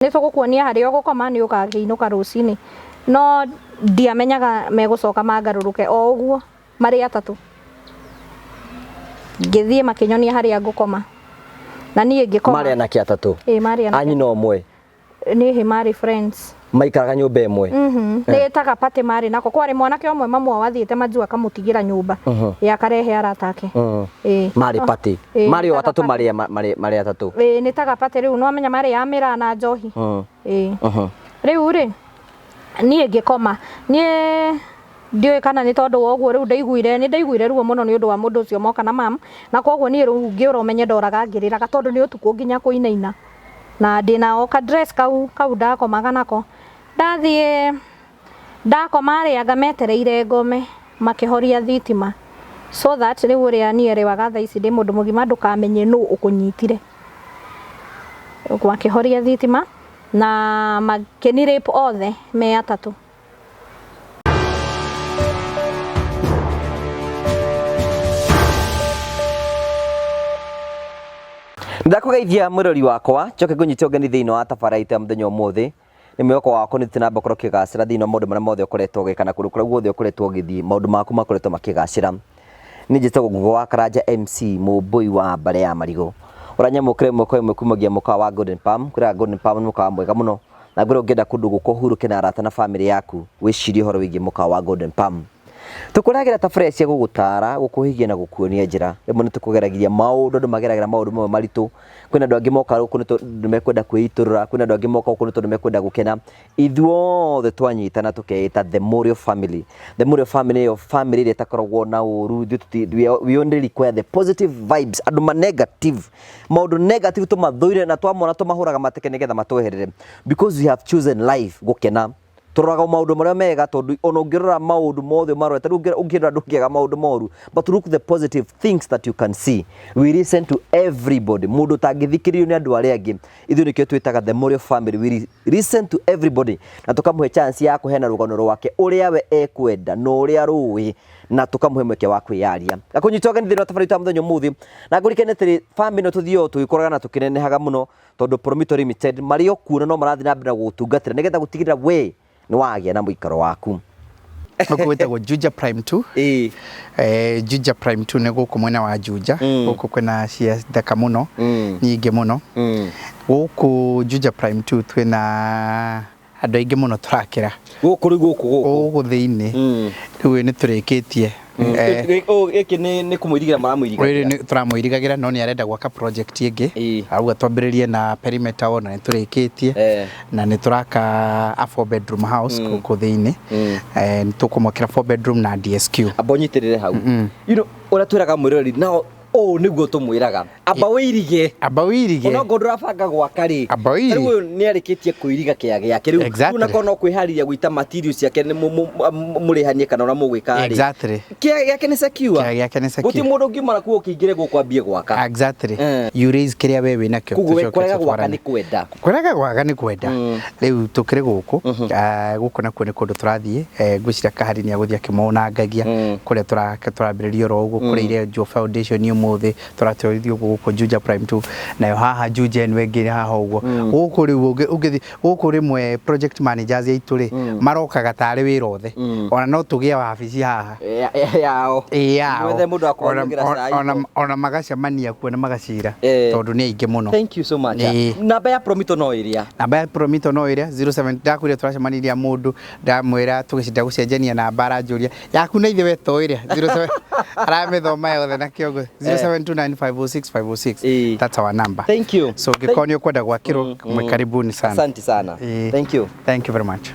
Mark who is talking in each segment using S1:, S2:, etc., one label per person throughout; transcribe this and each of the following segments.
S1: Nĩ tũgũkuonia harĩa ũgũkoma nĩ ũgakĩinũka rũcinĩ. No ndiamenyaga megũcoka mangarũrũke o ũguo marĩ atatũ. Ngĩthiĩ makĩnyonia harĩa ngũkoma. Na niĩ ngĩkoma.
S2: Marĩ anake atatũ?
S1: Ĩĩ marĩ anake.
S2: A nyina ũmwe?
S1: Nĩ hĩ marĩ friends.
S2: Maikaraga nyũmba ĩmwe?
S1: Mhm. Nĩ ta gapatĩ marĩ nako. Kwarĩ mwanake ũmwe mamu wao athiĩte majuu akamũtigĩra nyũmba. Ĩĩ akarehe arata ake. Ĩĩ.
S2: Marĩ party?
S1: Ĩĩ,
S2: Marĩ o
S1: nĩ ta
S2: atatũ
S1: gapatĩ.
S2: marĩ atatũ?
S1: Ĩĩ nĩ ta gapatĩ rĩu nĩwamenya marĩ a mĩraa na njohi. Ĩĩ. Rĩu rĩ, niĩ ngĩkoma. Niĩ ndiũĩ kana nĩ tondũ wa ũguo rĩu ndaiguire, nĩ ndaiguire ruo mũno nĩ ũndũ wa mũndũ ũcio moka na mam, na koguo niĩ rĩu ngĩũra ũmenye ndoraga ngĩrĩraga tondũ nĩ ũtukũ nginya kũinaina. Na ndĩna o ka dress kau kau ndakomaga nako. Ndathiĩ ndakoma rĩ anga metereire ngome makĩhoria thitima so that rĩu ũrĩa niĩ erewaga thaa ici ndĩ mũndũ mũgima ndũkamenye nũ ũkũnyitire. Makĩhoria thitima na makĩni rape othe me atatũ.
S2: Ndakũgeithia mwĩrori wakwa njoke ngũnyite ũgeni thĩinĩ wa tabara itũ ya mũthenya ũmũthĩ. Nĩ mwĩhoko wakwa nĩ ũthiĩte na mbere gũkorwo ũkĩgacĩra thĩinĩ wa maũndũ marĩa mothe ũkoretwo ũgĩka na kũndũ kũrĩa guothe ũkoretwo ũgĩthiĩ maũndũ maku makoretwo makĩgacĩra. Niĩ njĩtagwo Ngugo wa Karanja MC Mũmbũi wa mbarĩ ya Marigũ. Ũranyamũkĩra ĩmwe kwa ĩmwe kumagia mũkawa wa Golden Palm. Kwĩraga Golden Palm nĩ mũkawa mwega mũno na ngwĩra ũngĩenda kũndũ gũka ũhurũke na arata na bamĩrĩ yaku wĩcirie ũhoro wĩgiĩ mũkawa wa Golden Palm. Tũkũrehagĩra tabarĩra cia gũgũtaara, gũkũhĩgia na gũkuonia njĩra. Rĩmwe nĩ tũkũgeragia maũndũ, andũ mageragĩra maũndũ mamwe maritũ. Kwĩna andũ angĩ mokaga gũkũ nĩ tondũ mekwenda kwĩitũrũra, kwĩna andũ angĩ mokaga gũkũ nĩ tondũ mekwenda gũkena. Ithuothe twanyitana tũkeĩta The Mũrĩo Family. The Mũrĩo Family nĩyo family ĩrĩa ĩtakoragwo na ũru. Ithuĩ we only require the positive vibes. Andũ ma negative, maũndũ negative tũmathũire na twamona tũmahũraga mateke nĩgetha matweherere. Because we have chosen life, gũkena. Tũroraga o maũndũ marĩa mega tondũ ona ũngĩrora maũndũ mothe ũmarore, ta rĩu ũngĩrora ndũngĩaga maũndũ moru, but look the positive things that you can see. We listen to everybody. Mũndũ ũtangĩthikĩrĩrio nĩ andũ arĩa angĩ, ithuĩ nĩkĩo twĩtaga the Mũrĩo family. We listen to everybody na tũkamũhe chance ya kũheana rũgano rwake ũrĩa we ekwenda na ũrĩa rũĩ na tũkamũhe mweke wa kwĩyaria. Ngakũnyita ũgeni thĩinĩ wa tabarĩra itũ ya mũthenya ũmũthĩ na ngũririkanie atĩrĩ, family ĩno tũthiaga o tũgĩkũraga na tũkĩnenehaga mũno tondũ Promito Limited marĩ o kuo na no marathiĩ na mbere na gũgũtungatĩra nĩgetha gũtigĩrĩra we nĩ wagĩa na mũikaro waku.
S3: Gũkũ gwĩtagwo Juja Prime 2.
S2: Ĩĩ.
S3: Eh, Juja Prime 2 nĩ gũkũ mwena wa Juja. Gũkũ kwĩna cia thaka mũno, nyingĩ mũno. Gũkũ Juja Prime 2 twĩna andũ aingĩ mũno tũrakĩra.
S2: Gũkũ rĩu gũkũ gũkũ.
S3: Gũkũ thĩinĩ. Rĩu nĩ tũrĩkĩtie. Eh,
S2: Gĩkĩ nĩ kũmũirigĩra maramũirigagĩra.
S3: Rĩrĩ nĩ tũramũirigagĩra no nĩ arenda gwaka project ĩngĩ.
S2: Ĩĩ.
S3: Auga twambĩrĩrie na perimeter wall na nĩ tũrĩkĩtie.
S2: Eh.
S3: Na nĩ tũraka a 4 bedroom house gũkũ thĩinĩ. Eh, nĩ tũkũmwakĩra 4 bedroom na DSQ.
S2: Amba ũnyitĩrĩre hau. You know, ũrĩa twĩraga mwĩroreri nao ũũ nĩguo tũmwĩraga amba wĩirige
S3: Amba wĩirige.
S2: Ona okorwo ndũrabanga gwaka rĩ,
S3: Amba wĩirige.
S2: rĩu ũyũ nĩ arĩkĩtie kũiriga kĩaga gĩake rĩu. Rĩu nako no kwĩharĩria gũita material ciake nĩ mũrĩhanie kana ũrĩa mũgwĩka rĩ. Kĩaga gĩake nĩ secure.
S3: Kĩaga gĩake nĩ secure.
S2: Gũtirĩ mũndũ ũngiuma na kuo ũkĩingĩre gũkũ ambie gwaka.
S3: You raise kĩrĩa we wĩnakĩo.
S2: Koguo we kũrega gwaka nĩ kwenda.
S3: Kũrega gwaka nĩ kwenda. Rĩu tũkĩrĩ gũkũ, gũkũ nakuo nĩ kũndũ tũrathiĩ, ngwĩciria Kahari nĩ egũthiĩ akĩmonangagia kũrĩa tũrambĩrĩria oro ũguo, kũrĩa irenjwo foundation ũmũthĩ, tũratwarithio gũkũ Juja Prime 2, nayo haha Juja ĩno ĩngĩ haha ũguo. Gũkũ rĩu ũngĩthiĩ gũkũ rĩmwe project managers aitũ rĩ, marokaga tarĩ wĩra othe. Ona no tũgĩe wabici haha.
S2: Yao.
S3: Ĩ yao.
S2: Mwethe mũndũ wa kũmanyuĩra cai.
S3: Ona magacemania kuo na magacira tondũ nĩ aingĩ mũno.
S2: Thank you so much. Namba ya Promito no ĩrĩa?
S3: Namba ya Promito no ĩrĩa 07 ndakwĩrire tũracemanirie mũndũ ndamwĩra tũgĩcinda gũcenjania namba aranjũria yaku na ithe we to ĩrĩa 07 aramĩthoma yothe na kĩongo 0729506506. That's our number.
S2: Thank you.
S3: So ũngĩkorwo nĩ ũkwenda gwakĩrwo mwĩ karibuni sana.
S2: Asante sana. Thank you.
S3: Thank you very much.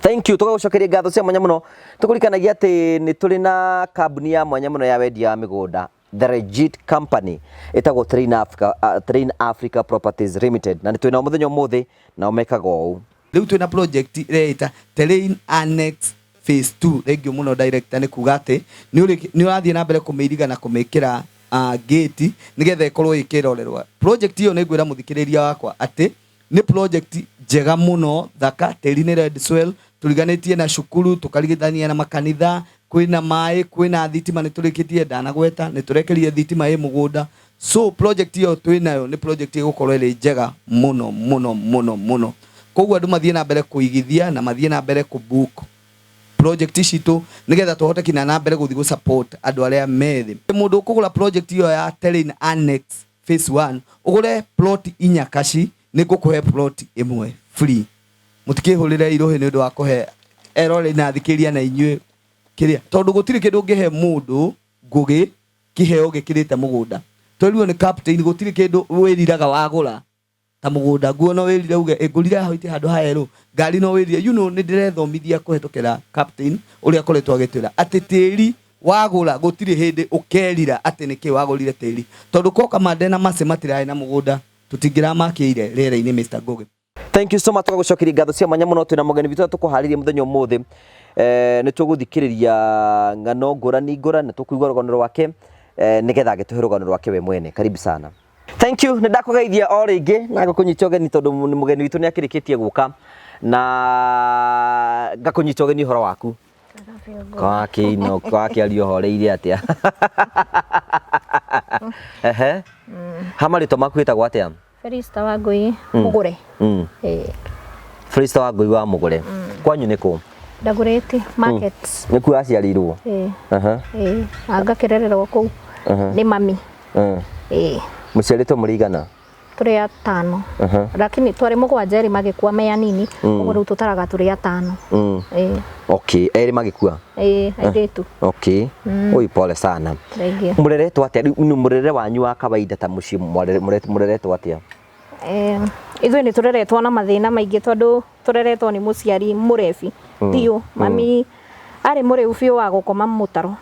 S2: Thank you. Tũgagũcokeria ngatho cia mwanya mũno. Tũkũririkanagia atĩ nĩ tũrĩ na kambuni ya mwanya mũno ya wendia wa mĩgũnda, The Legit Company, ĩtagwo Train Africa, Train Africa Properties Limited, na nĩ twĩ nao mũthenya ũmũthĩ, nao mekaga ũũ.
S4: Rĩu twĩna project ĩreĩta Terrain Annex Phase 2. Thengiũ mũno director nĩ kuga atĩ nĩ ũrathiĩ na mbere kũmĩiriga na kũmĩkĩra gate nĩgetha ĩkorwo ĩkĩrorerwa. Project ĩyo nĩ ngwĩra mũthikĩrĩria wakwa atĩ nĩ project njega mũno thaka, tĩri nĩ red soil, tũriganĩtie na cukuru, tũkarigithania na makanitha, kwĩna maĩ, kwĩna thitima nĩ tũrĩkĩtie ndanagweta, nĩ tũrekĩrire thitima ĩ mũgũnda, So project ĩyo twĩ nayo nĩ project ĩgũkorwo ĩrĩ njega mũno mũno mũno mũno. Koguo andũ mathiĩ na mbere kũigithia na mathiĩ na mbere kũ book project citũ nigetha tũhote kinya na mbere gũthiĩ gũ support andũ arĩa me thĩ. Mũndũ ũkũgũra project ĩyo ya Terrain Annex phase 1 ũgũre plot inya kaci, nĩ ngũkũhe plot ĩmwe free. Mũtikĩhũrĩre irũhĩ nĩ ũndũ wa kũhe eroreri na athikĩrĩria na inyuĩ kĩrĩa, tondũ gũtirĩ kĩndũ ũngĩhe mũndũ ngũgĩ kĩheo gĩkĩrĩte mũgũnda. Twerirwo nĩ captain gũtirĩ kĩndũ wĩriraga wagũra ta mũgũnda. Nguo no wĩrire uge "Ĩ, ngũrire haha handũ ha erũ, ngari no wĩrire." Nĩ ndĩrethomithia kũhetũkĩra captain ũrĩa akoretwo agĩtwĩra atĩ tĩri wagũra gũtirĩ hĩndĩ ũkerira atĩ nĩkĩ wagũrire tĩri, tondũ koka mande na mace matirarĩ na mũgũnda tũtingĩramakĩire rĩera-inĩ. Mr. Ngugi.
S2: Thank you so much, tũgagũcokeria ngatho cia mwanya mũno. Twĩna mũgeni witũ tũkũharĩria mũthenya ũmũthĩ. Nĩ tũgũthikĩrĩria ng'ano ngũrani ngũrani, tũkũigua rũgano rwake, nĩgetha agĩtũhe rũgano rwake we mwene. Karibu sana. Thank you. Nĩ ndakũgeithia o rĩngĩ na ngũkũnyita ũgeni tondũ mũgeni witũ nĩ akĩrĩkĩtie gũka, na ngakũnyita ũgeni ũhoro waku wakĩino wakĩaria ũhoreire atĩa. Ehe, ha marĩtwa maku wĩtagwo atĩa?
S1: Felista Wangui Mugure.
S2: Felista Wangui wa Mugure. Kwanyu nĩ kũ?
S1: Dagoretti Market.
S2: Nĩkuo aciarĩirwo?
S1: Ĩĩ. Ĩĩ, na ngakĩrererwo kũu nĩ mami. Ĩĩ.
S2: Mũciarĩtwo mũrĩ igana?
S1: Tũrĩ atano. Lakini twarĩ mũgwanja, erĩ magĩkua me anini, ũguo rĩu tũtaraga tũrĩ atano. Ĩĩ.
S2: Okay, erĩ magĩkua?
S1: Ĩĩ, airĩtu.
S2: Okay. Oi, pole sana.
S1: Thengiũ.
S2: Mũreretwo atĩa rĩu? Mũrerere wanyu wa kawaida ta mũciĩ mũreretwo atĩa?
S1: Ithuĩ nĩ tũreretwo na mathĩna maingĩ tondũ tũreretwo nĩ mũciari mũrebi biũ. Mami arĩ mũrĩu biũ wa gũkoma mũtaro.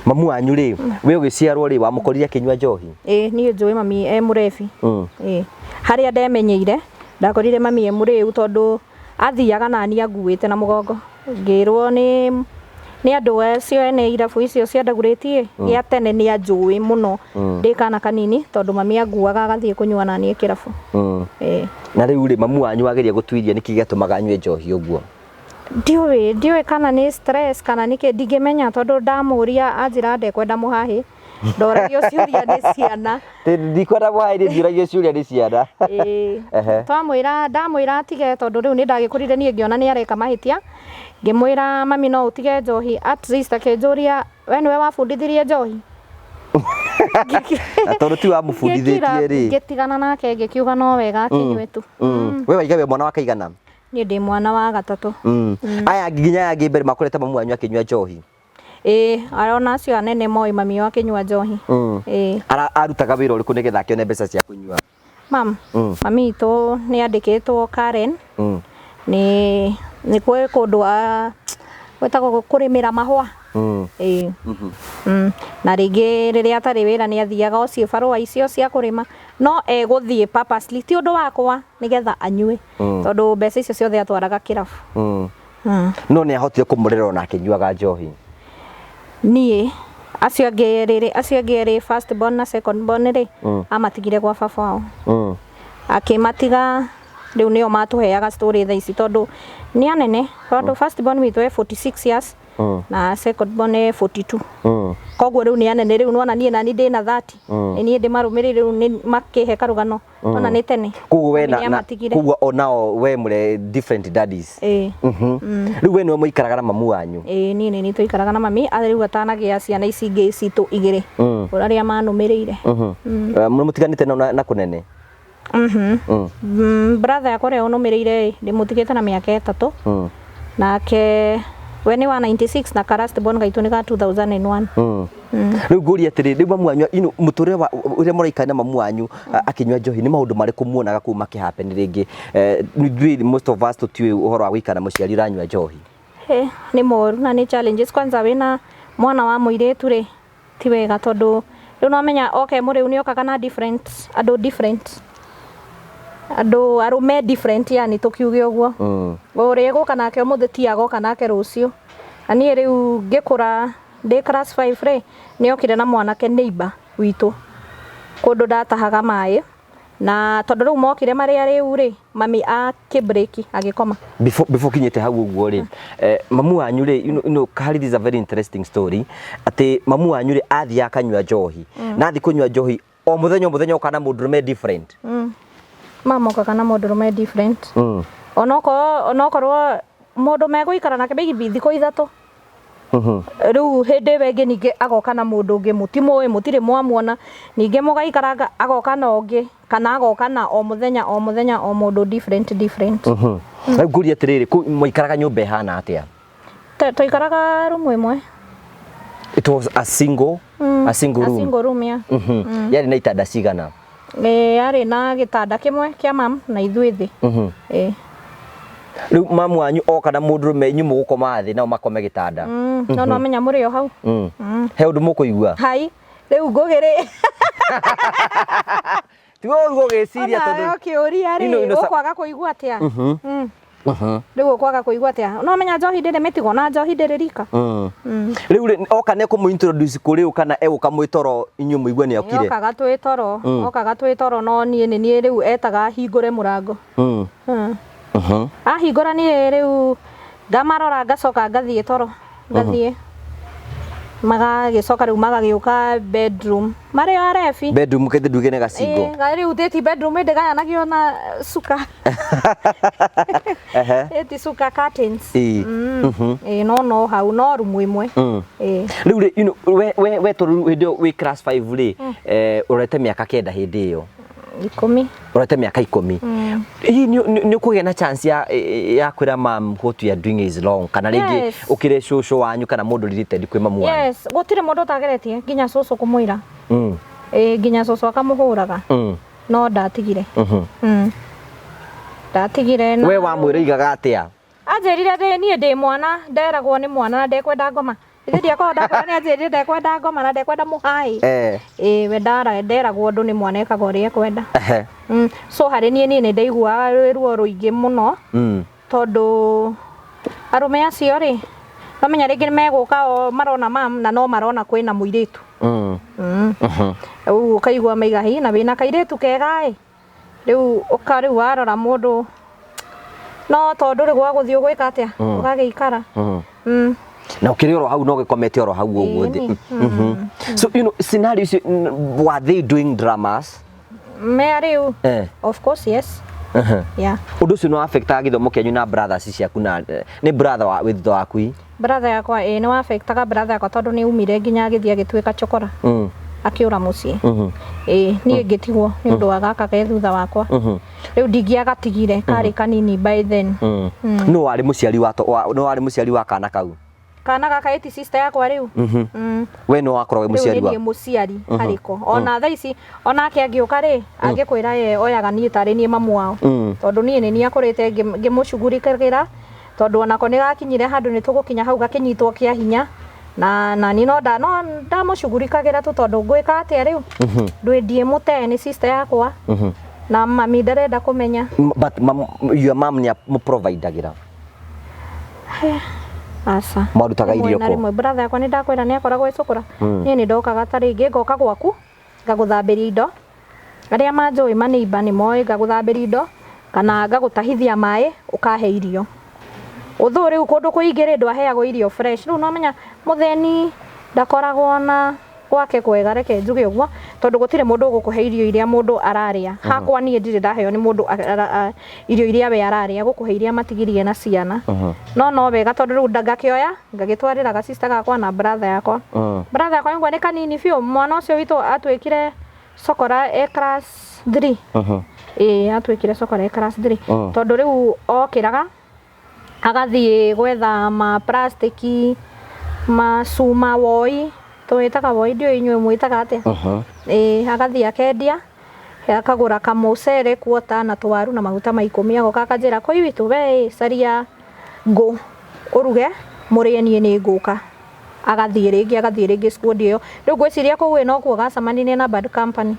S2: Mamu wanyu rĩ, we ũgĩciarwo rĩ, wamũkorire akĩnyua njohi?
S1: Ĩĩ, niĩ njũĩ mami e mũrebi. Ĩĩ, harĩa ndemenyeire ndakorire mami e mũrĩu tondũ athiaga nani anguĩte na mũgongo. Ngĩrwo nĩ andũ acio ene irabu icio cia Dagoretti gĩa tene nĩ anjũĩ mũno ndĩ kana kanini tondũ mami anguaga agathiĩ kũnyua naniĩ kĩrabu. Ĩĩ.
S2: Na rĩu rĩ, mamu wanyu ageria gũtuiria nĩkĩ gĩatũmaga anyue njohi ũguo?
S1: Ndiũĩ kana nĩ stress kana nĩkĩ, ndingĩmenya tondũ ndamũria anjĩra ndekwenda mũhahĩ, ndoragio ciũria nĩ ciana.
S2: Ndikwenda mũhahĩ, ndiũragio ciũria nĩ ciana.
S1: Ĩĩ. Twamwĩra, ndamwĩra atige tondũ rĩu nĩ ndagĩkũrire niĩ ngĩona nĩ areka mahĩtia, ngĩmwĩra, "Mami, no ũtige njohi at least." Akĩnjũria, "We nĩwe wabundithirie njohi?"
S2: Na tondũ ti wamũbundithĩtie rĩ?
S1: Ngĩtigana nake, ngĩkiuga no wega akĩnyue tu.
S2: We waiga we mwana wa kaigana?
S1: Niĩ ndĩ mwana wa gatatũ.
S2: Aya nginya aya angĩ mbere makorete mamu wanyu akĩnyua njohi?
S1: Ĩĩ, ona acio anene moĩ mami wao akĩnyua njohi. Ĩĩ.
S2: Arutaga wĩra ũrĩkũ nĩgetha akĩone mbeca cia kũnyua?
S1: Mam, mami witũ nĩ andĩkĩtwo Karen. Nĩ kwĩ kũndũ gwĩtagwo kũrĩmĩra mahũa. Ĩĩ. Na rĩngĩ rĩrĩa atarĩ wĩra nĩ athiaga o ciĩbarũa icio cia kũrĩma, no egũthiĩ purposely ti ũndũ wakwa nĩgetha anyue tondũ mbeca icio ciothe atwaraga kĩrabu.
S2: No nĩ ahotire kũmũrera ona akĩnyuaga njohi?
S1: Niĩ, acio angĩ erĩ rĩ, acio angĩ erĩ, first born na second born rĩ, amatigire gwa baba wao. Akĩmatiga, rĩu nĩo matũheaga story thaa ici tondũ nĩ anene, tondũ first born witũ e 46 years na second born e 42. Koguo rĩu nĩ anene rĩu, nona niĩ nani ndĩna 30, nĩ niĩ ndĩmarũmĩrĩire rĩu nĩ makĩhe karũgano ona nĩ tene.
S2: Koguo we
S1: Mami
S2: na,
S1: nĩ
S2: na
S1: amatigire.
S2: Koguo onao we mũre different daddies?
S1: Ĩĩ.
S2: Rĩu we nĩwe mũikaraga na mamu wanyu?
S1: Ĩĩ, niĩ nĩ niĩ tũikaraga na mami rĩu atanagĩa ciana ici ingĩ citũ igĩrĩ arĩa manũmĩrĩire.
S2: Mũtiganĩte na kũnene?
S1: Mhm. Brother yakwa ũrĩa ũnũmĩrĩire ĩ, ndĩmũtigĩte na mĩaka 3. Nake we nĩ wa 96 na ka last born gaitũ nĩ ga 2001.
S2: Rĩu ngũria atĩrĩ, rĩu mamu wanyu mũtũrĩre wa ũrĩa mũraikara na mamu wanyu akĩnyua njohi, nĩ maũndũ marĩkũ muonaga kũu makĩhappen rĩngĩ? Ithuĩ most of us tũtiũĩ ũhoro wa gũikara na mũciari ũranyua njohi.
S1: He, nĩ moru na nĩ challenges, kwanza wĩna mwana wa mũirĩtu rĩ, ti wega tondũ rĩu no menya oke mũrĩu nĩ okaga na different andũ, different andũ, arũme different, yani tũkiuge ũguo. Ũrĩa egũka nake ũmũthĩ ti agoka nake rũciũ. Na niĩ rĩu ngĩkũra ndĩ class 5 rĩ, nĩ okire na mwanake neighbor witũ kũndũ ndatahaga maĩ. Na tondũ rĩu mokire marĩ arĩu rĩ, mami akĩbreki agĩkoma.
S2: Before kinyĩte hau ũguo rĩ, mamu wanyu rĩ, Kahari, this is a very interesting story, atĩ mamu wanyu rĩ athiĩ akanyua njohi, na athiĩ kũnyua njohi o mũthenya o mũthenya ũkana mũndũrũme different.
S1: Mamokaga na mũndũrũme different. Onokorwo mũndũ megũikara nake maybe thikũ 3. Rĩu hĩndĩ ĩyo ĩngĩ ningĩ agoka na mũndũ ũngĩ mũtimũĩ, mũtirĩ mwamuona, ningĩ mũgaikaranga agoka na ũngĩ, kana agoka na o mũthenya o mũthenya o mũndũ different different.
S2: Rĩu ngũrie atĩrĩrĩ, mwaikaraga nyũmba ĩhana atĩa?
S1: Twaikaraga rumu ĩmwe.
S2: It was a single, a single
S1: A
S2: room.
S1: single room, yeah.
S2: Yarĩ na itanda cigana?
S1: Yarĩ na gĩtanda kĩmwe kĩa mam na ithuĩ thĩ.
S2: Rĩu mamu wanyu oka na mũndũrũme, inyuĩ mũgũkoma thĩ nao makome gĩtanda.
S1: No no menya mũrĩ o hau.
S2: He ũndũ mũkũigua?
S1: Hai, rĩu ngũgĩrĩ.
S2: Tiga ũguo ũgĩciria tondũ
S1: Ona ũkĩũria rĩ, ũkwaga kũigua atĩa? Rĩu ũkwaga kũigua atĩa? No menya njohi ndĩrĩ mĩtigo na njohi ndĩrĩ rika.
S2: Rĩu rĩ, oka nĩ kũmũ introduce kũrĩ ũ kana egũka mwĩ toro inyuĩ mũigue nĩ okire?
S1: Okaga twĩ toro, okaga twĩ toro no niĩ nĩ niĩ rĩu etaga hingũre mũrango. Ahingũra niĩ rĩu ngamarora ngacoka ngathiĩ toro, ngathiĩ. Magagĩcoka rĩu magagĩũka bedroom. Marĩ o arebi.
S2: Bedroom kĩndũ nduge nĩ gacingo.
S1: Rĩu ti bedroom ĩndĩ gayanagio na cuka. Ĩti cuka curtains. No no hau no rumu ĩmwe.
S2: Rĩu rĩ, we tondũ hĩndĩ ĩyo wĩ class 5 rĩ, ũrete mĩaka 9 hĩndĩ ĩyo.
S1: 10.
S2: Ũrete mĩaka 10. Hihi nĩ ũkũgĩa na chance ya kwĩra mam what you are doing is wrong, kana rĩngĩ ũkĩre cũcũ wanyu kana mũndũ related kwĩ mamu wanyu?
S1: Yes, gũtirĩ mũndũ ũtageretie nginya cũcũ kũmwĩra. Nginya cũcũ akamũhũraga. No ndatigire. Ndatigire na
S2: We wamwĩra igaga atĩa?
S1: Anjĩrire niĩ ndĩ mwana, nderagwo nĩ mwana na ndekwenda ngoma. Ithe ndiakorwo ndakwĩra nĩ anjĩrire ndekwenda ngoma na ndekwenda mũhaĩ. We nderagwo ũndũ nĩ mwana ekaga ũrĩa ekwenda. So harĩ niĩ, niĩ nĩ ndaiguaga ruo rũingĩ mũno. Tondũ arũme acio rĩ, mamenya rĩngĩ nĩ megũka o marona mam na no marona kwĩna mũirĩtu. Rĩu ũkaigua maiga hi na wĩna kairĩtu kega ĩ. Rĩu ũka rĩu warora mũndũ no tondũ rĩu gwagũthiĩ ũgwĩka atĩa? Ũgagĩikara.
S2: Na ũkĩrĩ oro hau no gĩkomete oro hau ũguo thĩ. So scenario icio, were they doing dramas?
S1: Me rĩu? Of course, yes. Yeah.
S2: Ũndũ ũcio nĩ affectaga gĩthomo kĩanyu na brothers ciaku na nĩ brother wa wĩ thutha waku i?
S1: Brother yakwa, nĩ wa affectaga brother yakwa tondũ nĩ umire nginya agĩthiĩ agĩtuĩka chokora. Akĩũra mũciĩ. Niĩ ngĩtigwo nĩ ũndũ wa gaka ke thutha wakwa. Rĩu ndingĩagatigire, karĩ kanini by then.
S2: Nũ warĩ mũciari wa to-, wa, nũ warĩ mũciari wa kana kau?
S1: Kana gaka ĩti sister yakwa rĩu.
S2: We nĩ wakoragwo wĩ mũciari
S1: Rĩu
S2: wa?
S1: nĩ niĩ mũciari harĩ ko. Ona thaa ici, onake angĩũka rĩ, angĩkwĩra ye oyaga niĩ tarĩ niĩ mamu wao. Tondũ niĩ nĩ niĩ akũrĩte ngĩmũcugurikagĩra, tondũ onako nĩ gakinyire handũ nĩ tũgũkinya hau gakĩnyitwo kĩa hinya. Na niĩ no ndamũcugurikagĩra tu tondũ ngwĩka atĩa rĩu? Ndwĩ mũtee nĩ sister yakwa. Na mami ndarenda kũmenya.
S2: But your mom nĩ amũprovidagĩra?
S1: Aca.
S2: Mwarutaga
S1: Rĩmwe
S2: irio
S1: na
S2: kũ?
S1: rĩmwe brother yakwa nĩ ndakwĩra nĩ akoragwo ecũkũra. Niĩ nĩ ndokaga ta rĩngĩ ngoka gwaku ngagũthambĩria indo. Arĩa manjũĩ manĩimba nĩ moĩ ngagũthambĩria indo kana ngagũtahithia maĩ ũkahe irio. Ũthũ rĩu kũndũ kũingĩ rĩ ndwaheagwo irio fresh. Rĩu no menya mũthĩni ndakoragwo na gwake kwega, reke njuge ũguo, tondũ gũtirĩ mũndũ ũgũkũhe irio iria mũndũ ararĩa. Hakwa niĩ ndirĩ ndaheo nĩ mũndũ irio iria we ararĩa, gũkũhe iria matigirie na ciana. No no wega tondũ rĩu ngakĩoya ngagĩtwarĩra ga sister gakwa na brother yakwa. Brother yakwa nĩguo nĩ kanini biũ, mwana ũcio witũ atuĩkire cokora e class 3. Atuĩkire cokora e class 3. Tondũ rĩu okĩraga agathiĩ gwetha ma plastiki, macuma woi, twĩtaga woi ndiũĩ inyuĩ mwĩtaga atĩa. Agathiĩ akendia, akagũra kamũcere kuota na twaru na maguta ma 10, agoka akanjĩra kũi witũ we caria ngũ ũruge mũrĩe niĩ nĩ ngũka. Agathiĩ rĩngĩ, agathiĩ rĩngĩ squad ĩyo. Rĩu ngwĩciria kũu ĩ nokuo gacemanirie na bad company.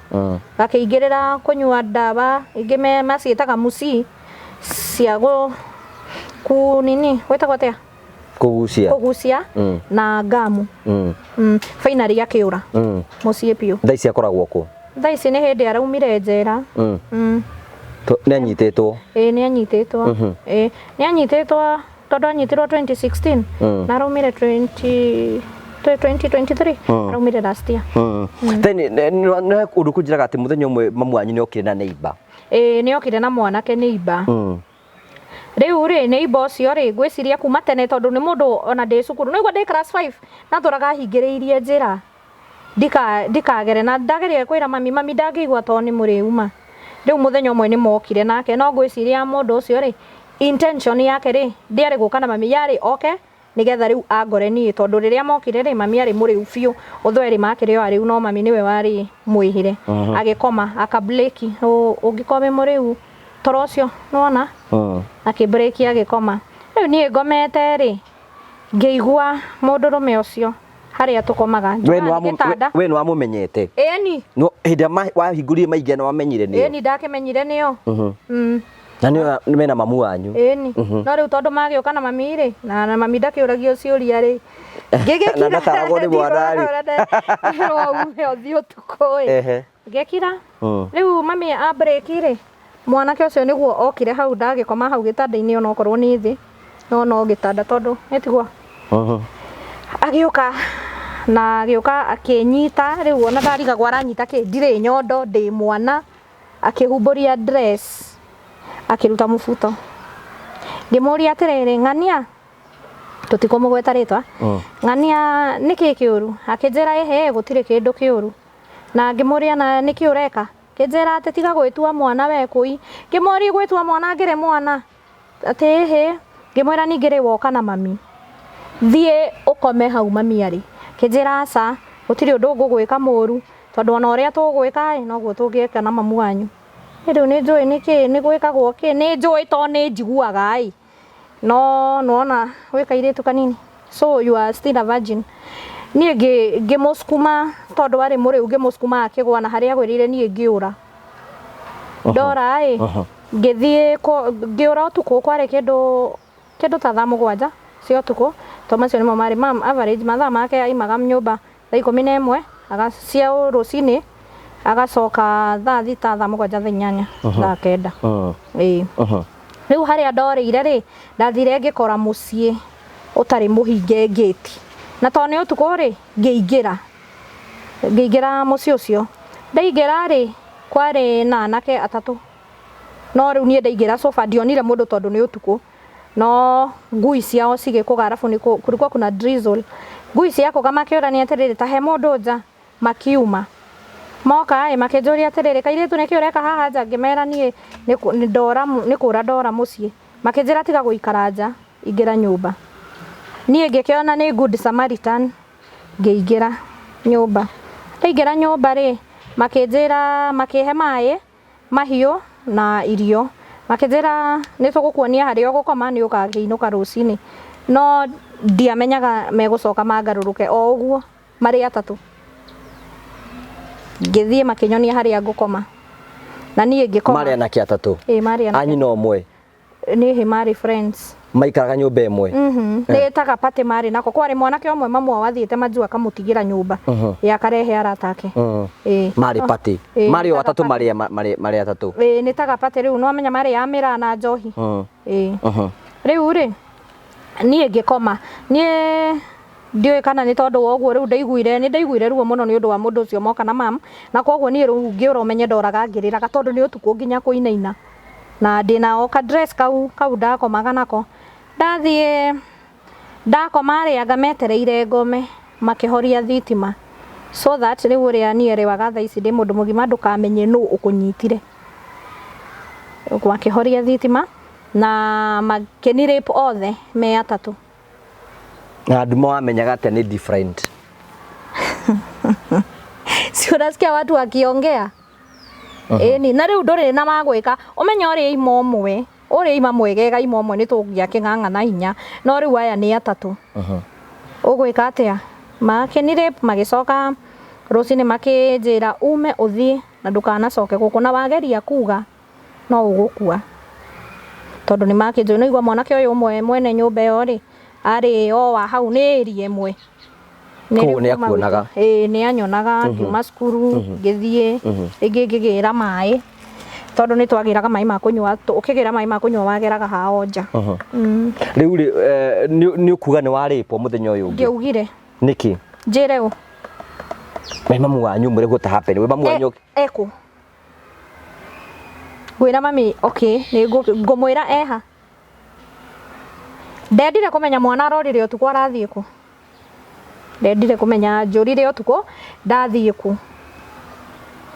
S1: Gakĩingĩrĩra kũnyua ndawa ingĩ maciĩtaga muci cia ku nini gwĩtagwo atĩa?
S2: Kũgucia.
S1: Kũgucia na ngamu. Finally akĩũra. Mũciĩ biũ.
S2: Thaa ici akoragwo kũ?
S1: Thaa ici nĩ hĩndĩ araumire njera.
S2: Nĩ anyitĩtwo?
S1: Ĩĩ, nĩ anyitĩtwo. Ĩĩ, nĩ anyitĩtwo tondũ anyitirwo 2016 na araumire 20 2023, araumire last year.
S2: Then nĩ ũndũ kũnjĩraga atĩ mũthenya ũmwe mamu wanyu nĩ okire na neighbor.
S1: Ĩĩ, nĩ okire na mwanake neighbor. Rĩu rĩ, neighbor ũcio rĩ, ngwĩciria kuma tene, tondũ nĩ mũndũ ona ndĩ cukuru no igua ndĩ class 5 natũraga hingĩrĩirie njĩra ndikagere, na ndageria kwĩra mami, mami ndangĩigua tondũ nĩ mũrĩu ma. Rĩu mũthenya ũmwe nĩ mokire nake, no ngwĩciria mũndũ ũcio rĩ, intention yake rĩ ndĩarĩ gũka na mami, yarĩ oke nĩgetha rĩu angore niĩ, tondũ rĩrĩa mokire rĩ, mami arĩ mũrĩu biũ, ũtho erĩ makĩrĩ o arĩu, no mami nĩwe warĩ mwĩhĩre. Agĩkoma akableki, ũngĩkorwo wĩ mũrĩu toro ũcio nĩwona, akĩbreki agĩkoma. Rĩu niĩ ngomete rĩ, ngĩigua mũndũrũme ũcio harĩa tũkomaga.
S2: We
S1: Njokaga nĩ gĩtanda.
S2: We nĩ wamũmenyete?
S1: Ĩni.
S2: No hĩndĩ ĩrĩa wahingũrire maingĩ nĩ wamenyire nĩo?
S1: Ĩni, ndakĩmenyire nĩo.
S2: Na nĩo mena mamu wanyu?
S1: Ĩni, no rĩu tondũ magĩũka na mami rĩ, na mami ndakĩũragio ciũria rĩ, ngĩgĩkira.
S2: Na ndataragwo nĩ mwana rĩ.
S1: Ume ũthiĩ ũtukũ ĩ. Ngĩkira. Rĩu mami a break rĩ, mwanake ũcio nĩguo okire hau ndagĩkoma hau gĩtanda-inĩ, onokorwo nĩ thĩ, no no gĩtanda tondũ ĩtigwo. Agĩũka na agĩũka akĩnyita, rĩu ona ndarigagwo aranyita kĩ, ndirĩ nyondo, ndĩ mwana. Akĩhumbũria dress, akĩruta mũbuto. Ngĩmũria atĩrĩrĩ, ng'ania, tũtikũmũgweta rĩtwa, ng'ania nĩkĩ kĩũru? Akĩnjĩra ĩhĩ, gũtirĩ kĩndũ kĩũru. Na ngĩmũria na nĩkĩ ũreka? Akĩnjĩra atĩ tiga gwĩtua mwana we kũi. Ngĩmũria gwĩtua mwana ngĩrĩ mwana? Atĩ ĩhĩ. Ngĩmwĩra ningĩ rĩ woka na mami, thiĩ ũkome hau mami arĩ. Akĩnjĩra aca, gũtirĩ ũndũ ngũgwĩka mũru, tondũ ona ũrĩa tũgwĩka ĩ, noguo tũngĩka na mamu wanyu. Rĩu nĩ njũĩ nĩkĩ nĩ gwĩkagwo kĩ, nĩ njũĩ tondũ nĩ njiguaga ĩ, no nĩwona wĩ kairĩtu kanini, so you are still a virgin. Niĩ ngĩmũcukuma tondũ arĩ mũrĩu, ngĩmũcukuma akĩgwa, na harĩa agwĩrĩire niĩ ngĩũra. Ndora ĩ, ngĩthiĩ ngĩũra ũtukũ, kwarĩ kĩndũ ta thaa 7 cia ũtukũ, tondũ macio nĩmo marĩ mam average mathaa make, aimaga nyũmba thaa 11 cia rũcinĩ, agacoka thaa 6, thaa 7, thaa 8, thaa 9. Ĩĩ. Rĩu harĩa ndorĩire rĩ, ndathire ngĩkora mũciĩ ũtarĩ mũhinge ngĩti, na tondũ nĩ ũtukũ rĩ, ngĩingĩra mũciĩ ũcio. Ndaingĩra rĩ, kwarĩ na anake atatũ, no rĩu niĩ ndaingĩra sofa ndionire mũndũ tondũ nĩ ũtukũ, no ngui ciao cigĩkũga, arabu nĩ kulikuwa kuna drizzle. Ngui ciakũga makĩũrania atĩrĩrĩ, ta he mũndũ nja, makiuma moka ĩ, makĩnjũria atĩrĩrĩ, kairĩtu nĩkĩ ũreka haha nja? Ngĩmera niĩ nĩ ndora nĩ kũra ndora mũciĩ. Makĩnjĩra tiga gũikara nja, ingĩra nyũmba. Niĩ ngĩkĩona nĩ good Samaritan, ngĩingĩra nyũmba. Ndaingĩra nyũmba rĩ, makĩnjĩra, makĩhe maĩ mahiũ na irio, makĩnjĩra nĩ tũgũkuonia harĩa ũgũkoma, nĩ ũgakĩinũka rũcinĩ, no ndiamenyaga megũcoka mangarũrũke o ũguo marĩ atatũ. Ngĩthiĩ makĩnyonia harĩa ngũkoma na niĩ ngĩkoma.
S2: Marĩ anake atatũ?
S1: Ĩĩ, marĩ anake.
S2: A nyina ũmwe?
S1: Nĩ hĩ, marĩ friends.
S2: Maikaraga nyũmba ĩmwe?
S1: Nĩ taga party marĩ nako, kwarĩ mwanake ũmwe mamu wao athiĩte majuu akamũtigĩra nyũmba ĩ, akarehe arata ake. Ĩĩ.
S2: Marĩ party?
S1: Ĩĩ,
S2: Marĩ o
S1: nĩ taga
S2: atatũ?
S1: party.
S2: Marĩ atatũ?
S1: Ĩĩ, nĩ taga party rĩu, nĩwamenya marĩ ya mĩraa na njohi. Ĩĩ. Rĩu rĩ, niĩ ngĩkoma. Niĩ ndiũĩ kana nĩ tondũ wa ũguo rĩu ndaiguire, nĩ ndaiguire ruo mũno nĩ ũndũ wa mũndũ ũcio moka na mam, na koguo niĩ rĩu ngĩũra, ũmenye ndoraga ngĩrĩraga tondũ nĩ ũtukũ nginya kũinaina, na ndĩna o ka dress kau ndakomaga nako. Ndathiĩ ndakoma rĩ, anga metereire ngome, makĩhoria thitima so that rĩu ũrĩa niĩ erewaga thaa ici ndĩ mũndũ mũgima, ndũkamenye nũ ũkũnyitire. Makĩhoria thitima na makĩni rape othe me atatũ.
S2: Na nduma wamenyaga atĩa nĩ different?
S1: Si unasikia watu wakiongea? Ĩni, na rĩu ndũrĩ na magwĩka, ũmenye ũrĩ ima ũmwe, ũrĩ ima mwegega, ima ũmwe nĩ tũngĩakĩng'ang'ana hinya, no rĩu aya nĩ atatũ, ũgwĩka atĩa? Makĩni rape, magĩcoka rũcinĩ makĩnjĩra ume ũthiĩ na ndũkanacoke gũkũ, na wageria kuga no ũgũkua, tondũ nĩ makĩnjũĩ. No igua mwanake ũyũ ũmwe mwene nyũmba ĩyo rĩ, arĩ o wa hau, nĩ area ĩmwe. Nĩ
S2: Koguo
S1: rĩu kuma
S2: nĩakuonaga?
S1: gwitũ- Ĩĩ nĩ anyonaga ngiuma cukuru ngĩthiĩ rĩngĩ ngĩgĩra maĩ tondũ nĩ twagĩraga maĩ ma kũnyua ũkĩgĩra maĩ ma kũnyua wageraga hao nja.
S2: Rĩu rĩ nĩ ũkuga nĩ warĩpwo mũthenya ũyũ ũngĩ?
S1: Ndiaugire.
S2: Nĩkĩ?
S1: Njĩre ũ?
S2: We mamu wanyu mwĩre what happened. We mamu wanyu
S1: Ekũ? Ngwĩra mami okay nĩ ngũmwĩra eha. Ndendire kũmenya mwana arorire ũtukũ arathiĩ kũ. Ndendire kũmenya njũrire ũtukũ ndathiĩ kũ.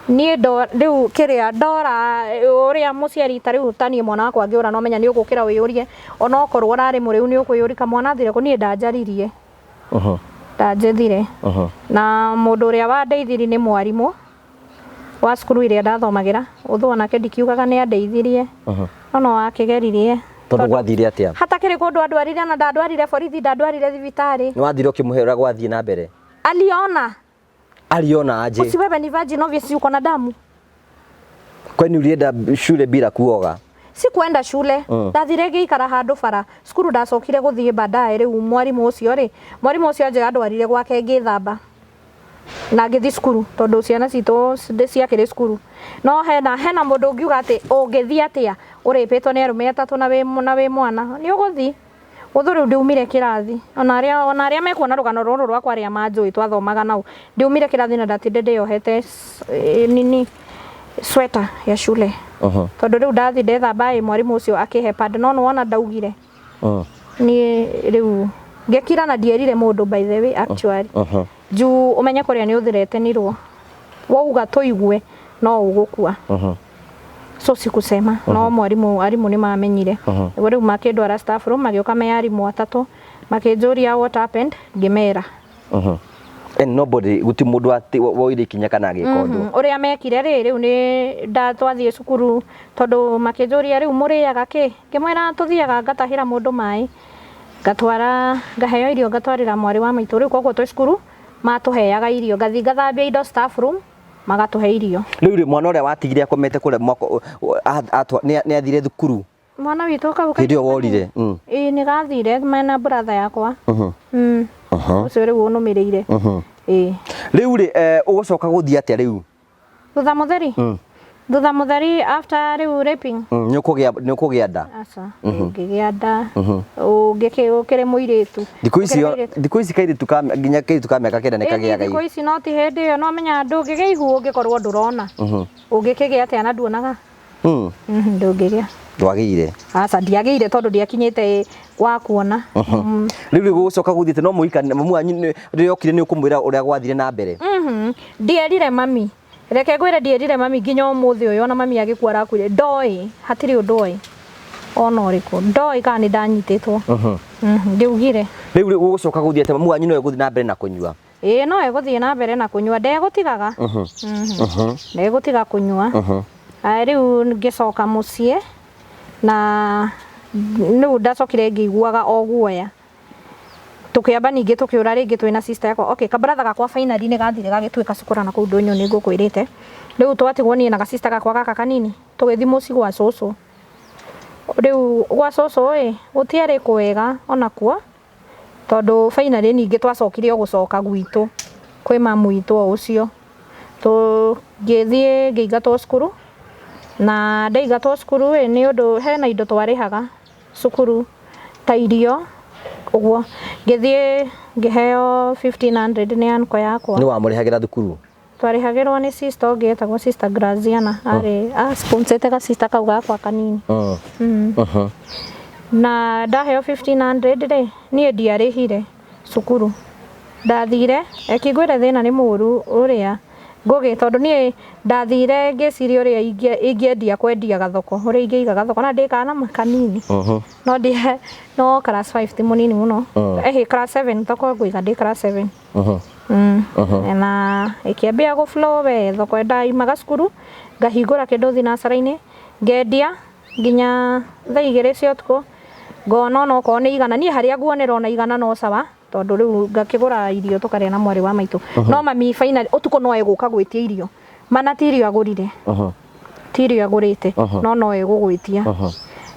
S1: Niĩ ndo rĩu kĩrĩa ndora ũrĩa mũciari ta rĩu ta niĩ mwana wakwa angĩũra no menya nĩ ũgũkĩra wĩyũrie onokorwo ũrarĩ mũrĩu nĩ ũkwĩyũria kamwana athire kũ niĩ ndanjaririe. Ndanjethire. Na mũndũ ũrĩa wandeithirie nĩ mwarimũ wa cukuru ĩrĩa ndathomagĩra ũthũ onake ndikiugaga nĩ andeithirie no no akĩgeririe.
S2: Tondũ gwathire atĩa?
S1: Hatakĩrĩ kũndũ andwarire na ndandwarire borithi ndandwarire thibitarĩ.
S2: Nĩ wathire ũkĩmũhe ũrĩa gwathiĩ na mbere?
S1: Aliona.
S2: Aliona aje?
S1: Usi wewe ni virgin obviously uko na damu.
S2: Kwani ulienda shule bila kuoga?
S1: Si kwenda shule. Ndathire ngĩikara handũ bara cukuru ndacokire gũthiĩ baadaye rĩu mwarimũ ũcio rĩ mwarimũ ũcio anjĩra ndwarire gwake ngĩthamba na ngĩthiĩ cukuru tondũ ciana citũ ciakĩrĩ cukuru no hena mũndũ ũngiuga atĩ ũngĩthiĩ atĩa ũrĩpĩtwo nĩ arũme atatũ na wĩ mwana nĩ ũgũthiĩ ũthũ rĩu ndiumire kĩrathi ona arĩa mekuona rũgano rũrũ rwakwa arĩa manjũĩ twathomaga nao ndiumire kĩrathi na ndatinde ndĩyohete nini sweater ya shule. Tondũ rĩu ndathi ndethamba ĩ mwarimũ ũcio akĩhe pad no nĩwona ndaugire. Niĩ rĩu ngĩkira na ndierire mũndũ by the way actually. Juu ũmenye kũrĩa nĩ ũthiretenirwo wauga tũigue no ũgũkua. So sikusema no mwarimu arimũ nĩ mamenyire. Rĩu makĩndwara staff room magĩũka me arimũ atatũ makĩnjũria what happened ngĩmera.
S2: And nobody guti mundu ati woire ikinya kana agĩka ũndũ.
S1: Ũrĩa mekire rĩ rĩu nĩ ndatwathiĩ cukuru tondũ makĩnjũria rĩu mũrĩaga kĩ ngĩmwĩra tũthiaga ngatahĩra mũndũ maĩ ngatwara ngaheo irio ngatwarĩra mwarĩ wa maitũ rĩu koguo twĩ cukuru matũheaga irio ngathiĩ ngathambia indo staff room magatũhe irio.
S2: Rĩu rĩ mwana ũrĩa watigire akomete kũrĩa mwako nĩ athire thukuru?
S1: Mwana witũ kau
S2: Hĩndĩ ĩyo worire?
S1: Ĩĩ nĩ gathire mena brother yakwa. Ũcio rĩu ũnũmĩrĩire. Ĩĩ.
S2: Rĩu rĩ ũgũcoka gũthiĩ atĩa rĩu?
S1: Thutha mũtheri? Thutha mũtheri after rĩu raping?
S2: Nĩ ũkũgĩa nda?
S1: Aca, ngĩgĩa nda. Ũngĩkĩrĩ mũirĩtu.
S2: Thikũ ici kairĩtu ka nginya kairĩtu ka mĩaka 9 nĩ kagĩaga.
S1: Thikũ ici no ti hĩndĩ ĩyo no menya ndũngĩgĩa ihu ũngĩkorwo ndũrona. Ũngĩkĩgĩa atĩa na nduonaga? Ndũngĩgĩa.
S2: Ndwagĩire?
S1: Aca ndiagĩire tondũ ndiakinyĩte wa kuona.
S2: Rĩu rĩ gũcoka gũthiĩte no mũhika mamu wanyu rĩrĩa okire nĩ ũkũmwĩra ũrĩa gwathire na mbere?
S1: Ndierire mami. Reke ngwĩre ndierire mami nginya ũmũthĩ ũyũ ona mami agĩkua arakuire ndoĩ hatirĩ ũndũ oĩ ona ũrĩkũ ndoĩ kana nĩ ndanyitĩtwo. Ndiugire.
S2: Rĩu rĩ gũcoka gũthiĩ atĩa mamu wanyu no egũthiĩ na mbere na kũnyua?
S1: Ĩĩ no egũthiĩ na mbere na kũnyua ndegũtigaga. Ndegũtiga kũnyua. Rĩu ngĩcoka mũciĩ na rĩu ndacokire ngĩiguaga o guoya. Tũkĩamba ningĩ tũkĩũra rĩngĩ twĩna sister yakwa. Okay, kabratha gakwa finally nĩ gathire gagĩtuĩka cukura na kũu ndũnyũ nĩ ngũkwĩrĩte. Rĩu twatigwo niĩ na gasister gakwa gaka kanini tũgĩthiĩ mũciĩ gwa cũcũ. Rĩu gwa cũcũ ĩ gũtiarĩ kwega onakuo tondũ finally ningĩ twacokire o gũcoka gwitũ kwĩ mamu witũ o ũcio. Tũgĩthiĩ ngĩingatwo cukuru na ndaingatwo cukuru ĩ nĩ ũndũ hena indo twarĩhaga cukuru ta irio ũguo ngĩthiĩ ngĩheo 1500 nĩ uncle yakwa.
S2: Nĩ wamũrĩhagĩra thukuru?
S1: Twarĩhagĩrwo nĩ sister ũngĩ etagwo sister Graziana arĩ a sponsete ga sister kau gakwa kanini. Na ndaheo 1500 rĩ niĩ ndiarĩhire cukuru. Ndathire ĩkĩngwĩra thĩna nĩ mũru ũrĩa ngũgĩ tondũ niĩ ndathire ngĩciria ũrĩa ingĩendia kwendia gathoko ũrĩa ingĩiga gathoko na ndĩ kana kanini. No ndi no class 5 ti mũnini mũno. Ehe class 7 thoko ngũiga ndĩ class 7. Na ĩkĩambia gũ flow we thoko ndaimaga cukuru ngahingũra kĩndũ thinacara-inĩ ngendia nginya thaa 2 cia ũtukũ ngona onokorwo nĩ igana niĩ harĩa nguonera ona igana no sawa tondũ rĩu ngakĩgũra irio tũkarĩa na mwarĩ wa maitũ. No mami finally ũtukũ no egũka gwĩtia irio mana ti irio agũrire. Ti irio agũrĩte no no egũgwĩtia.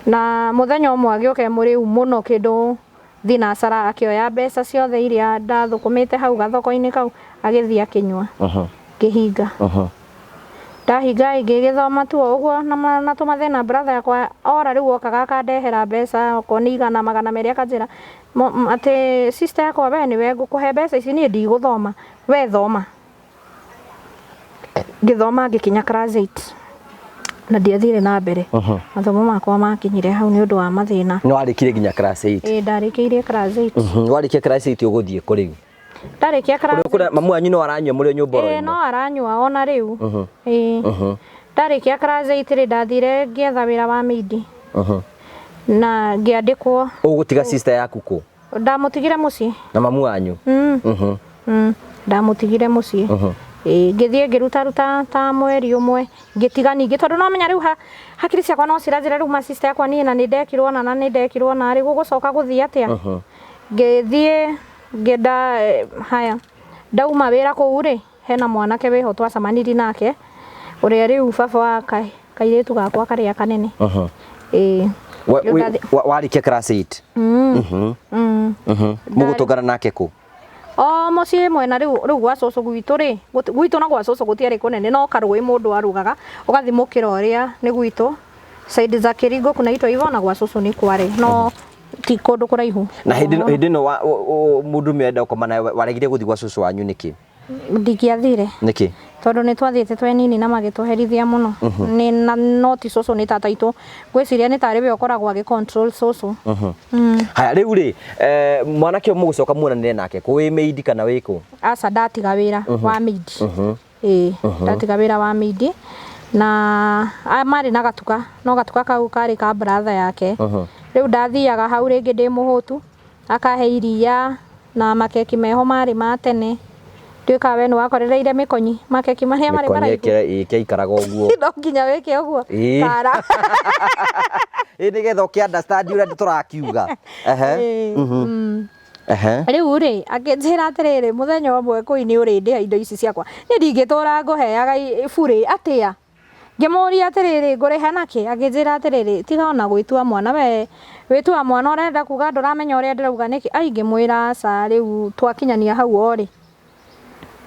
S1: Na mũthenya ũmwe agĩũka e mũrĩu mũno kĩndũ Thinacara akĩoya mbeca ciothe iria ndathũkũmĩte hau gathoko-inĩ kau agĩthiĩ akĩnyua. Ngĩhinga. Ndahinga ĩ ngĩgĩthoma tu o ũguo na tũmathĩna brother yakwa ora rĩu okaga akandehera mbeca okorwo nĩ igana 200 akanjĩra atĩ sister yakwa we nĩwe ngũkũhe mbeca ici niĩ ndigũthoma we thoma. Ngĩthoma ngĩkinya class 8 na ndiathire na mbere. Mathomo makwa makinyire hau nĩ ũndũ wa mathĩna.
S2: Nĩ warĩkirie nginya class 8?
S1: Ĩĩ ndarĩkĩirie class 8.
S2: Warĩkia class 8 ũgũthiĩ kũ rĩu?
S1: Ndarĩkia class
S2: Kũrĩa mamu wanyu no aranyua mũrĩ o nyũmba oro
S1: Ĩĩ
S2: ĩmwe?
S1: no aranyua ona rĩu. Ĩĩ. Ndarĩkia class 8 rĩ ndathire ngĩetha wĩra wa maid. Na ngĩandĩkwo.
S2: Ũgũtiga sister yaku kũ?
S1: Ndamũtigire mũciĩ.
S2: Na mamu wanyu?
S1: Ndamũtigire mũciĩ. Ĩĩ ngĩthiĩ ngĩrutaruta ta mweri ũmwe ngĩtiga ningĩ tondũ no menya rĩu hakiri ciakwa no ciranjĩra rĩu ma sister yakwa niĩ na nĩ ndekirwo na nĩ ndekirwo na rĩ gũgũcoka gũthiĩ atĩa? Ngĩthiĩ ngĩenda haya ndauma wĩra kũu rĩ hena mwanake wĩho twacemanirie nake ũrĩa rĩu baba wa kairĩtu gakwa karĩa kanene. Ĩĩ.
S2: Warĩkia class 8? Mũgũtũngana nake kũ?
S1: O mũciĩ mwena rĩu rĩu gwa cũcũ gwitũ rĩ gwitũ na gwa cũcũ gũtiarĩ kũnene no karũĩ mũndũ arugaga ũgathiĩ mũkĩra ũrĩa nĩ gwitũ side za Kĩringo kunaitwa hivyo na gwa cũcũ nĩ kwarĩ no ti kũndũ kũraihu.
S2: Na hĩndĩ hĩndĩ ĩno mũndũ ũmwe enda gũkoma nawe waregire gũthiĩ gwa cũcũ wanyu nĩkĩ?
S1: Ndingĩathire.
S2: Nĩkĩ?
S1: Tondũ nĩ twathiĩte twĩ nini na magĩtũherithia mũno. Nĩ na no ti cũcũ nĩ tata itũ. Ngwĩciria nĩ tarĩ we ũkoragwo agĩ control cũcũ.
S2: Haya rĩu rĩ mwanake ũyũ mũgũcoka muonanĩre nake kũ wĩ maid kana wĩ kũ?
S1: Aca ndatiga wĩra wa maid. Ĩĩ ndatiga wĩra wa maid na marĩ na gatuka no gatuka kau karĩ ka brother yake. Rĩu ndathiaga hau rĩngĩ ndĩ mũhũtu akahe iria na makeki meho marĩ ma tene. Ndiũĩ we nĩ wakorereire mĩkonyi makeki marĩa marĩ
S2: Mĩkonyi
S1: maraihu.
S2: ĩkĩikaraga ũguo.
S1: No nginya wĩke ũguo.
S2: Ĩĩ.
S1: Kara.
S2: Ĩĩ nĩgetha ũkĩ understand ũrĩa tũrakiuga. Ehe. Ehe.
S1: Rĩu rĩ akĩnjĩra atĩrĩrĩ mũthenya ũmwe kũi nĩ ũrĩndĩha indo ici ciakwa niĩ ndingĩtũra ngũheaga burĩ atĩa. Ngĩmũria atĩrĩrĩ ngũrĩha nakĩ akĩnjĩra atĩrĩrĩ tiga ona gwĩtua mwana we wĩtua mwana ũrenda kuga ndũramenya ũrĩa ndĩrauga nĩkĩ. Ai ngĩmwĩra aca rĩu twakinyania hau o rĩ.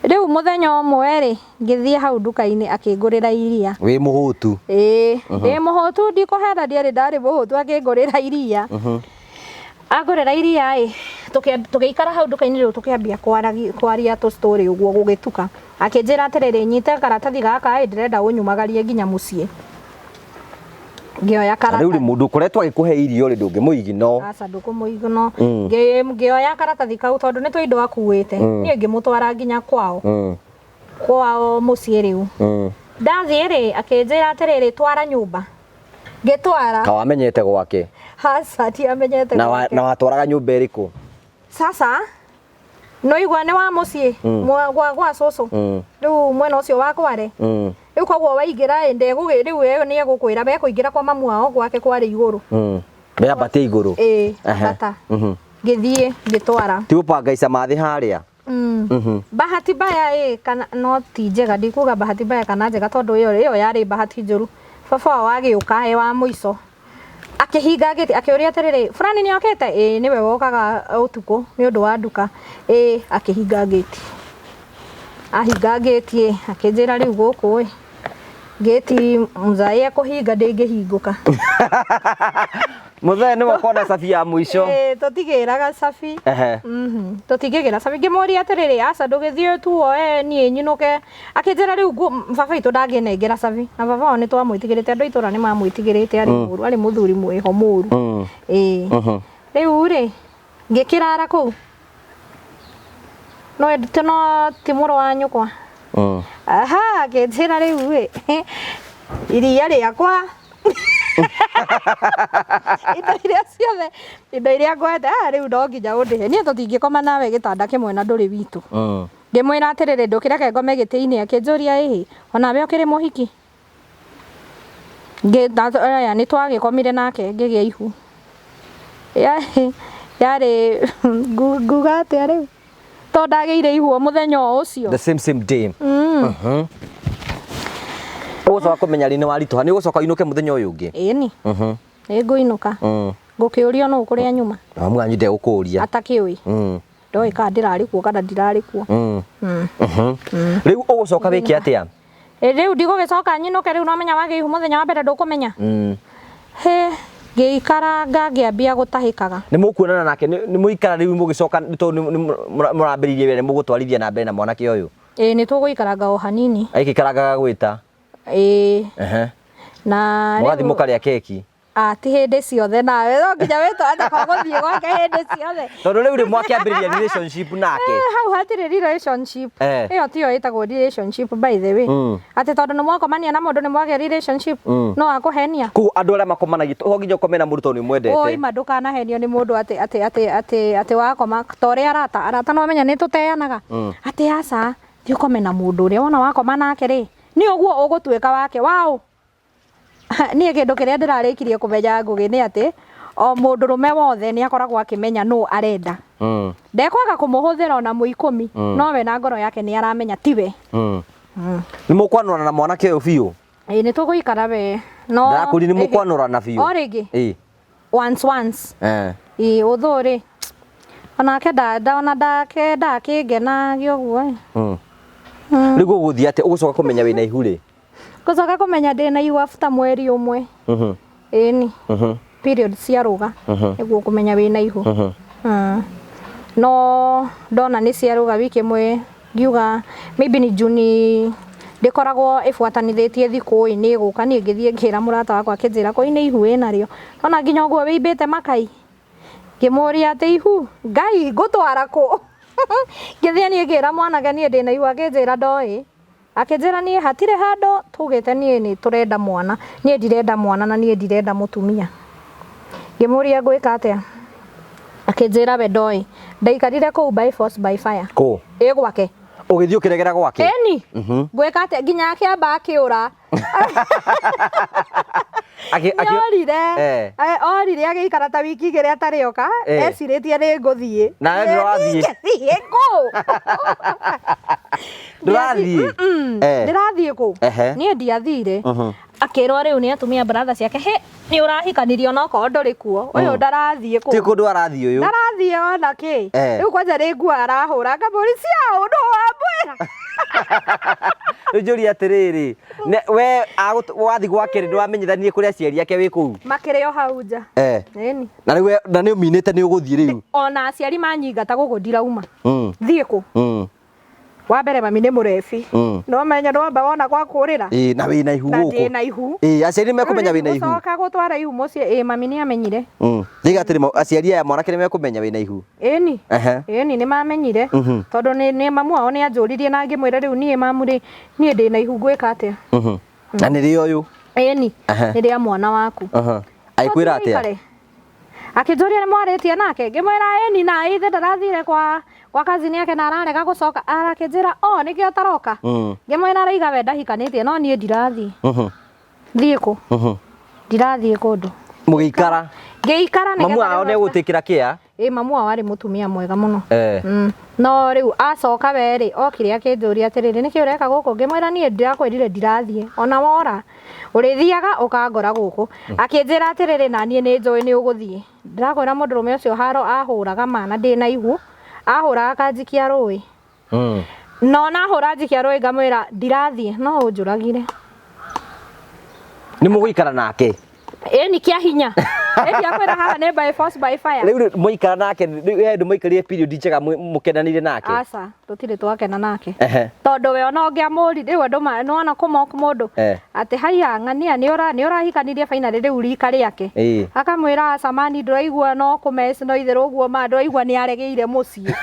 S1: Rĩu mũthenya ũmwe rĩ ngĩthiĩ hau nduka-inĩ akĩngũrĩra iria.
S2: Wĩ mũhũtu?
S1: Ĩĩ ndĩ mũhũtu ndikũhena ndiarĩ ndarĩ mũhũtu akĩngũrĩra iria. Angũrĩra iria ĩ tũgĩikara hau nduka-inĩ rĩu tũkĩambia kwaria tũ story ũguo gũgĩtuka. Akĩnjĩra atĩrĩrĩ nyite karatathi gaka ĩ ndĩrenda ũnyumagarie nginya mũciĩ. Ngĩoya
S2: Na rĩu rĩ
S1: karatathi.
S2: mũndũ ũkoretwo agĩkũhe irio rĩ ndũngĩmũignore.
S1: Aca ndũkũmũignore. Ngĩoya karatathi kau tondũ nĩ tũindo akuĩte. Niĩ ngĩmũtwara nginya kwao. Kwao mũciĩ rĩu. Ndathiĩ rĩ akĩnjĩra atĩrĩrĩ twara nyũmba. Ngĩtwara.
S2: Ka wamenyete gwake?
S1: Aca ndiamenyete gwake.
S2: Na watwaraga nyũmba ĩrĩkũ?
S1: Sasa no igua nĩ wa mũciĩ gwa cũcũ. Rĩu mwena ũcio wa Kware. Rĩu koguo waingĩra ĩ ndegũgĩ rĩu ĩyo nĩ egũkwĩra mekũingĩra kwa mamu wao gwake kwarĩ igũrũ.
S2: Wambatie igũrũ?
S1: Ĩĩ, ambata. Ngĩthiĩ ngĩtwara.
S2: Ti gũbangaica mathĩ harĩa?
S1: Bahati mbaya ĩ kana no ti njega ndikuga bahati mbaya kana njega tondũ ĩyo yarĩ bahati njũru. Baba wao agĩũka e wa mũico. Akĩhinga gĩti akĩũria atĩrĩrĩ fulani nĩ okĩte? Ĩĩ nĩwe wokaga ũtukũ nĩ ũndũ wa nduka. Ĩĩ akĩhinga gĩti. Ahinga gĩti ĩ akĩnjĩra rĩu gũkũ ĩ gĩti mzae ekũhinga ndĩngĩhingũka.
S2: Mũthee nĩwe ũkona cabi ya mũico.
S1: Ĩĩ tũtigĩraga cabi. Tũtingĩgĩra cabi. Ngĩmũria atĩrĩrĩ aca ndũgĩthiĩ tu woe niĩ nyinũke. Akĩnjĩra rĩu baba witũ ndangĩnengera cabi. Na baba wao nĩ twamwĩtigĩrĩte andũ a itũra nĩ mamwĩtigĩrĩte arĩ mũru arĩ mũthuri mwĩho mũru. Ĩĩ. Rĩu rĩ ngĩkĩrara kũu. No no ti mũrũ wa nyũkwa. Aha akĩnjĩra rĩu ĩ iria rĩakwa. Indo iria ciothe indo iria ngwenda rĩu no nginya ũndĩhe. Niĩ tũtingĩkoma nawe gĩtanda kĩmwe na ndũrĩ witũ. Ngĩmwĩra atĩrĩrĩ ndũkĩreke ngome gĩtĩ-inĩ akĩnjũria ĩhĩ onawe ũkĩrĩ mũhiki. Aya nĩ twagĩkomire nake ngĩgĩa ihu. Yarĩ nguga atĩa rĩu tondũ ndagĩire ihu o mũthenya o ũcio.
S2: The same same day. Ũgũcoka kũmenya rĩ nĩ waritũha nĩ ũgũcoka ũinũke mũthenya ũyũ ũngĩ?
S1: Ĩni. Nĩ ngũinũka. Ngũkĩũrio nũ kũrĩa nyuma.
S2: Mamu wanyu ndegũkũria.
S1: Atakĩũĩ. Ndoĩ kana ndĩrarĩ kuo kana ndirarĩ kuo.
S2: Rĩu ũgũcoka wĩke atĩa?
S1: Rĩu ndigũgĩcoka nyinũke rĩu nomenya wagĩa ihu mũthenya wa mbere ndũkũmenya. Hĩ, ngĩikaranga ngĩambia gũtahĩkaga.
S2: Nĩ mũkuonana nake nĩ mũikara rĩu mũgĩcoka nĩ tondũ nĩ mũrambĩrĩirie wĩra nĩ mũgũtwarithia na mbere na mwanake ũyũ?
S1: Ĩĩ nĩ tũgũikaranga o hanini.
S2: Agĩikarangaga gwĩta?
S1: Ĩĩ. Na
S2: Mũgathiĩ mũkarĩa keki?
S1: Ah, ti hĩndĩ ciothe nawe no nginya wĩtware kwa gũthiĩ gwake hĩndĩ ciothe.
S2: Tondũ rĩu rĩ mwakĩambĩrĩria relationship nake.
S1: Hau hatirĩ relationship. Ĩyo tiyo ĩtagwo relationship by the way. Atĩ tondũ nĩ mwakomania na mũndũ nĩ mwagĩa relationship no akũhenia.
S2: Koguo andũ arĩa makomanagia to nginya ũkome na mũndũ tondũ nĩ ũmwendete.
S1: Oi ma ndũkanahenio nĩ mũndũ atĩ atĩ atĩ atĩ atĩ wakoma ta ũrĩa arata arata no menya nĩ tũteanaga. Atĩ aca thiĩ ũkome na mũndũ ũrĩa wona wakoma nake rĩ nĩ ũguo ũgũtuĩka wake waũ. Niĩ kĩndũ kĩrĩa ndĩrarĩkirie kũmenya Ngũgĩ nĩ atĩ o mũndũrũme wothe nĩ akoragwo akĩmenya nũ arenda. Ndekwaga kũmũhũthĩra ona mwĩ ikũmi no we na ngoro yake nĩ aramenya tiwe.
S2: Nĩ mũkwanũrana na mwanake ũyũ biũ?
S1: Ĩĩ nĩ tũgũikara we no
S2: Ndĩrakũria nĩ mũkwanũrana biũ?
S1: O rĩngĩ?
S2: Ĩĩ.
S1: Once once. Ĩĩ ũthũ rĩ onake ona ndakĩngenagia ũguo ĩ.
S2: Rĩu gũgũthiĩ atĩa? Ũgũcoka kũmenya wĩna ihu rĩ?
S1: Ngũcoka kũmenya ndĩna ihu after mweri ũmwe. Ĩni. Period ciarũga nĩguo kũmenya wĩna ihu. No ndona nĩ ciarũga wiki ĩmwe ngiuga maybe ni Juni ndĩkoragwo ĩbuatanithĩtie thikũ ĩ nĩ ĩgũka niĩ ngĩthiĩ ngĩra mũrata wakwa akĩnjĩra koi nĩ ihu wĩnarĩo. Ndona nginya ũguo wĩimbĩte makai. Ngĩmũria atĩ ihu Ngai ngũtwara kũ? Ngĩthiĩ niĩ ngĩra mwanake niĩ ndĩna ihu akĩnjĩra ndoĩ. Akĩnjĩra niĩ hatirĩ handũ tugĩte niĩ nĩ tũrenda mwana, niĩ ndirenda mwana na niĩ ndirenda mũtumia. Ngĩmũria ngwĩka atĩa? Akĩnjĩra we ndoĩ. Ndaikarire kũu by force by fire.
S2: Kũ?
S1: Ĩ gwake.
S2: Ũgĩthiĩ ũkĩregera gwake?
S1: Ĩni. Ngwĩka atĩa? Nginya akĩamba akĩũra. Nĩorire. Orire agĩikara ta wiki igĩrĩ atarĩ oka, ecirĩtie nĩ ngũthiĩ.
S2: Nawe ndũrathiĩ.
S1: Ingĩthiĩ kũ?
S2: Ndũrathiĩ?
S1: Ndĩrathiĩ kũ? Niĩ ndiathire. Akĩrwo rĩu nĩ atumia brother ciake, hĩ nĩ ũrahikanirie onokorwo ndũrĩ kuo. Ũyũ ndarathiĩ kũ?
S2: Ti kũndũ arathiĩ ũyũ.
S1: Ndarathiĩ ona kĩ. Rĩu kwanja nĩ nguo arahũra ngamũria cia ũndũ wamwĩra.
S2: Rĩu njũrie atĩrĩrĩ, we wathiĩ gwake rĩ ndwamenyithanirie kũrĩ aciari ake wĩ kũu?
S1: Makĩrĩ o hau nja. Ĩni.
S2: Na rĩu na nĩ ũminĩte nĩ ũgũthiĩ rĩu?
S1: Ona aciari manyingata gũkũ ndirauma. Thiĩ kũ? Wa mbere mami nĩ mũrebi. No menya ndwamba wona gwa kũrĩra.
S2: Ĩĩ na wĩna ihu
S1: Na
S2: gũkũ.
S1: ndĩna ihu.
S2: Ĩĩ aciari nĩ mekũmenya wĩna ihu.
S1: Gũcoka gũtwara ihu mũciĩ ĩĩ mami nĩ amenyire.
S2: Ndiga atĩrĩ aciari aya mwanake nĩ mekũmenya wĩna ihu.
S1: Ĩni. Ĩni nĩ mamenyire. Tondũ nĩ mamu wao nĩ anjũririe na ngĩmwĩra rĩu niĩ mamu rĩ niĩ ndĩna ihu ngwĩka atĩa?
S2: Na nĩ rĩa ũyũ?
S1: Ĩni. Nĩ rĩa mwana waku.
S2: Agĩkwĩra atĩa?
S1: Akĩnjũria nĩ mwarĩtie nake ngĩmwĩra ĩni na ithe ndarathire kwa cousin yake na ararega gũcoka arakĩnjĩra o nĩkĩo ũtaroka. Ngĩmwĩra araiga we ndahikanĩtie no niĩ ndirathiĩ. Thiĩ kũ? Ndirathiĩ kũndũ.
S2: Mũgĩikara?
S1: Ngĩikara
S2: nĩgetha Mamu wao nĩ egũtĩkĩra kĩa?
S1: Ĩĩ mamu wao arĩ mũtumia mwega mũno. No rĩu acoka we rĩ okire akĩnjũria atĩrĩrĩ nĩkĩ ũreka gũkũ? Ngĩmwĩra niĩ ndĩrakwĩrire ndirathiĩ ona wora ũrĩthiaga ũkangora gũkũ. Akĩnjĩra atĩrĩrĩ na niĩ nĩ njũĩ nĩ ũgũthiĩ. Ndĩrakwĩra mũndũrũme ũcio haro ahũraga ma na ndĩna ihu ahũraga akanjikia rũĩ. No ona ahũra njikia rũĩ ngamwĩra ndirathiĩ no ũnjũragire.
S2: Nĩ mũgũikara nake?
S1: Ĩni kĩa hinya. Ĩni akwĩra haha nĩ by force by fire.
S2: Rĩu mwaikara nake rĩu he andũ maikarire period njega mũkenanĩire nake?
S1: Aca, tũtirĩ twakena nake. Tondũ we ona ũngĩamũri rĩu andũ nĩwona kũmock mũndũ. Atĩ haiya ng'ania nĩ ũrahikanirie finally rĩu rika rĩake. Akamwĩra aca mani ndũraigua no kũmeci no itherũ ũguo ma ndũraigua nĩ aregeire mũciĩ.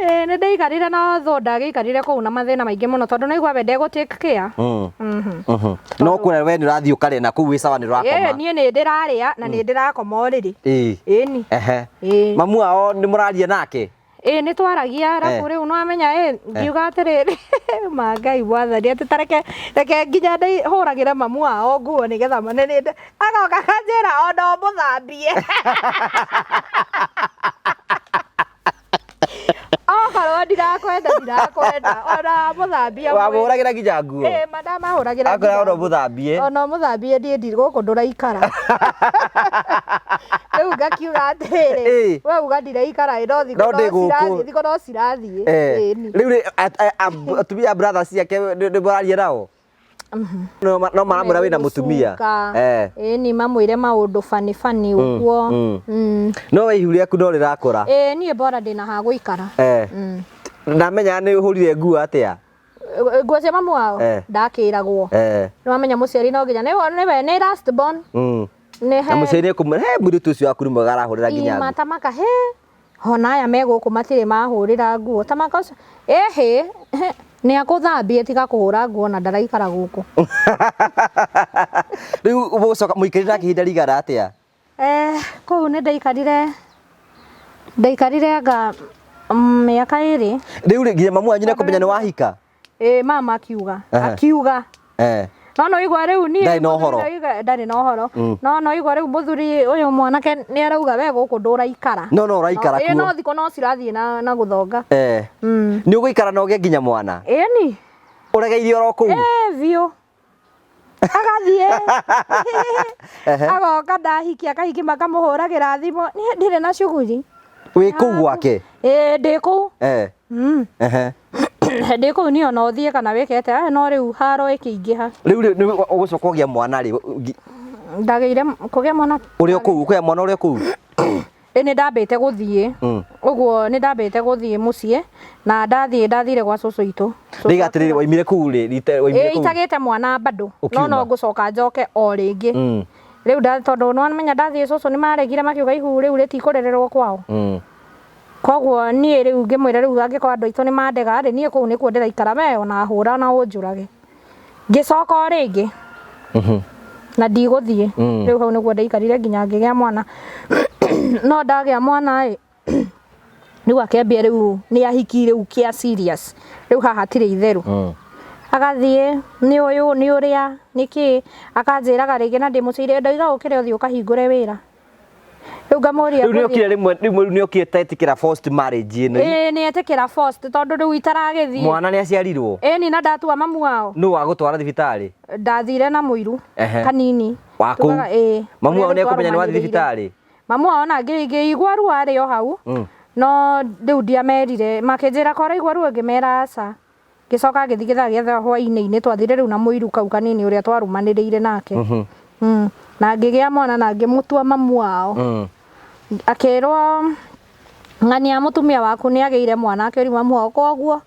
S1: Nĩ ndaikarire na thũ ndagĩikarire kũu na mathĩna maingĩ mũno tondũ naigua we ndegũ take care.
S2: No kuona we nĩ ũrathiĩ ũkarĩa na kũu wĩ sawa nĩ ũrakoma.
S1: Niĩ nĩ ndĩrarĩa na nĩ ndĩrakoma ũrĩrĩ. Ĩni.
S2: Mamu wao nĩ mũraria nake?
S1: Ĩĩ nĩ twaragia arabu rĩu no amenya ngiuga atĩrĩrĩ ma Ngai mwathani atĩ ta reke nginya hũragĩre mamu wao nguo nĩgetha nĩ agoka akanjĩra ona ũmũthambie. Okorwo O ndirakwenda, ndirakwenda. Ona mũthambia.
S2: Wamũhũragĩra nginya nguo?
S1: Ĩĩ, ma ndamahũragĩra.
S2: Akwĩra ona ũmũthambie.
S1: Ona ũmũthambie, ndiĩ ndi gũkũ ndũraikara. Rĩu ngakiuga atĩrĩrĩ, we uga ndiraikara ĩ, no thikũ
S2: No ndĩ
S1: no
S2: gũkũ.
S1: cirathiĩ, thikũ no cirathiĩ. Ĩni.
S2: Rĩu rĩ, atumia a brothers ciake nĩ mũraria nao? No maramwĩra wĩna mũtumia?
S1: Gũcuka.
S2: Eh.
S1: Ĩni, mamwĩre maũndũ bani bani ũguo.
S2: No we ihu rĩaku no rĩrakũra?
S1: Ĩĩ, niĩ bora ndĩna ha gũikara.
S2: Ndamenya nĩ ũhũrire nguo atĩa?
S1: Nguo cia mamu wao? Ndakĩragwo. Nĩ wamenya mũciari no nginya nĩwe nĩ last born. Nĩ
S2: Na mũciari nĩ ekũmwĩra he mũirĩtu ũcio waku nĩ mwega, arahũrĩra nginya
S1: Ima
S2: nguo.
S1: Tamaka he hona aya me gũkũ matirĩ mahũrĩra nguo, tamaka ũcio ĩhĩ nĩ akũthambie, tiga kũhũra nguo na ndaraikara gũkũ.
S2: Rĩu mũgũcoka mũikarire nake ihinda rĩigana atĩa?
S1: Kũu nĩ ndaikarire anga mĩaka 2.
S2: Rĩu rĩ, nginya mamu wanyu nĩ ekũmenya nĩ wahika?
S1: Ĩĩ, mama akiuga. Akiuga. No no igua rĩu niĩ
S2: Ndarĩ na ũhoro.
S1: Ndarĩ na ũhoro. No no igua rĩu mũthuri ũyũ mwanake nĩ arauga we gũkũ ndũraikara.
S2: No no ũraikara
S1: Ĩĩ,
S2: kuo.
S1: no thikũ no cirathiĩ na gũthonga.
S2: Nĩ ũgũikara na ũgĩe nginya mwana?
S1: Ĩni.
S2: Ũregeire oro kũu?
S1: Ĩĩ, biũ. Agathiĩ. Agoka ndahikia, akahikia makamũhũragĩra thimũ. Niĩ ndirĩ na shughuli.
S2: Wĩ kũu gwake?
S1: Ĩĩ, ndĩ kũu. Ndĩ kũu niĩ, ona ũthiĩ kana wĩke atĩa, no rĩu haro ĩkĩingĩha.
S2: Rĩu rĩ, nĩ ũgũcoka ũgĩa mwana rĩ?
S1: Ndagĩire kũgĩa mwana.
S2: Ũrĩ o kũu, ũkũgĩa mwana ũrĩ o kũu?
S1: Ĩ, nĩ ndambĩte gũthiĩ. Ũguo nĩ ndambĩte gũthiĩ mũciĩ na ndathiĩ ndathire gwa cũcũ itũ.
S2: Rĩga atĩrĩrĩ, waimire kũu rĩ? Waimire
S1: Ĩ,
S2: kũu?
S1: itagĩte mwana bado. No
S2: Ũkiuma?
S1: no ngũcoka njoke o rĩngĩ. Rĩu tondũ nĩ wamenya ndathiĩ cũcũ nĩ maregire, makiuga ihu rĩu rĩtikũrererwo kwao. Koguo niĩ rĩu ngĩmwĩra, rĩu angĩkorwo andũ aitũ nĩ mandega rĩ, niĩ kũu nĩkuo ndĩraikara, we ona hũra na ũnjũrage. Ngĩcoka o rĩngĩ na ndigũthiĩ. Rĩu hau nĩguo ndaikarire nginya ngĩgĩa mwana. No ndagĩa mwana ĩ, rĩu akĩambia, rĩu nĩ ahiki, rĩu kĩa serious, rĩu haha hatirĩ itherũ. Agathiĩ nĩ ũyũ nĩ ũrĩa nĩ kĩ, akanjĩraga rĩngĩ na ndĩ mũciĩ, ndoiga ũkĩre ũthiĩ ũkahingũre wĩra. Rĩu ngamũria.
S2: Rĩu nĩ okire rĩmwe, rĩu nĩ okire tetĩkĩra forced marriage ĩno?
S1: Ĩĩ, nĩ etĩkĩra forced, tondũ rĩu itaragĩthiĩ.
S2: Mwana nĩ aciarirwo?
S1: Ĩni, na ndatua mamu wao.
S2: Nũ wagũtwara thibitarĩ?
S1: Ndathire na mũiru kanini.
S2: Wa kũu?
S1: Tugaga, ĩĩ.
S2: Mamu wao
S1: Ũrĩa
S2: nĩ ekũmenya nĩ wathiĩ
S1: twarũmanĩrĩire.
S2: thibitarĩ?
S1: Mamu wao ona ngĩigua ruo arĩ o hau. No rĩu ndiamerire, makĩnjĩra ko ũraigua ruo, ngĩmera aca. Ngĩcoka ngĩthiĩ gĩthaa gĩa thaa hwainĩ-inĩ, twathire rĩu na mũiru kau kanini ũrĩa twarũmanĩrĩire nake. Na ngĩgĩa mwana na ngĩmũtua mamu wao. Akĩrwo ng'ania mũtumia waku nĩ agĩire mwana, akĩũria mamu wao koguo.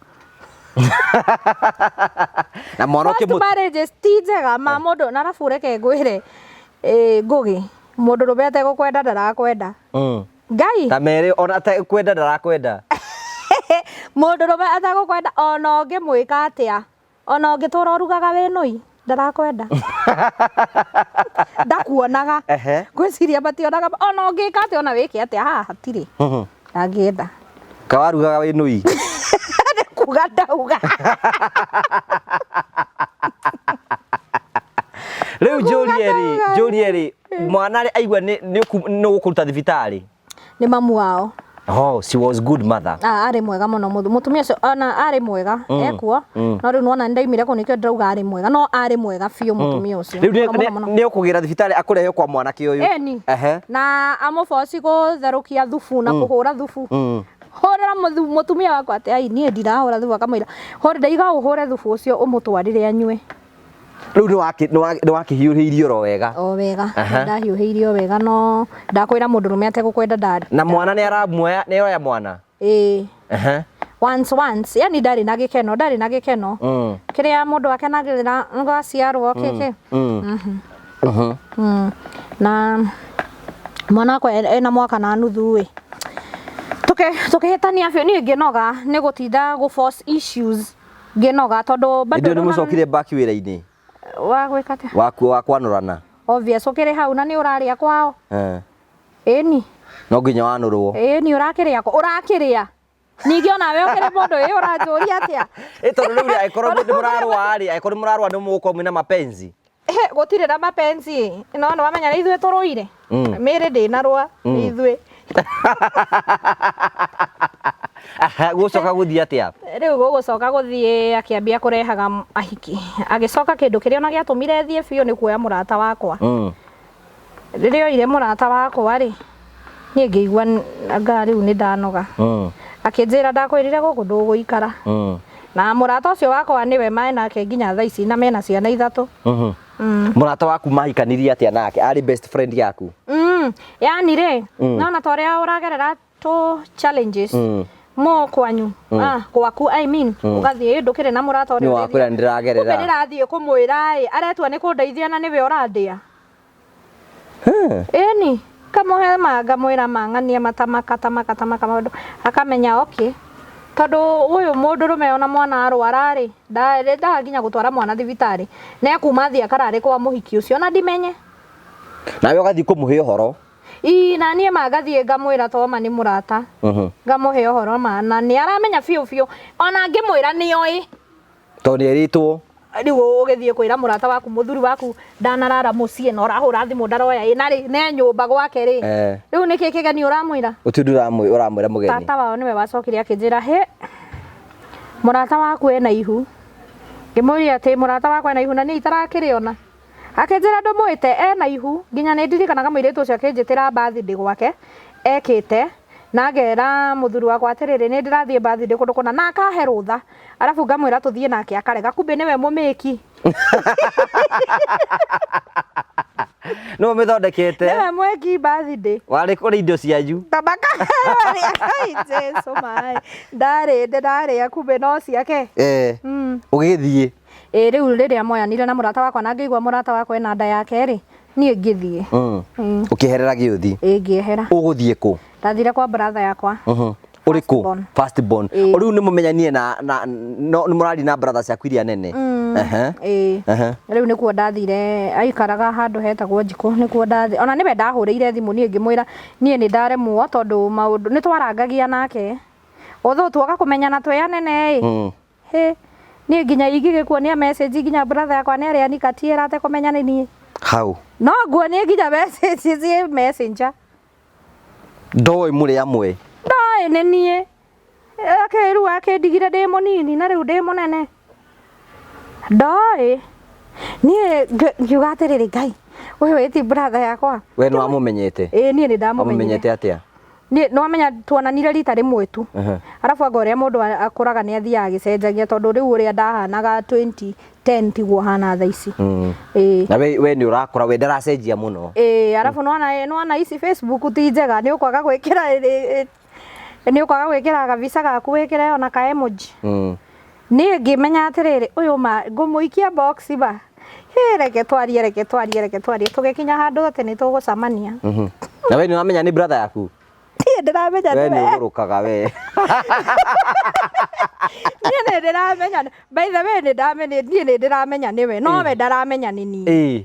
S2: Na mwana
S1: First
S2: ũkĩmũ
S1: marriages ti njega ma mũndũ, na arabu reke ngwĩre, Ngũgĩ, mũndũ rũme ategũkwenda ndarakwenda. Ngai.
S2: Ta mere ona kwenda ndarakwenda.
S1: Mũndũ rũme ategũkwenda, ona ũngĩmwĩka atĩa, ona ũngĩtũra ũrugaga wĩ nũi, ndarakwenda, ndakuonaga. Ngwĩciria mationaga, ona ũngĩka atĩa, ona wĩke atĩa, haha hatirĩ ndangĩenda.
S2: Kawarugaga wĩ nũi?
S1: Nĩ kuga ndauga.
S2: Rĩu njũrie rĩ, njũrie rĩ, mwana rĩ aigua nĩ nĩ ũgũkũruta thibitarĩ?
S1: Nĩ mamu wao.
S2: Oh, she was good mother.
S1: Ah, arĩ mwega mũno mũtumia ũcio, ona arĩ mwega ekuo. No rĩu nĩwona nĩndaimire kũu, nĩkĩo ndĩrauga arĩ mwega, no arĩ mwega biũ mũtumia ũcio.
S2: Rĩu
S1: Mũno, mũno, mũno.
S2: nĩ ũkũgĩra thibitarĩ akũrehe kwa mwanake ũyũ?
S1: Ĩni. Na amũboci gũtherũkia thubu na kũhũra thubu. Hũrĩra mũtumia wakwa atĩ ai niĩ ndirahũra thubu, akamwĩra hũrĩ ndaiga ũhũre thubu ũcio ũmũtwarĩre anyue.
S2: Rĩu nĩ wakĩhiũhĩirio oro wega?
S1: O wega. Ndahiũhĩirio wega, no ndakwĩra mũndũrũme ategũkwenda nda.
S2: Na mwana nĩ aramuoya, nĩ oya mwana?
S1: Ĩĩ. Once once, yani ndarĩ na gĩkeno, ndarĩ na gĩkeno kĩrĩa mũndũ akenagĩrĩra gwaciarwo kĩkĩ. Na mwana wakwa ena mwaka na nuthu ĩ, tũkĩhĩtania biũ. Niĩ ngĩnoga nĩ gũtinda gũ force issues, ngĩnoga tondũ bado
S2: Hĩndĩ ĩyo nĩ mũcokire back wĩra-inĩ?
S1: Wa gwĩka atĩa?
S2: Waku wa kwanũrana.
S1: Obvious, ũkĩrĩ hau na nĩ ũrarĩa kwao. Ĩni.
S2: No nginya wanũrwo.
S1: Ĩni, ũrakĩrĩa ũrakĩrĩa ningĩ onawe ũkĩrĩ mũndũ ĩ ũranjũria atĩa?
S2: Ĩ, tondũ rĩu rĩ, angĩkorwo nĩ mũrarũa rĩ, angĩkorwo nĩ mũrarũa nĩ mũgũkorwo mwĩna mapenzi.
S1: He, gũtirĩ na mapenzi, no nĩ wamenya nĩ ithuĩ tũrũire. Mĩrĩ ndĩnarũa, nĩ ithuĩ.
S2: Aha, gũcoka gũthiĩ atĩa?
S1: Rĩu gũgũcoka gũthiĩ akĩambia kũrehaga ahiki, agĩcoka kĩndũ kĩrĩa ona gĩatũmire thiĩ biũ nĩ kuoya mũrata wakwa. Rĩrĩa oire mũrata wakwa rĩ, niĩ ngĩigua anga rĩu nĩ ndanoga. Akĩnjĩra ndakwĩrire gũkũ ndũgũikara. Na mũrata ũcio wakwa nĩwe me nake nginya thaa ici na mena ciana ithatũ.
S2: Mũrata waku mahikanirie atĩa nake? Arĩ best friend yaku?
S1: Yani rĩ, nona ta ũrĩa ũragerera tũ challenges mo kwanyu, gwaku I mean, ũgathiĩ ndũkĩrĩ na mũrata ũrĩa
S2: Nĩ wakwĩra nĩ ndĩragerera.
S1: Kumbe ndĩrathiĩ kũmwĩra ĩ, aretua nĩ kũndeithia na nĩwe ũrandĩa. Ĩni kamũhe ma ngamwĩra mang'ania matamaka tamaka tamaka maũndũ akamenya okay, tondũ ũyũ mũndũrũme ona mwana arwara rĩ, ndendaga nginya gũtwara mwana thibitarĩ, nĩ akuma athiĩ akarare kwa mũhiki ũcio na ndimenye.
S2: Nawe ũgathiĩ kũmũhe ũhoro?
S1: Ii, na niĩ ma ngathiĩ ngamwĩra toma nĩ mũrata. Ngamũhe ũhoro ma na nĩ aramenya biũ biũ, ona ngĩmwĩra nĩ oĩ.
S2: Tondũ nĩ erĩtwo.
S1: Rĩu ũgĩthiĩ kwĩra mũrata waku mũthuri waku ndanarara mũciĩ na ũrahũra thimũ ndaroya ĩ na rĩ ne nyũmba gwake rĩ. Rĩu nĩkĩ kĩgeni ũramwĩra?
S2: Gũtirĩ ũndũ ũramwĩra mũgeni.
S1: Tata wao nĩwe wacokire akĩnjĩra he mũrata waku ena ihu. Ngĩmũria atĩ mũrata wakwa ena ihu na niĩ itarakĩrĩona. Akĩnjĩra ndũmwĩte ena ihu, nginya nĩ ndirikanaga mũirĩtu ũcio akĩnjĩtĩra birthday gwake ekĩte, na ngera mũthuri wakwa atĩrĩrĩ nĩ ndĩrathiĩ birthday kũndũ kũna na akahe rũtha, arabu ngamwĩra tũthiĩ nake akarega, kumbe nĩwe mũmĩki.
S2: Nĩwe ũmĩthondekete.
S1: Nĩwe mwĩki birthday.
S2: Warĩ kũrĩ indo cianyu.
S1: Tabaka. Ai Jesu maĩ. Ndarĩ ndarĩa kumbe no ciake.
S2: Ũgĩthiĩ.
S1: Ĩ rĩu rĩrĩa moyanire na mũrata wakwa na ngĩigua mũrata wakwa ena nda yake rĩ, niĩ ngĩthiĩ.
S2: Ũkĩeherera gĩũthi.
S1: Ĩ ngĩehera.
S2: Ũgũthiĩ kũ?
S1: Ndathire kwa brother yakwa.
S2: Ũrĩ kũ?
S1: First born.
S2: First born.
S1: Ĩ.
S2: Rĩu nĩ mũmenyanie na na no nĩ mũraria na brother ciaku iria nene.
S1: Ĩ. Rĩu nĩkuo ndathire, aikaraga handũ hetagwo Njikũ, nĩkuo ndathire. Ona nĩwe ndahũrĩire thimũ niĩ ngĩmwĩra niĩ nĩ ndaremwo tondũ maũndũ nĩ twarangagia nake. Although tuoka kũmenyana twĩ anene ĩ. Hĩ, niĩ nginya ingĩgĩkuonia message nginya brother yakwa nĩ arĩa nikatie atekũmenya nĩ niĩ.
S2: Hau.
S1: No nguonie nginya message ciĩ messenger.
S2: Ndoĩ mũrĩ amwe.
S1: Ndoĩ nĩ niĩ. Rĩu akĩndigire ndĩ mũnini na rĩu ndĩ mũnene. Ndoĩ. Niĩ ngiuga atĩrĩrĩ Ngai, ũyũ ĩti brother yakwa.
S2: We nĩ wamũmenyete?
S1: Ĩĩ niĩ nĩ ndamũmenyire.
S2: Wamũmenyete atĩa?
S1: Niĩ nĩ wamenya tuonanire rita rĩmwe tu. Arabu anga ũrĩa mũndũ akũraga nĩ athiaga agĩcenjagia tondũ rĩu ũrĩa ndahanaga 2010 tiguo hana thaa ici. Ĩĩ.
S2: Na we nĩ ũrakũra, we ndaracenjia mũno.
S1: Ĩĩ, arabu nĩwona ici Facebook ti njega, nĩ ũkwaga gwĩkĩra nĩ ũkwaga gwĩkĩra gabica gaku wĩkĩre ona ka emoji. Niĩ ngĩmenya atĩrĩrĩ, ũyũ ma ngũmũikia box ma. Hĩ, reke twarie, reke twarie, reke twarie. Tũgĩkinya handũ atĩ nĩ tũgũcemania.
S2: Na we nĩ ũramenya nĩ brother yaku?
S1: Niĩ ndĩramenya
S2: We
S1: nĩwe.
S2: nĩ ũgũrũkaga we.
S1: Niĩ nĩ ndĩramenya. By the way, nĩ ndamenya, niĩ nĩ ndĩramenya nĩwe, no we ndaramenya nĩ niĩ.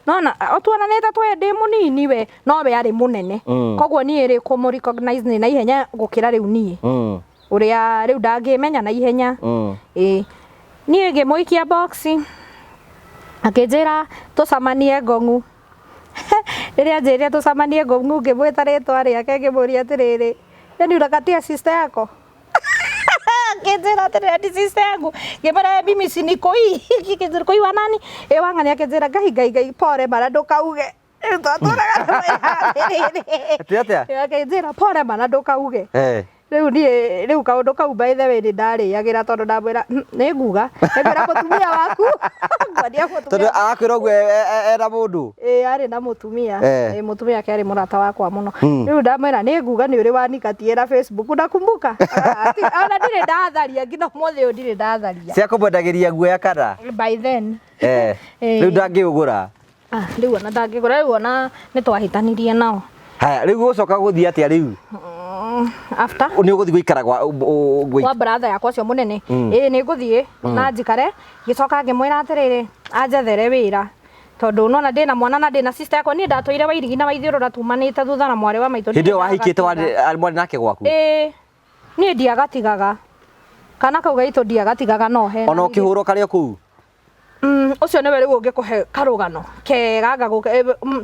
S1: Nona, tuonanĩte twĩ ndĩ mũnini we, no we arĩ mũnene. Koguo niĩ rĩ kũmũ recognize nĩ na ihenya gũkĩra rĩu niĩ. Ũrĩa rĩu ndangĩmenya na ihenya. Ĩĩ. Niĩ ngĩmũikia box, akĩnjĩra tũcemanie Ngong'u. Rĩrĩa anjĩrire tũcemanie Ngong'u ngĩmwĩta rĩtwa rĩake ngĩmũria atĩrĩrĩ, yani unakatia sister yako? Akĩnjĩra atĩrĩrĩ ati sister yangu. Ngĩmwĩra mimi si niko hii. Koi wa nani? Ĩ wang'ani akĩnjĩra ngai ngai ngai pole mara ndũkauge. Rĩu twatũraga atĩrĩrĩ.
S2: Atĩ atĩa?
S1: Akĩnjĩra pole mana ndũkauge. Rĩu niĩ rĩu kaũndũ kau by the way nĩ ndarĩagĩra tondũ ndamwĩra nĩ nguga, nĩ ngwĩra mũtumia waku. Ngwonia mũtumia.
S2: Tondũ arakwĩra ũguo ena mũndũ?
S1: Ĩĩ arĩ na mũtumia. Ĩĩ mũtumia wake arĩ mũrata wakwa mũno. Rĩu ndamwĩra nĩ nguga nĩ ũrĩ wanikatie Facebook unakumbuka? Ona ndirĩ ndatharia nginya ũmũthĩ ũyũ ndirĩ ndatharia.
S2: Cia kũmwendagĩria guoya kana?
S1: By then.
S2: Rĩu ndangĩũgũra?
S1: Rĩu ona ndangĩgũra, rĩu ona nĩ twahĩtanirie nao.
S2: Haya, rĩu gũcoka gũthiĩ atĩa rĩu?
S1: After?
S2: Nĩ ũgũthiĩ gũikara gwa,
S1: Kwa brother yakwa ũcio mũnene. Ĩĩ nĩ ngũthiĩ na njikare, ngĩcoka ngĩmwĩra atĩrĩrĩ, anjethere wĩra. Tondũ nona ndĩna mwana na ndĩna sister yakwa, niĩ ndatũire Wairigi na Waithiũrũra tumanĩte thutha na mwarĩ wa maitũ.
S2: Hĩndĩ ĩyo wahikĩte mwarĩ nake gwaku?
S1: Ĩĩ. Niĩ ndiagatigaga. Kana kau gaitũ ndiagatigaga no he.
S2: Ona ũkĩhũrwo karĩ o kũu?
S1: Ũcio nĩwe rĩu ũngĩkũhe karũgano kega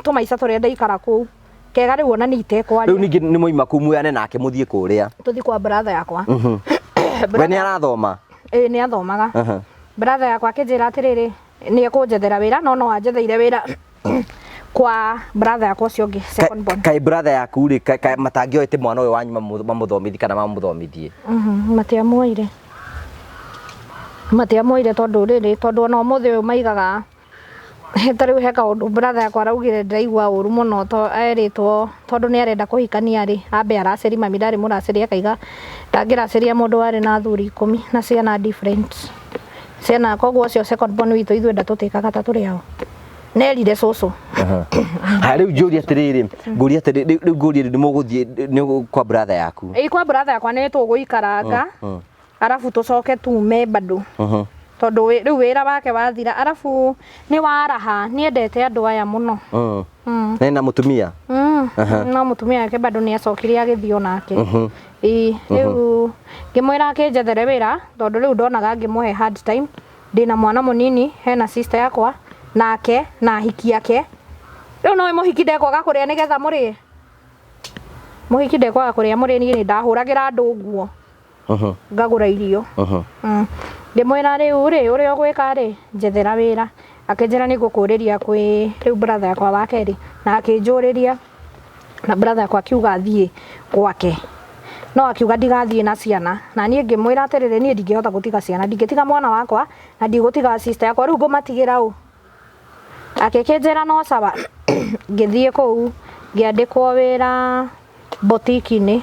S1: tũmaica tũrĩa ndaikara kũu. Kega rĩu ona nĩ
S2: Rĩu
S1: itekwaria.
S2: Ningĩ nĩ mwaima kuu muoyane nake mũthiĩ kũrĩa.
S1: Tũthiĩ kwa brother yakwa.
S2: We nĩ arathoma?
S1: Ĩĩ, nĩ athomaga. Brother yakwa akĩnjĩra atĩrĩrĩ, nĩ ekũnjethera wĩra, no no anjetheire wĩra kwa brother yakwa ũcio ũngĩ, second born.
S2: Kaĩ brother yaku rĩ, kaĩ matangĩoete mwana ũyũ wanyu mamũthomithi kana mamũthomithie?
S1: Matiamuoire, matiamuoire tondũ rĩrĩ, tondũ ona ũmũthĩ ũyũ maigaga ta rĩu he kaũndũ brother yakwa araugire, ndĩraigua ũru mũno to erĩtwo tondũ nĩ arenda kũhikania rĩ, ambe aracĩri mami ndarĩ mũracĩri, akaiga ndangĩracĩria mũndũ warĩ na athuri 10 na ciana different ciana. Koguo ũcio second born witũ ithuĩ ndatũtĩkaga ta tũrĩ ao, nerire cũcũ.
S2: Haya, rĩu njũrie atĩrĩrĩ, ngũrie atĩrĩrĩ, rĩu ngũrie, rĩu nĩ mũgũthiĩ nĩ kwa brother yaku?
S1: Ĩ, kwa brother yakwa nĩ tũgũikaranga, arabu tũcoke tume bado, tondũ rĩu wĩra wake wathira, arabu nĩ waraha, nĩendete andũ aya mũno.
S2: Nena mũtumia?
S1: No mũtumia wake bado nĩ acokire agĩthiĩ onake. Ĩ, rĩu ngĩmwĩra akĩnjethere wĩra, tondũ rĩu ndonaga ngĩmũhe hard time, ndĩna mwana mũnini, hena sister yakwa nake na ahiki ake. Rĩu no mũhiki ndekwaga kũrĩa nĩgetha mũrĩe, mũhiki ndekwaga kũrĩa mũrĩe. Niĩ nĩ ndahũragĩra andũ nguo, ngagũra irio. Ngĩmwĩra rĩu rĩ, ũrĩa ũgwĩka rĩ, njethera wĩra. Akĩnjĩra nĩ ngũkũrĩria kwĩ rĩu brother yakwa wa kerĩ, na akĩnjũrĩria na brother yakwa akiuga thiĩ gwake, no akiuga ndigathiĩ na ciana. Na niĩ ngĩmwĩra atĩrĩrĩ, niĩ ndingĩhota gũtiga ciana, ndingĩtiga mwana wakwa na ndigũtiga sister yakwa, rĩu ngũmatigĩra ũ? Akĩkĩnjĩra no sawa. Ngĩthiĩ kũu, ngĩandĩkwo wĩra botiki-inĩ.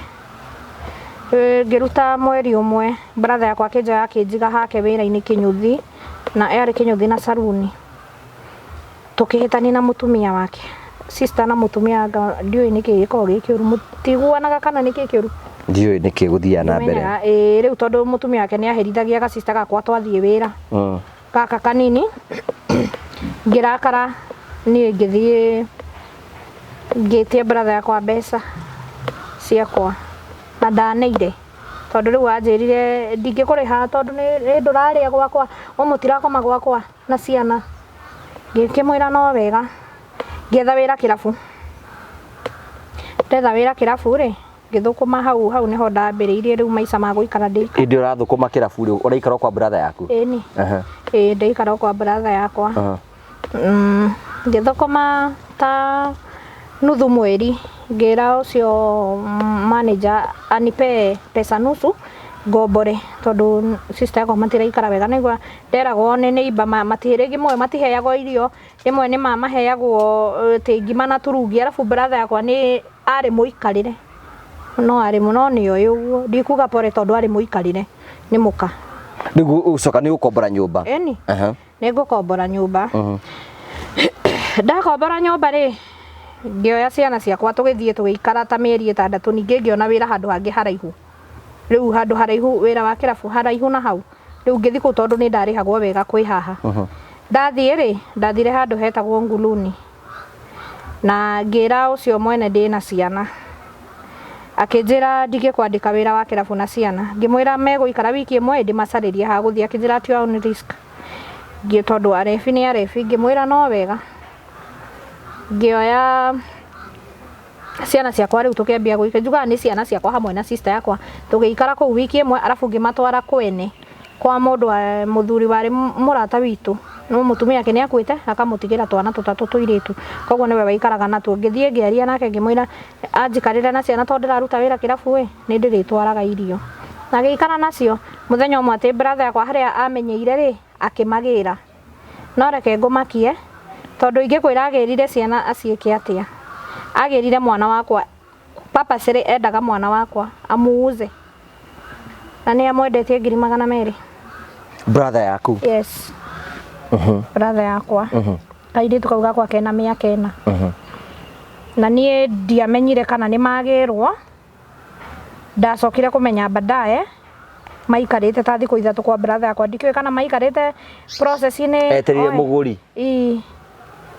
S1: Ngĩruta mweri ũmwe, brother yakwa akĩnjoya akĩnjiga hake wĩra-inĩ kĩnyũthi, na yarĩ kĩnyũthi na saruni. Tũkĩhĩtania na mũtumia wake, sister na mũtumia, anga ndiũĩ nĩkĩ gĩkoragwo gĩ kĩũru, mũtiguanaga kana nĩkĩ kĩũru.
S2: Ndiũĩ nĩkĩ gũthiaga na mbere.
S1: Ndimenyaga. Ĩĩ, rĩu tondũ mũtumia wake nĩ aherithagia gacista gakwa twathiĩ wĩra, gaka kanini, ngĩrakara niĩ, ngĩthiĩ ngĩtia brother yakwa mbeca ciakwa, na ndaneire, tondũ rĩu anjĩrire ndingĩkũrĩha tondũ nĩ ndũrarĩa gwakwa, o mũtirakoma gwakwa na ciana. Ngĩkĩmwĩra no wega. Ngĩetha wĩra kĩrabu. Ndetha wĩra kĩrabu rĩ, ngĩthũkũma hau. Hau nĩho ndambĩrĩirie rĩu maica ma gũikara ndĩ
S2: Hĩndĩ ũrathũkũma kĩrabu rĩ, ũraikara o kwa brother yaku?
S1: Ĩni. Ĩĩ, ndaikara o kwa brother yakwa. Ngĩthũkũma ta nuthu mweri, ngĩra ũcio manager anipe pesa nusu ngombore, tondũ sister yakwa matiraikara wega. Naigua nderagwo nĩ neighbor rĩngĩ mwe matiheagwo irio, rĩmwe nĩ maheagwo atĩ ngima na turungi. Arabu brother yakwa nĩ arĩ mũikarĩre, no arĩ no nĩoĩ ũguo ndikuga pore, tondũ arĩ mũikarĩre nĩ mũka.
S2: Rĩu ũcoka nĩ ũkombora nyũmba?
S1: Ĩni. Nĩ ngũkombora nyũmba. Ndakombora nyũmba rĩ, ngĩoya ciana ciakwa, tũgĩthiĩ tũgĩikara ta mĩeri 6. Ningĩ ngĩona wĩra handũ hangĩ haraihu, rĩu handũ haraihu, wĩra wa kĩrabu haraihu na hau. Rĩu ngĩthiĩ kũu tondũ nĩ ndarĩhagwo wega kwĩ haha. Ndathiĩ rĩ, ndathire handũ hetagwo Nguluni, na ngĩra ũcio mwene ndĩna ciana. Akĩnjĩra ndingĩkwandĩka wĩra wa kĩrabu na ciana. Ngĩmwĩra megũikara wiki ĩmwe, ndĩmacarĩrie ha gũthiĩ. Akĩnjĩra at your own risk. Ngĩ tondũ arebi nĩ arebi. Ngĩmwĩra no wega. Ngĩoya ciana ciakwa, rĩu tũkĩambia gũikara, njugaga nĩ ciana ciakwa hamwe na sister yakwa. Tũgĩikara kũu wiki ĩmwe, arabu ngĩmatwara kwene kwa mũndũ wa mũthuri warĩ mũrata witũ, no mũtumia wake nĩ akuĩte, akamũtigĩra twana tũtatũ tũirĩtu, koguo nĩwe waikaraga natuo. Ngĩthiĩ ngĩaria nake, ngĩmwĩra anjikarĩre na ciana, tondũ ndĩraruta wĩra kĩrabu ĩ, nĩ ndĩrĩtwaraga irio. Na agĩikara nacio. Mũthenya ũmwe atĩ brother yakwa harĩa amenyeire rĩ, akĩmagĩra. No reke ngũmakie, tondũ ingĩkwĩra agĩrire ciana aciĩke atĩa, agĩrire mwana wakwa purposely, endaga mwana wakwa amuuze, na nĩ amwendetie 200,000.
S2: Brother yaku?
S1: Yes, brother yakwa. Kairĩtu kau gakwa kena mĩaka 4, na niĩ ndiamenyire kana nĩ magĩrwo. Ndacokire kũmenya baadaye maikarĩte ta thikũ 3 kwa brother yakwa. Ndikĩũĩ kana maikarĩte process-inĩ.
S2: Etereire
S1: Oe.
S2: mũgũri?
S1: Ii,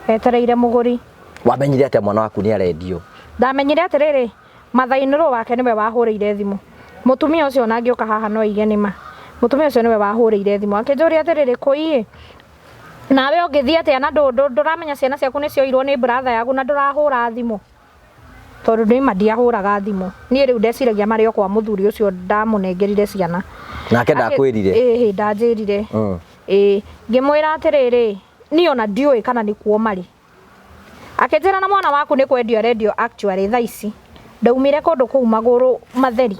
S1: etereire mũgũri.
S2: Wamenyire atĩa mwana waku nĩ arendio?
S1: Ndamenyire atĩrĩrĩ, mother-in-law wake nĩwe wahũrĩire thimũ mũtumia ũcio, ona angĩũka haha no aige nĩma. Mũtumia ũcio nĩwe wahũrĩire thimũ akĩnjũria atĩrĩrĩ, kũiĩ nawe ũngĩthiĩ atĩa na ndũramenya ciana ciaku nĩ cioirwo nĩ brother yaku na ndũrahũra thimũ? Tondũ nĩma ndiahũraga thimũ. Niĩ rĩu ndeciragia marĩ o kwa mũthuri ũcio ndamũnengerire ciana.
S2: Nake ndakwĩrire?
S1: Ĩhĩ, ndanjĩrire. Ĩĩ, ngĩmwĩra atĩrĩrĩ, niĩ ona ndiũĩ kana nĩkuo marĩ. Akĩnjĩra na mwana waku nĩ kwendio arendio actually thaa ici. Ndaumire kũndũ kũu magũrũ matheri.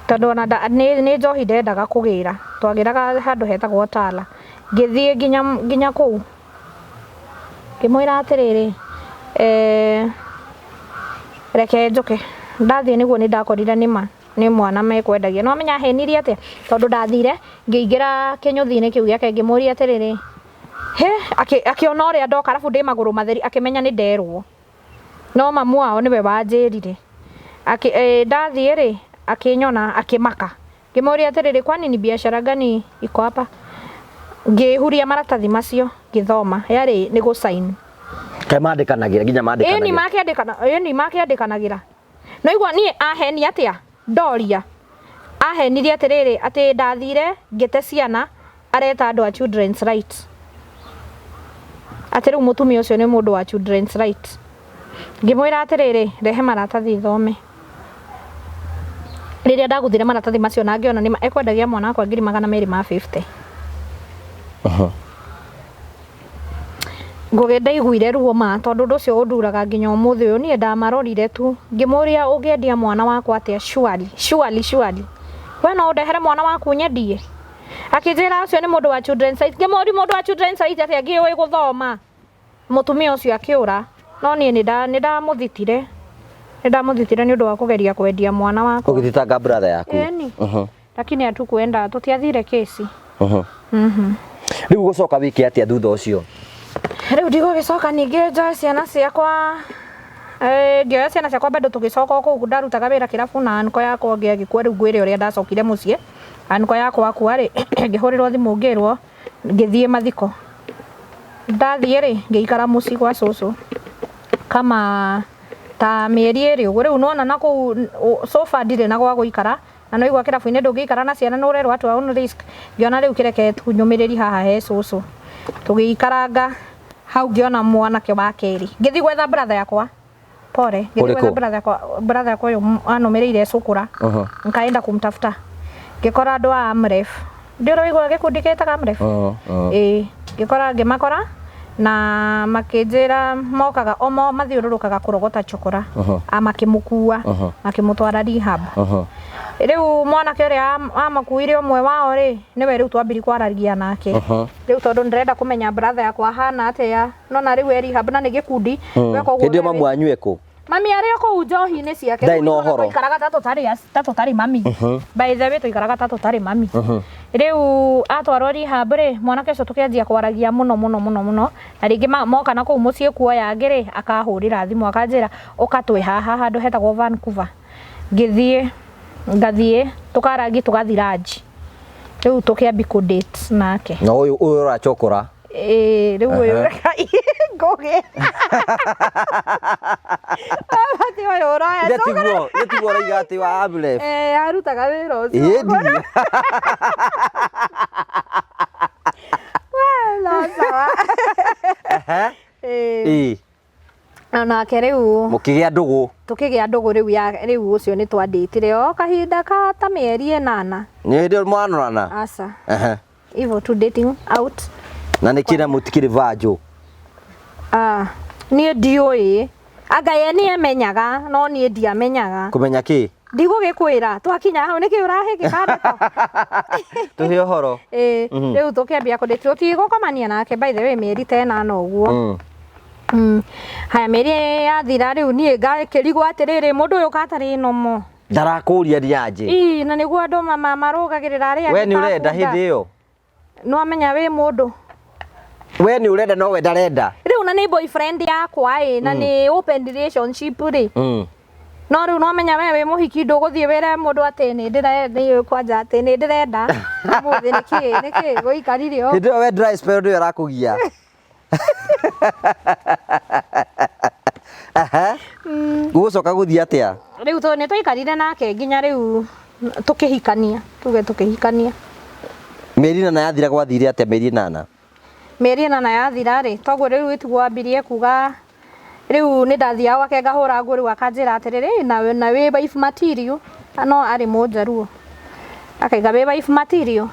S1: Tondũ ona nĩ njohi ndendaga kũgĩra. Twagĩraga handũ hetagwo Tala. Ngĩthiĩ nginya kũu. Ngĩmwĩra atĩrĩrĩ, eh, reke njũke. Ndathiĩ nĩguo nĩ ndakorire nĩma nĩ mwana mekwendagia. Nĩ wamenya ahenirie atĩa? Tondũ ndathire ngĩingĩra kĩnyũthi-inĩ kĩu gĩake ngĩmũria atĩrĩrĩ, He, akĩona ũrĩa ndoka arabu ndĩ magũrũ matheri akĩmenya nĩ nderwo. No mamu wao nĩwe wanjĩrire. Ndathiĩ rĩ, akĩnyona akĩmaka. Ngĩmũria atĩrĩrĩ, kwani ni biashara gani iko hapa? Ngĩhuria maratathi macio ngĩthoma, yarĩ nĩ gũ sign.
S2: Kaĩ mandĩkanagĩra nginya mandĩkanagĩra?
S1: Ĩni makĩandĩkana, ĩni makĩandĩkanagĩra. No igua niĩ ahenia atĩa? Ndoria. Ahenirie atĩrĩrĩ, atĩ ndathire ngĩte ciana areta andũ a children's right. Atĩ rĩu mũtumia ũcio nĩ mũndũ wa children's right. Ngĩmwĩra atĩrĩrĩ, rehe maratathi thome. Rĩrĩa ndaguthire maratathi macio na ngĩona nĩma ekwendagia mwana wakwa ngiri 250. Ngũgĩ ndaiguire ruo ma tondũ ũndũ ũcio ũnduraga nginya ũmũthĩ ũyũ. Niĩ ndamarorire tu ngĩmũria ũngĩendia mwana wakwa atĩa surely, surely, surely. We no ũndehere mwana waku nyendie? Akĩnjĩra ũcio nĩ mũndũ wa children's right. Ngĩmũria mũndũ wa children's right atĩa ngĩũĩ gũthoma? Mũtumia ũcio akĩũra no niĩ nĩ ndamũthitire. Nĩ ndamũthitire nĩ ũndũ wa kũgeria kwendia mwana wakwa.
S2: Ũgĩthitanga brother yaku?
S1: Ĩni. Lakini hatukuenda, tũtiathire kesi.
S2: Rĩu ũgũcoka wĩke atĩa thutha ũcio?
S1: Rĩu ndigũgĩcoka ningĩ njoe ciana ciakwa, ngĩoya ciana ciakwa bado tũgĩcoka o kũu ndarutaga wĩra kĩrabu na anko yakwa ũngĩ agĩkua rĩu ngwĩre ũrĩa ndacokire mũciĩ. Anko yakwa akua rĩ, ngĩhũrĩrwo thimũ ngĩrwo ngĩthiĩ mathiko. Ndathiĩ rĩ, ngĩikara mũciĩ gwa cũcũ kama ta mĩeri ĩrĩ ũguo. Rĩu nĩwona na kũu so far ndirĩ na gwa gũikara, na nĩwaigua kĩrabu-inĩ ndũngĩikara na ciana nĩ ũrerwo at your own risk. Ngĩona rĩu kĩreke tu nyũmĩrĩrie haha he cũcũ. Tũgĩikaranga hau ngĩona mwanake wa kerĩ. Ngĩthiĩ gwetha brother yakwa. Pole. Ngĩthiĩ
S2: Ũrĩkũ?
S1: gwetha brother yakwa, brother yakwa ũyũ anũmĩrĩire cũkũra. Nkaenda kumtafuta. Ngĩkora andũ a Amref. Ndĩ ũraigua gĩkundi gĩtaga Amref? Ĩĩ. Ngĩkora ngĩmakora na makĩnjĩra mokaga o mathiũrũrũkaga kũrogota chokora. Makĩmũkua makĩmũtwara rehab. Rĩu mwanake ũrĩa amakuire ũmwe wao rĩ, nĩwe rĩu twambirie kwaragia nake. Rĩu tondũ ndĩrenda kũmenya brother yakwa ahana atĩa, nona rĩu e rehab na nĩ gĩkundi. Weka ũguo
S2: Hĩndĩ ĩyo
S1: we
S2: mamu wanyu ekũ?
S1: Mami arĩ o kũu njohi-inĩ ciake.
S2: Ndarĩ na
S1: Rĩu
S2: ũhoro.
S1: Twaikaraga ta tũtarĩ ta tũtarĩ mami. By the way twaikaraga ta tũtarĩ mami. Rĩu atwarwo rehab rĩ, mwanake ũcio tũkĩanjia kwaragia mũno mũno mũno mũno. Na rĩngĩ moka na kũu mũciĩ kuoya angĩ rĩ, akahũrĩra thimũ akanjĩra ũka twĩ haha handũ hetagwo Vancouver. Ngĩthiĩ, ngathiĩ tũkarangi tũgathiĩ lunch. Rĩu tũkĩambi kũ date nake.
S2: Na ũyũ ũracokora?
S1: Ĩĩ, rĩu ũyũ ngũgĩ. Ati ũyũ ũroya
S2: Ithe tiguo, ithe tiguo ũraiga atĩ wa Amref.
S1: Eh, arutaga wĩra ũcio.
S2: Ĩĩ ndiria.
S1: No sawa. Ĩĩ.
S2: Ĩĩ.
S1: Onake rĩu
S2: Mũkĩgĩa ndũgũ.
S1: Tũkĩgĩa ndũgũ rĩu ya rĩu ũcio nĩ twandĩtire o kahinda ka ta mĩeri ĩnana.
S2: Nĩ hĩndĩ ĩyo mwanorana?
S1: Aca. Hivyo tu dating out.
S2: Na nĩ kĩra mũtikĩrĩ vanjũ?
S1: Ah, niĩ ndiũĩ. Anga ye nĩ emenyaga no niĩ ndiamenyaga.
S2: Kũmenya kĩ?
S1: Ndigũgĩkwĩra twakinya hau nĩkĩ ũrahĩngĩka ndeto?
S2: Tũhe ũhoro.
S1: Ĩĩ, rĩu tũkĩambia kũ date tũtigũkomania nake by the way mĩeri ta ĩnana ũguo. Haya mĩeri yathira rĩu niĩ ngakĩrigwo atĩrĩrĩ mũndũ ũyũ katarĩ nomo.
S2: Ndarakũria nĩ aje.
S1: Ii, na nĩguo andũ marũgagĩrĩra arĩa
S2: We
S1: angĩ
S2: nĩ
S1: ta
S2: ũrenda
S1: bunda.
S2: hĩndĩ ĩyo?
S1: Nĩwamenya wĩ mũndũ.
S2: We nĩ ũrenda no we ndarenda.
S1: Rĩu na nĩ boyfriend yakwa ĩ, na nĩ open relationship rĩ. No rĩu nĩwamenya we wĩ mũhiki ndũgũthiĩ wĩre mũndũ atĩ nĩ ndĩrenda kwanja atĩ nĩ ndĩrenda. Ũmũthĩ nĩkĩ nĩkĩ gũikarire ũguo.
S2: Hĩndĩ ĩyo we dry spell nĩyo ĩrakũgia. Gũgũcoka gũthiĩ atĩa?
S1: Rĩu nĩ twaikarire nake nginya rĩu tũkĩhikania, tuge tũkĩhikania.
S2: Mĩeri ĩnana yathira gwathire atĩa mĩeri ĩnana?
S1: Mĩeri ĩnana yathira rĩ, toguo rĩu ĩtiguo wambirie kuga Rĩu nĩ ndathiaga gwake ngahũra nguo rĩu akanjĩra atĩrĩrĩ na wĩ wife material no arĩ mũnjaruo akaiga wĩ wife material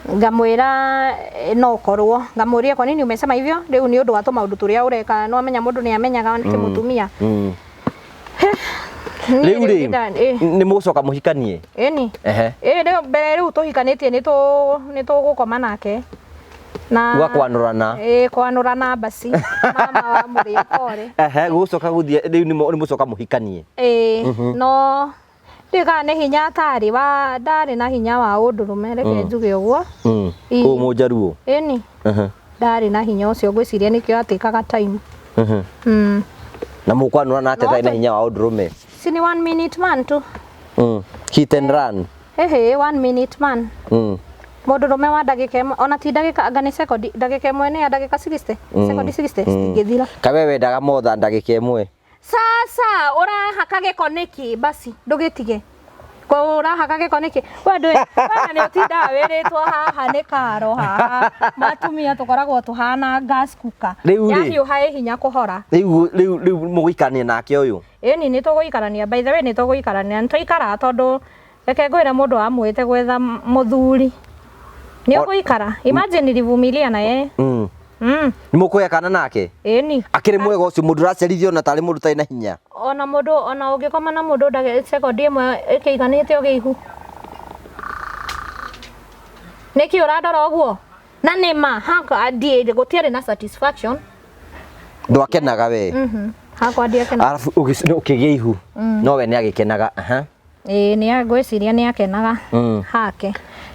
S1: ngamwĩra no korwo ngamũria kwa nini umesema hivyo rĩu nĩ ũndũ wa tũmaũndũ tũrĩa ũreka no amenya mũndũ nĩ amenyaga nĩ mũtumia.
S2: Rĩu rĩ nĩ mũgũcoka mũhikanie?
S1: Ĩni.
S2: Ehe.
S1: Ĩ rĩu mbere rĩu tũhikanĩtie nĩ tũgũkoma nake na
S2: Gwa kwanũrana.
S1: Ĩ kwanũrana basi mama wa mũrĩa kore.
S2: Ehe, gũgũcoka gũthiĩ rĩu nĩ mũcoka mũhikanie?
S1: Ĩ no ndiũĩ kana nĩ hinya atarĩ wa ndarĩ na hinya wa ũndũrũme reke njuge ũguo.
S2: Ũyũ mũnjaruo?
S1: Ĩni. Ndarĩ na hinya ũcio ngwĩciria nĩkĩo atĩkaga time.
S2: Na mũkwanũrana atĩa
S1: No
S2: atarĩ na
S1: tũ-
S2: hinya wa ũndũrũme?
S1: Si ni one minute man tu.
S2: Hit and run.
S1: Ehe, one minute man. Mũndũrũme wa ndagĩka ĩmwe ona ti ndagĩka anga nĩ sekondi ndagĩka ĩmwe nĩ ya ndagĩka 60 sekondi 60 citingĩthira.
S2: Kawe wendaga motha ndagĩka ĩmwe?
S1: Sasa ũrahaka gĩko nĩkĩ basi ndũgĩtige ko ũrahaka gĩko nĩkĩ we ndũĩ we nĩ ũtindaga wĩrĩtwo haha nĩ karo haha matumia tũkoragwo tũhana gas cooker.
S2: Rĩu rĩ.
S1: Yahiũha ĩ hinya kũhora.
S2: Rĩu mũgũikarania nake ũyũ?
S1: Ĩni nĩ tũgũikarania by the way nĩ tũgũikarania nĩ tũikaraga tondũ reke ngwĩre mũndũ amuĩte gwetha mũthuri nĩ ũgũikara imagine nilivumilia na yeye.
S2: Nĩ mũkũgĩa kana nake?
S1: Ĩni.
S2: Akĩrĩ mwega ũcio mũndũ ũracerithio ona tarĩ mũndũ ũtarĩ na hinya?
S1: Ona mũndũ ona ũngĩkoma na mũndũ ndagĩka sekondi ĩmwe ĩkĩiganĩte ũgĩe ihu. Nĩkĩ ũrandora ũguo? Na nĩ ma hakwa ndiĩ gũtiarĩ na satisfaction.
S2: Ndwakenaga we?
S1: Hakwa ndiakenaga.
S2: Arabu ũkĩgĩa ihu no we nĩ agĩkenaga. Aha.
S1: Ĩĩ nĩ ngwĩciria nĩ akenaga hake.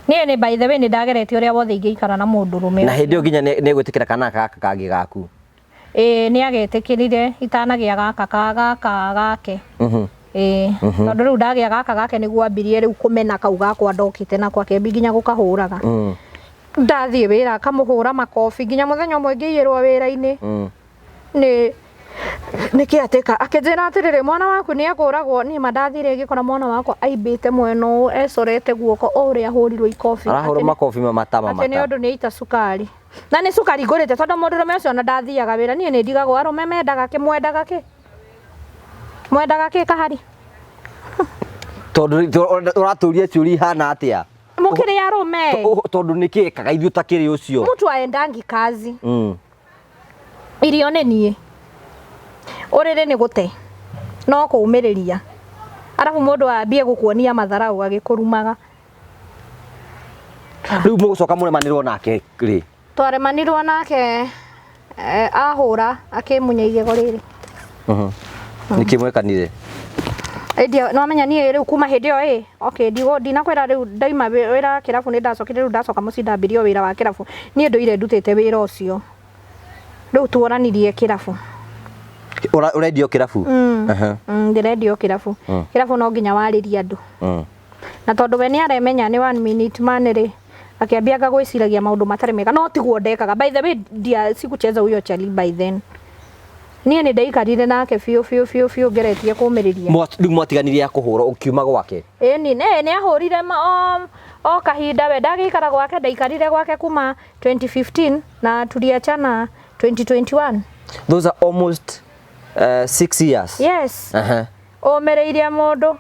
S1: Niĩ nĩ by the way nĩ ndageretie ũrĩa wothe ingĩikara na mũndũrũme.
S2: Na hĩndĩ ĩyo nginya nĩ egwĩtĩkĩra kana gaka kangĩ gaku?
S1: Ĩĩ nĩ agetĩkĩrire itanagĩa gaka ka gaka gake. Ĩĩ tondũ rĩu ndagĩa gaka gake nĩguo ambirie rĩu kũmena kau gakwa ndokĩte nako akĩambia nginya gũkahũraga. Ndathiĩ wĩra akamũhũra makobi nginya mũthenya ũmwe ngĩiyĩrwo wĩra-inĩ. Nĩ kĩatĩka akĩnjĩra atĩrĩrĩ mwana waku nĩ ekũragwo niĩ ma ndathire ngĩkora mwana wakwa aimbĩte mwena ũũ ecorete guoko o ũrĩa ahũrirwo ikobi.
S2: Arahũrwo makobi mamata
S1: Atĩ nĩ
S2: mamata.
S1: ũndũ nĩ aita cukari. Na nĩ cukari ngũrĩte tondũ mũndũrũme ũcio ona ndathiaga wĩra niĩ nĩ ndigagwo arũme mendaga kĩ mwendaga kĩ mwendaga kĩ kahari.
S2: Tondũ ũratũria ciũria ihana atĩa?
S1: Mũkĩrĩ arũme.
S2: Tondũ nĩkĩ ekaga ithuĩ ũtakĩrĩ ũcio?
S1: Mtu aendangi kazi. Irio nĩ niĩ. Ũrĩrĩ nĩ gũte. No kũũmĩrĩria. Arabu mũndũ ambie gũkuonia matharau agĩkũrumaga.
S2: Rĩu mũgũcoka mũremanĩrwo nake rĩ?
S1: Twaremanirwo nake ahũra akĩmunya igego rĩrĩ.
S2: Nĩkĩ mwekanire?
S1: Ĩndia no amenya niĩ rĩu kuma hĩndĩ ĩyo ĩ okay ndinakwĩra rĩu ndaima wĩra wa kĩrabu nĩ ndacokire rĩu ndacoka mũciĩ ndambirie wĩra wa kĩrabu niĩ ndũire ndutĩte wĩra ũcio rĩu tuonanirie kĩrabu.
S2: Ũrendio kĩrabu?
S1: Ndĩrendio kĩrabu. Kĩrabu no nginya warĩrie andũ. Na tondũ we nĩ aremenya nĩ one minute man rĩ akĩambia anga gwĩciragia maũndũ matarĩ mega no tiguo ndekaga by the way ndia sikucheza huyo chali by then. Niĩ nĩ ndaikarire nake biũ biũ biũ biũ ngeretie kũmĩrĩria.
S2: Rĩu mwatiganirie akũhũra ũkiuma gwake?
S1: Ĩni nĩ ahũrire o kahinda we ndagĩikara gwake ndaikarire gwake kuma 2015 na tuliachana 2021.
S2: Those are almost 6 years.
S1: Yes. Ũmĩrĩirie mũndũ.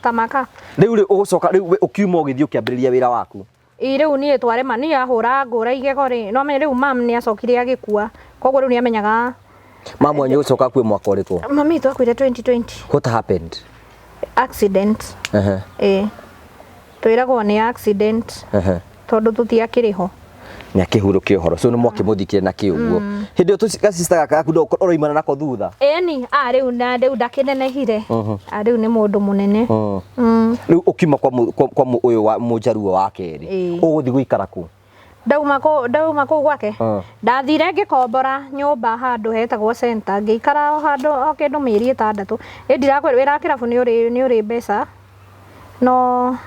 S1: Tamaka.
S2: Rĩu rĩ ũgũcoka rĩu ũkiuma ũgĩthiĩ ũkĩambĩrĩria wĩra waku?
S1: Ĩ rĩu niĩ twarema niĩ ahũra ngũra igego rĩ no amenye rĩu mam nĩ acokire agĩkua koguo rĩu nĩ amenyaga.
S2: Mamu wanyu ũgũcoka akue mwaka ũrĩkũ?
S1: Mami witũ akuire 2020.
S2: What happened?
S1: Accident. Ĩ twĩragwo nĩ accident. Tondũ tũtiakĩrĩ ho.
S2: Nĩ akĩhurũkia ũhoro so nĩ mwakĩmũthikire na kĩ ũguo. Hĩndĩ ĩyo gacista gaka gaku ũroimana nako thutha?
S1: Ĩni rĩu na rĩu ndakĩnenehire. Rĩu nĩ mũndũ mũnene.
S2: Rĩu ũkiuma kwa ũyũ wa mũnjaruo wa kerĩ ũgũthiĩ gũikara kũ?
S1: Ndauma kũu gwake ndathire ngĩkombora nyũmba handũ hetagwo center ngĩikara o handũ o kĩndũ mĩeri 6. Ĩ ndirakwĩra wĩra wa kĩrabu nĩ ũrĩ mbeca no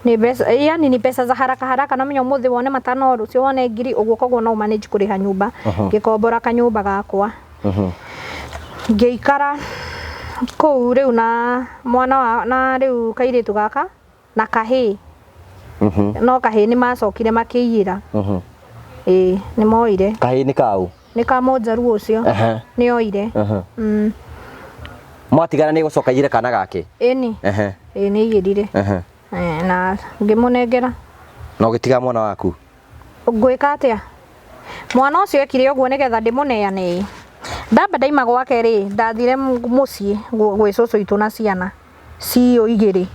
S1: nĩ mbeca yani ni pesa za haraka haraka no menya ũmũthĩ wone matano rũciũ wone ngiri ũguo koguo no manage kũrĩha nyũmba. Ngĩkombora kanyũmba gakwa ngĩikara kũu rĩu na mwana wa na rĩu kairĩtu gaka na kahĩĩ. No kahĩĩ nĩ macokire makĩiyĩra. Ĩĩ nĩ moire.
S2: Kahĩĩ nĩ kaũ?
S1: Nĩ ka mũnjaruo ũcio. Nĩ oire.
S2: Mwatigana nĩ gũcoka aiyĩre kana gake?
S1: Ĩni. Ĩĩ nĩ aiyĩrire. Na ngĩmũnengera.
S2: Na ũgĩtiga mwana waku?
S1: Ngwĩka atĩa? Mwana ũcio ekire ũguo nĩgetha ndĩmũneane ĩ. Ndamba ndaima gwake rĩ, ndathire mũciĩ gwĩ cũcũ witũ na ciana ciũ igĩrĩ.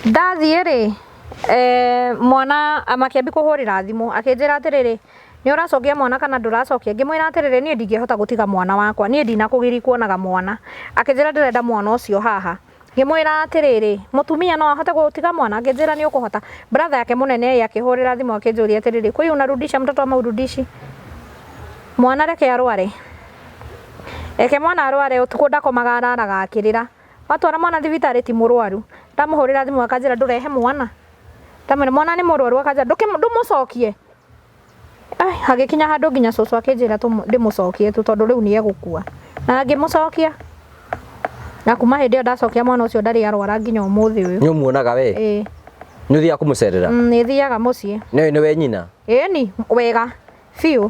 S1: Ndathiĩ rĩ, mwana makĩambia kũhũrĩra thimũ akĩnjĩra atĩrĩrĩ, nĩ ũracokia mwana kana ndũracokia? Ngĩmwĩra atĩrĩrĩ, niĩ ndingĩhota gũtiga mwana wakwa, niĩ ndinakũgiria kuonaga mwana. Akĩnjĩra ndĩrenda mwana ũcio haha. Ngĩmwĩra atĩrĩrĩ, mũtumia no ahote gũtiga mwana? Akĩnjĩra nĩ ũkũhota. Brother yake mũnene ĩ akĩhũrĩra thimũ akĩnjũria atĩrĩrĩ, kwĩ unarudisha mtoto ama hurudishi? Mwana reke arware. Reke mwana arware ũtukũ ndakomaga araraga akĩrĩra. Watwara mwana thibitarĩ ti mũrwaru. Ndamũhũrĩra thimũ akanjĩra ndũrehe mwana. Ndamwĩra mwana nĩ mũrwaru akanjĩra ndũmũcokie. Hagĩkinya handũ nginya cũcũ akĩnjĩra ndĩmũcokie tu tondũ rĩu nĩ egũkua. Na ngĩmũcokia. Na kuma hĩndĩ ĩyo ndacokia mwana ũcio ndarĩ arwara nginya ũmũthĩ ũyũ.
S2: Nĩ ũmuonaga we?
S1: Ĩĩ.
S2: Nĩ ũthiaga kũmũcerera?
S1: Nĩ thiaga mũciĩ.
S2: Nĩ nĩwe nyina?
S1: Ĩni, wega biũ.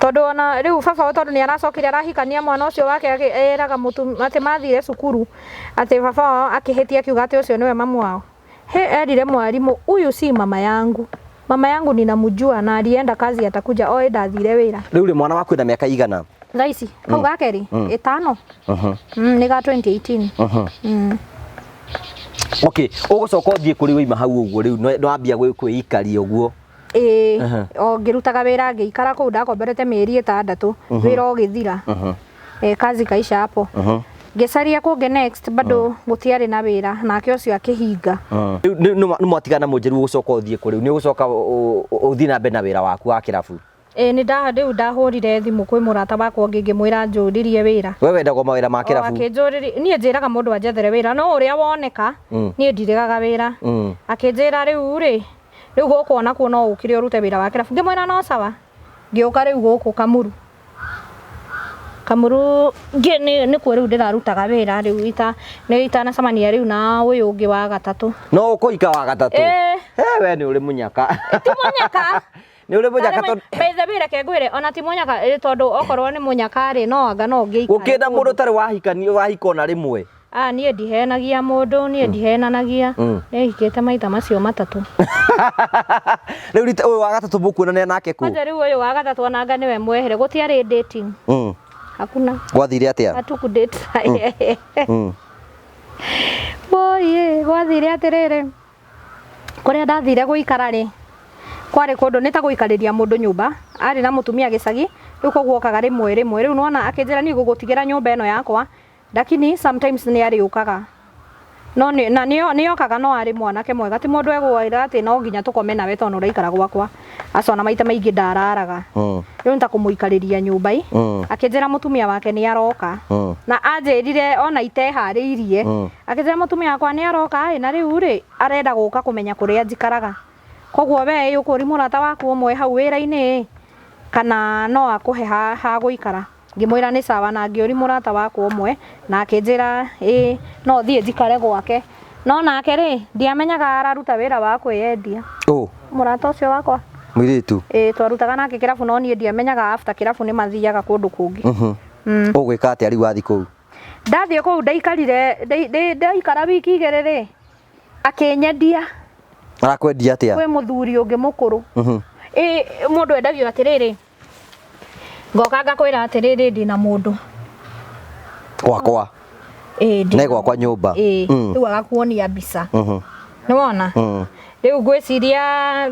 S1: Tondũ ona rĩu baba tondũ nĩ aracokire arahikania mwana ũcio wake eraga atĩ mathire cukuru atĩ baba wao akĩhĩtia akiuga atĩ ũcio nĩwe mamu wao. He erire mwarimu huyu si mama yangu. Mama yangu ninamjua na alienda kazi atakuja oĩ ndathire wĩra.
S2: Rĩu rĩ mwana waku ena mĩaka igana?
S1: Thaa ici kau ga kerĩ ĩtano. Nĩ ga 2018.
S2: Okay, ũgũcoka ũthiĩ kũrĩ waima hau ũguo rĩu nĩ wambia kwĩikaria ũguo.
S1: Ĩĩ, o ngĩrutaga wĩra ngĩikara kũu ndakomborete mĩeri ĩtandatũ wĩra ũgĩthira. Kazi kaisha hapo. Ngĩcaria kũngĩ next bado gũtiarĩ na wĩra nake ũcio akĩhinga.
S2: Rĩu nĩ mwatigana mũnjeru ũgũcoka ũthiĩ kũ rĩu? Nĩ ũgũcoka ũthiĩ na mbere na wĩra waku wa kĩrabu?
S1: Ĩĩ nĩ rĩu ndahũrire thimũ kwĩ mũrata wakwa ũngĩ ngĩmwĩra anjũririe wĩra.
S2: We wendagwo mawĩra ma kĩrabu?
S1: Akĩnjũrĩria, niĩ njĩraga mũndũ anjethere wĩra no ũrĩa woneka niĩ ndiregaga wĩra. Akĩnjĩra rĩu rĩ, rĩu gũkũ onakuo no ũkire ũrute wĩra wa kĩrabu. Ngĩmwĩra no sawa. Ngĩũka rĩu gũkũ Kamuru. Kamuru nĩkuo rĩu ndĩrarutaga wĩra rĩu nĩ itanacemania rĩu na ũyũ ũngĩ wa gatatũ.
S2: No ũkũhika wa gatatũ?
S1: Ĩĩ.
S2: He we nĩ ũrĩ mũnyaka.
S1: Ti mũnyaka.
S2: Nĩ ũrĩ mũnyaka tondũ
S1: By the way reke ngwĩre ona ti mũnyaka tondũ okorwo nĩ mũnyaka rĩ no anga no ũngĩikare.
S2: Gũkĩenda mũndũ ũtarĩ wahikania wahika ona rĩmwe.
S1: Ah, niĩ ndihenagia mũndũ, niĩ ndihenanagia. Nĩhikĩte maita macio matatũ.
S2: Rĩu rita ũyũ wa gatatũ mũkuonania nake kũ?
S1: Kwanja rĩu ũyũ wa gatatũ onanga nĩwe mwehere, gũtiarĩ dating. Hakuna.
S2: Gwathire atĩa?
S1: Hatuku date. Woi, gwathire atĩrĩrĩ. Kũrĩa ndathire gũikara rĩ, kwarĩ kũndũ nĩ ta gũikarĩria mũndũ nyũmba, arĩ na mũtumia gĩcagi, rĩu koguo okaga rĩmwe rĩmwe. Rĩu nĩwona akĩnjĩra niĩ ngũgũtigĩra nyũmba ĩno yakwa, lakini sometimes nĩ arĩũkaga. No nĩ na nĩ okaga no arĩ mwanake mwega, ti mũndũ egwĩra atĩ no nginya tũkome nawe tondũ ũraikara gwakwa. Aca ona maita maingĩ ndararaga. Rĩu nĩ ta kũmũikarĩria nyũmba ĩ. Akĩnjĩra mũtumia wake nĩ aroka. Na anjĩrire ona iteharĩirie. Akĩnjĩra mũtumia wakwa nĩ aroka ĩ, na rĩu rĩ arenda gũka kũmenya kũrĩa njikaraga. Koguo we ĩ ũkũri mũrata waku ũmwe hau wĩra-inĩ ĩ, kana no akũhe ha gũikara. Ngĩmwĩra nĩ sawa na ngĩũri mũrata wakwa ũmwe na akĩnjĩra ĩ no thiĩ njikare gwake. No nake rĩ ndiamenyaga araruta wĩra wa kwĩyendia.
S2: Ũ?
S1: Mũrata ũcio wakwa.
S2: Mũirĩtu?
S1: Ĩ twarutaga nake kĩrabu no niĩ ndiamenyaga after kĩrabu nĩ mathiaga kũndũ kũngĩ.
S2: Ũgwĩka atĩa rĩu wathiĩ kũu?
S1: Ndathiĩ kũu ndaikarire ndaikara wiki igĩrĩ rĩ akĩnyendia.
S2: Arakwendia atĩa?
S1: Kwĩ mũthuri ũngĩ mũkũrũ. Ĩ mũndũ endagio atĩrĩrĩ, ngoka ngakwĩra atĩrĩrĩ ndĩna mũndũ.
S2: Gwakwa.
S1: Ĩ, ndĩna
S2: Ne gwakwa nyũmba.
S1: Ĩ, rĩu agakuonia mbica. Nĩwona? Rĩu ngwĩciria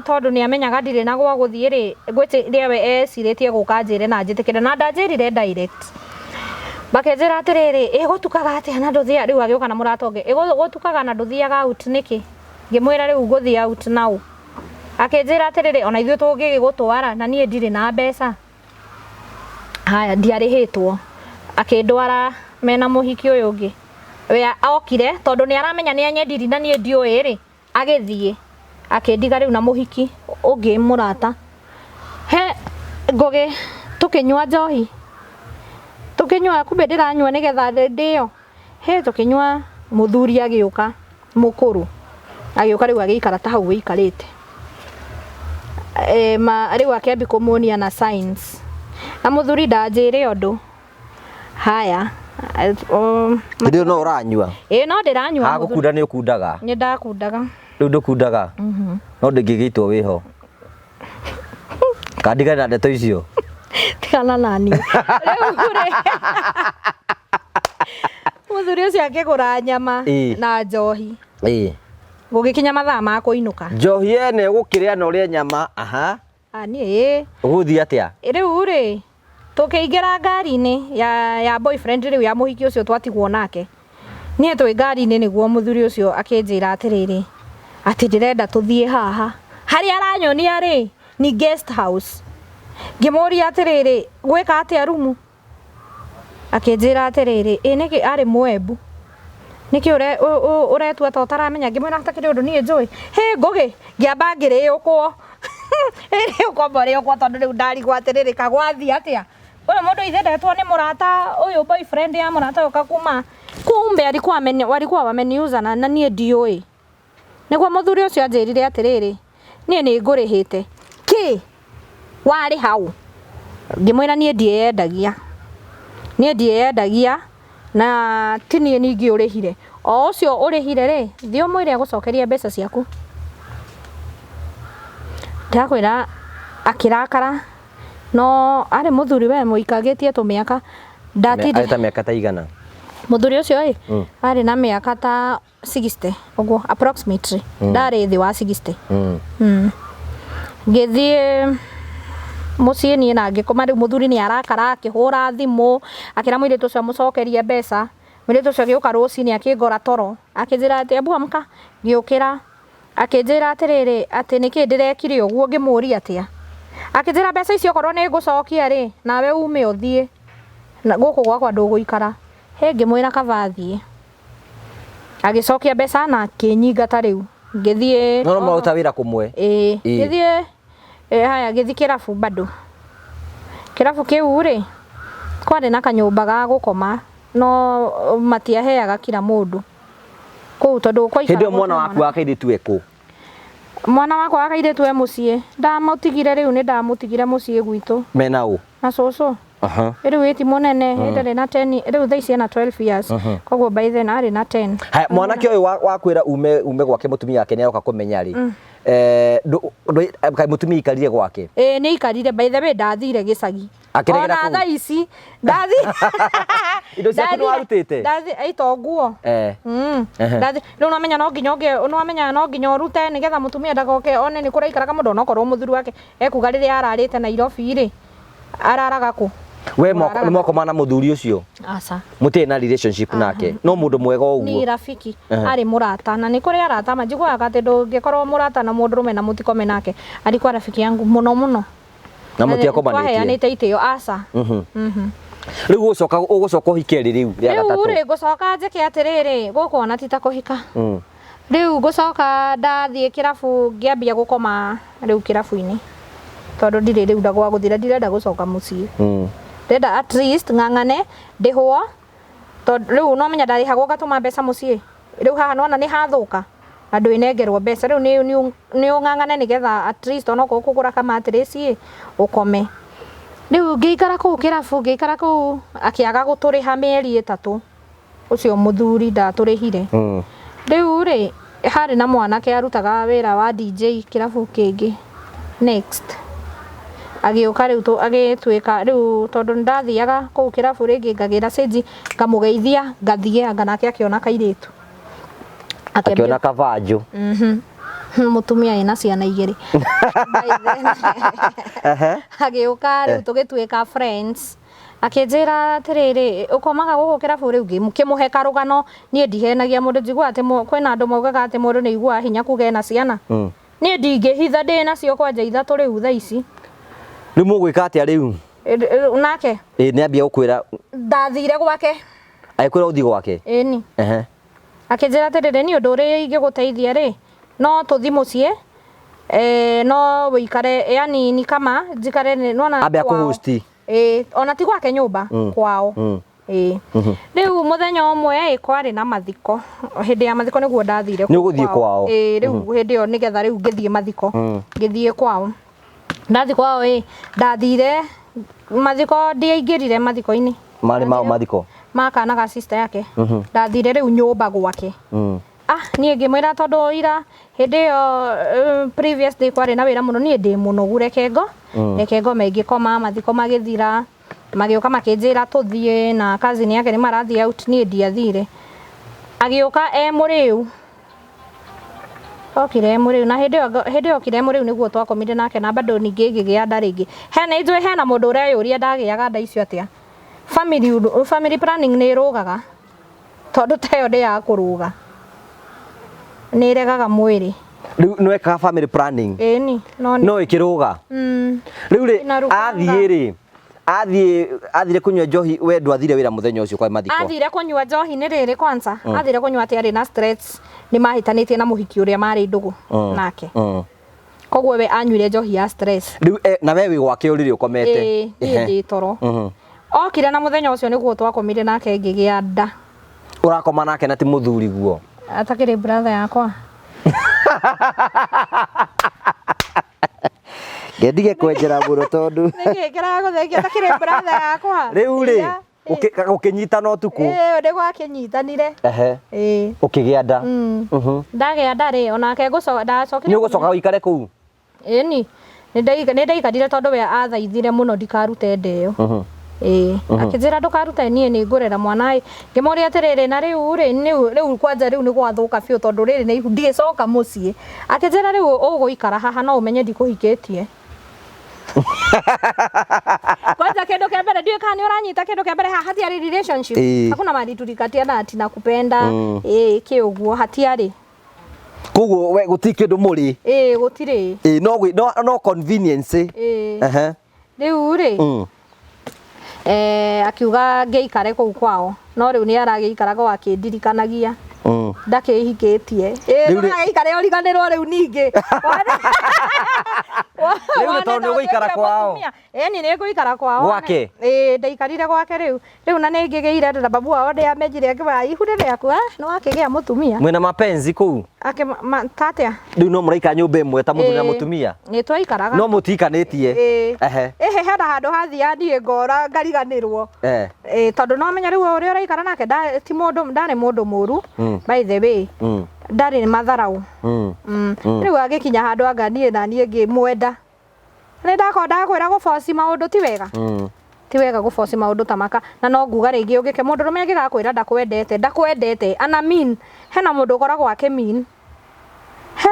S1: tondũ nĩ amenyaga ndirĩ na gwa gũthiĩ rĩ, ngwĩciria we ecirĩtie gũka anjĩre na njĩtĩkĩre na ndanjĩrire direct. Makĩnjĩra atĩrĩrĩ, ĩ gũtukaga atĩa na ndũthiaga, rĩu agĩũka na mũrata ũngĩ, ĩ gũtukaga na ndũthiaga out nĩkĩ? Ngĩmwĩra rĩu ngũthiĩ out naũ. Akĩnjĩra atĩrĩrĩ, ona ithuĩ tũngĩgĩgũtwara na niĩ ndirĩ na mbeca. Haya, ndiarĩhĩtwo. Akĩndwara mena mũhiki ũyũ ũngĩ. We okire tondũ nĩ aramenya nĩ anyendiri na niĩ ndiũĩ rĩ, agĩthiĩ. Akĩndiga rĩu na mũhiki ũngĩ mũrata. He Ngũgĩ tũkĩnyua njohi. Tũkĩnyua kumbe ndĩranyua nĩgetha ndĩo. He tũkĩnyua mũthuri agĩũka mũkũrũ. Agĩũka rĩu agĩikara ta hau wĩikarĩte. Rĩu akĩambia kũmuonia na signs. Na mũthuri ndanjĩre ũndũ. Haya.
S2: Hĩndĩ ĩyo no ũranyua?
S1: Ĩĩ no ndĩranyua.
S2: Ha gũkunda nĩ ũkundaga?
S1: Nĩ ndakundaga.
S2: Rĩu ndũkundaga? No ndĩngĩgĩitwo wĩho. Kandigane na ndeto icio.
S1: Tigana nani. Rĩu rĩ. Mũthuri ũcio akĩgũra nyama na njohi. Gũgĩkinya mathaa ma kũinũka.
S2: Njohi ene ũgũkĩrĩa na ũrĩe nyama. Aha.
S1: Ah, niĩ ĩĩ.
S2: Ũgũthiĩ atĩa?
S1: Rĩu rĩ, tũkĩingĩra ngari-inĩ ya, ya boyfriend rĩu ya mũhiki ũcio twatigwo nake. Niĩ twĩ ngari-inĩ nĩguo mũthuri ũcio akĩnjĩra atĩrĩrĩ, atĩ ndĩrenda tũthiĩ haha. Harĩa aranyonia rĩ, ni guest house. Ngĩmũria atĩrĩrĩ, gwĩka atĩa rumu? Akĩnjĩra atĩrĩrĩ, ĩ nĩkĩ arĩ Mũembu, nĩkĩ ũretua ta ũtaramenya? Ngĩmwĩra hatakĩrĩ ũndũ niĩ njũĩ. Hĩ Ngũgĩ, ngĩamba ngĩrĩũkwo, rĩũkwo rĩũkwo tondũ rĩu ndarigwo atĩrĩrĩ ka gwathiĩ atĩa? Ũyũ mũndũ ithe ndetwo nĩ mũrata ũyũ boyfriend ya mũrata ũyũ kakuma, kumbe alikuwa walikuwa wameniuza na niĩ ndiũĩ. Nĩguo mũthuri ũcio anjĩrire atĩrĩrĩ, niĩ nĩ ngũrĩhĩte. Kĩ? Warĩ hau? Ngĩmwĩra niĩ ndiĩyendagia. Niĩ ndiĩyendagia na ti niĩ ningĩ ũrĩhire. O ũcio ũrĩhire rĩ, thiĩ ũmwĩre agũcokerie mbeca ciaku. Ndakwĩra akĩrakara, no arĩ mũthuri we mũikagĩtie tũmĩaka.
S2: Arĩ ta mĩaka ta igana?
S1: Mũthuri ũcio ĩ, arĩ na mĩaka ta 60 ũguo approximately ndarĩ thĩ wa 60. Ngĩthiĩ mũciĩ niĩ na ngĩkoma. Rĩu mũthuri nĩ arakara, akĩhũra thimũ akĩra mũirĩtu ũcio amũcokerie mbeca. Mũirĩtu ũcio agĩũka rũcinĩ akĩngora toro, akĩnjĩra atĩ ebu amka. Ngĩũkĩra, akĩnjĩra atĩrĩrĩ, atĩ nĩkĩ ndĩrekire ũguo. Ngĩmũria atĩa, akĩnjĩra mbeca icio okorwo nĩ ngũcokia rĩ, nawe ume ũthiĩ na gũkũ gwakwa ndũgũikara. Hĩ, ngĩmwĩra kaba thiĩ. Agĩcokia mbeca na akĩnyingata. Rĩu ngĩthiĩ.
S2: No maruta wĩra kũmwe?
S1: Ĩĩ. Ngĩthiĩ, haya, ngĩthiĩ kĩrabu. Bado kĩrabu kĩu rĩ, kwarĩ na kanyũmba ga gũkoma, no matiaheaga kila mũndũ kũu tondũ
S2: kwaikaragwo. Hĩndĩ ĩyo mwana waku wa kairĩtu ekũ?
S1: Mwana wakwa wa kairĩtu e mũciĩ, ndamũtigire. Rĩu nĩ ndamũtigire mũciĩ gwitũ.
S2: Mena ũ?
S1: Na cũcũ. Rĩu ĩti mũnene, ĩndarĩ na 10 rĩu, thaa ici ena 12 years, koguo by then arĩ na 10.
S2: Haya, mwanake ũyũ wakwĩra ume gwake, mũtumia wake nĩ aroka kũmenya rĩ, kaĩ mũtumia aikarire gwake?
S1: Ĩĩ, nĩ aikarire. By the way, ndathire gĩcagi.
S2: Akĩregera
S1: Ona
S2: kũu?
S1: thaa ici ndathi.
S2: Indo ciaku nĩ warutĩte?
S1: Ndathi ito nguo. Ndathi rĩu nwamenya no nginya ũngĩ nwamenya no nginya ũrute nĩgetha mũtumia ndagoke one nĩ kũraikaraga mũndũ, onokorwo mũthuri wake ekuga rĩrĩa ararĩte Nairobi rĩ, araraga kũ?
S2: We nĩ mwakoma na mũthuri ũcio?
S1: Aca.
S2: Mũtirĩ na relationship nake, no mũndũ mwega
S1: Ni
S2: ũguo?
S1: Rafiki, arĩ mũrata, na nĩ kũrĩ arata manjiguaga atĩ ndũngĩkorwo mũrata na mũndũrũme na mũtikome nake. Alikuwa rafiki yangu mũno mũno.
S2: Na mũtiakomanĩtie?
S1: Twaheanĩte itĩo, aca.
S2: Rĩu ũgũcoka ũhike rĩ rĩu rĩa
S1: Rĩu
S2: gatatũ?
S1: rĩ, ngũcoka njĩke atĩrĩrĩ, gũkũ ona ti ta kũhika. Rĩu ngũcoka ndathiĩ kĩrabu, ngĩambia gũkoma rĩu kĩrabu-inĩ, tondũ ndirĩ rĩu ndagwa gũthira, ndirenda gũcoka mũciĩ. Ndĩrenda at least ng'ang'ane ndĩhwo, tondũ rĩu no menya ndarĩhagwo ngatũma mbeca mũciĩ. Rĩu haha nona nĩ hathũka na ndwĩnengerwo mbeca. Rĩu nĩ ũng'ang'ane nĩgetha at least onokorwo kũgũra kamatirĩci ĩ ũkome. Rĩu ngĩikara kũu kĩrabu, ngĩikara kũu, akĩaga gũtũrĩha mĩeri 3. Ũcio mũthuri ndatũrĩhire. Rĩu rĩ, harĩ na mwanake arutaga wĩra wa DJ kĩrabu kĩngĩ next, agĩũka rĩu agĩtuĩka rĩu, tondũ nĩ ndathiaga kũu kĩrabu rĩngĩ ngagĩra cĩnji, ngamũgeithia ngathiĩ, anga nake akĩona kairĩtu.
S2: Akĩona kabanjũ.
S1: Mũtumia ena ciana igĩrĩ. By then. Agĩũka rĩu tũgĩtuĩka friends, akĩnjĩra atĩrĩrĩ, ũkomaga gũkũ kĩrabu? Rĩu ngĩkĩmũhe karũgano. Niĩ ndihenagia mũndũ, njiguaga atĩ kwĩna andũ maugaga atĩ mũndũ nĩ aiguaga hinya kuga ena ciana. Niĩ ndingĩhitha, ndĩ nacio kwanja ithatũ rĩu thaa ici.
S2: Rĩu mũgwĩka atĩa rĩu?
S1: Nake
S2: Ĩ, nĩ ambia gũkwĩra?
S1: Ndathire gwake.
S2: Agĩkwĩra ũthiĩ gwake?
S1: Ĩni. Akĩnjĩra atĩrĩrĩ, niĩ ũndũ ũrĩa ingĩgũteithia rĩ, no tũthi mũciĩ, no wĩikare, yani ni kama njikare nĩwona
S2: Ambe
S1: kwao.
S2: akũhosti.
S1: Ĩĩ, ona ti gwake nyũmba, kwao. Ĩĩ. Rĩu mũthenya ũmwe ĩ, kwarĩ na mathiko. Hĩndĩ ya mathiko nĩguo ndathire
S2: Nĩ ũgũthiĩ kwao?
S1: Ĩĩ, rĩu hĩndĩ ĩyo nĩgetha rĩu ngĩthiĩ mathiko, ngĩthiĩ kwao. Ndathiĩ kwao ĩ, ndathire mathiko, ndiaingĩrire mathiko-inĩ.
S2: Marĩ mao mathiko?
S1: Ma kana ga sister yake. Ndathire rĩu nyũmba gwake. Ah, niĩ ngĩmwĩra tondũ ira hĩndĩ ĩyo previous day kwarĩ na wĩra mũno, niĩ ndĩ mũnogu, reke ngo reke ngome. Ngĩkoma, mathiko magĩthira, magĩũka makĩnjĩra tũthiĩ na cousin yake nĩ marathiĩ out, niĩ ndiathire. Agĩũka e mũrĩu, okire e mũrĩu, na hĩndĩ ĩyo okire e mũrĩu nĩguo twakomire nake, na bado ningĩ ngĩgĩa nda rĩngĩ. Hena ithuĩ, hena mũndũ ũreyũria ndagĩaga nda icio atĩa? Family planning nĩ ĩrũgaga, tondũ ta ĩyo ndĩ ya kũrũga, nĩ ĩregaga mwĩrĩ.
S2: Rĩu nĩ wekaga family planning?
S1: Ĩni, no
S2: No ĩkĩrũga? Rĩu rĩ,
S1: Inarũganga.
S2: athiĩ rĩ, athire kũnyua njohi, we ndwathire wĩra mũthenya ũcio kwa mathiko?
S1: Athire kũnyua njohi nĩ rĩrĩ, kwanza athire kũnyua atĩ arĩ na stress, nĩ mahĩtanĩtie na mũhiki ũrĩa marĩ ndũgũ nake, koguo we anyuire njohi ya stress.
S2: Rĩu na we wĩ gwake ũrĩrĩ ũkomete?
S1: Ĩĩ, niĩ ndĩ toro. Okire na mũthenya ũcio nĩguo twakomire nake ngĩgĩa nda.
S2: Ũrakoma nake na ti mũthuri guo?
S1: Atakĩrĩ brother yakwa.
S2: Ngendige kwenjera mũno tondũ
S1: Nĩkĩ kĩragũthekia? Atakĩrĩ brother yakwa?
S2: Rĩu rĩ,
S1: Iya.
S2: Ũkĩnyitana ũtukũ?
S1: Ĩĩ, nĩ gwakĩnyitanire. Ĩĩ.
S2: Ũkĩgĩa nda?
S1: Ndagĩa nda rĩ, onake ndacokire.
S2: Nĩ ũgũcoka ũikare kũu?
S1: Ĩni, nĩ ndaikarire tondũ we athaithire mũno ndikarute nda ĩyo. Ĩĩ, akĩnjĩra ndũkarute, niĩ nĩ ngũrera mwana ĩ. Ngĩmũria atĩrĩrĩ, na rĩu rĩ, rĩu kwanja rĩu nĩ gwathũka biũ tondũ rĩrĩ nĩ ihu, ndigĩcoka mũciĩ. Akĩnjĩra rĩu ũgũikara haha no ũmenye ndikũhikĩtie. Kwanza kĩndũ kĩa mbere, ndiũĩ kana nĩ ũranyita, kĩndũ kĩa mbere haha hatiarĩ relationship. Hakuna mahali tulikatiana ati nakupenda, ĩĩ kĩ ũguo hatiarĩ.
S2: Koguo we gũtirĩ kĩndũ mũrĩ?
S1: Ĩĩ, gũtirĩ.
S2: Ĩĩ, no convenience.
S1: Ĩĩ. Rĩu rĩ, akiuga ngĩikare kũu kwao, no rĩu nĩ aragĩikaraga o akĩndirikanagia ndakĩhikĩtie. Ĩĩ,
S2: Rĩu rĩ-
S1: ndũgagĩikare ũriganĩrwo rĩu ningĩ.
S2: Rĩu nĩ tondũ nĩ ũgũikara kwao?
S1: Ĩni, nĩ ngũikara kwao.
S2: Gwake?
S1: Ĩĩ, ndaikarire gwake rĩu. Rĩu na nĩ ngĩgĩire nda na babu wao ndĩamenyire, akĩmwĩra ihu nĩ rĩaku, nĩ wakĩgĩa mũtumia.
S2: Mwĩna mapenzi kũu?
S1: Tatia?
S2: Rĩu no mũraikara nyũmba ĩmwe ta mũthuri na mũtumia?
S1: Nĩ twaikaraga.
S2: No mũtiikanĩtie?
S1: Ĩĩ. Ĩhĩ, hena handũ hathiaga niĩ ngora ngariganĩrwo. Ĩĩ, tondũ no menya rĩu ũrĩa ũraikara nake ti mũndũ, ndarĩ mũndũ mũru, by the way. Ndarĩ matharau. Rĩu agĩkinya handũ anga niĩ na niĩ ngĩmwenda. Nĩ ndakorwo ndakwĩra gũboci maũndũ ti wega. Ti wega gũboci maũndũ ta maka, na no nguga rĩngĩ ũngĩke mũndũrũme angĩgakwĩra ndakwendete, ndakwendete, ana mean, hena mũndũ ũkoragwo akĩ mean. He,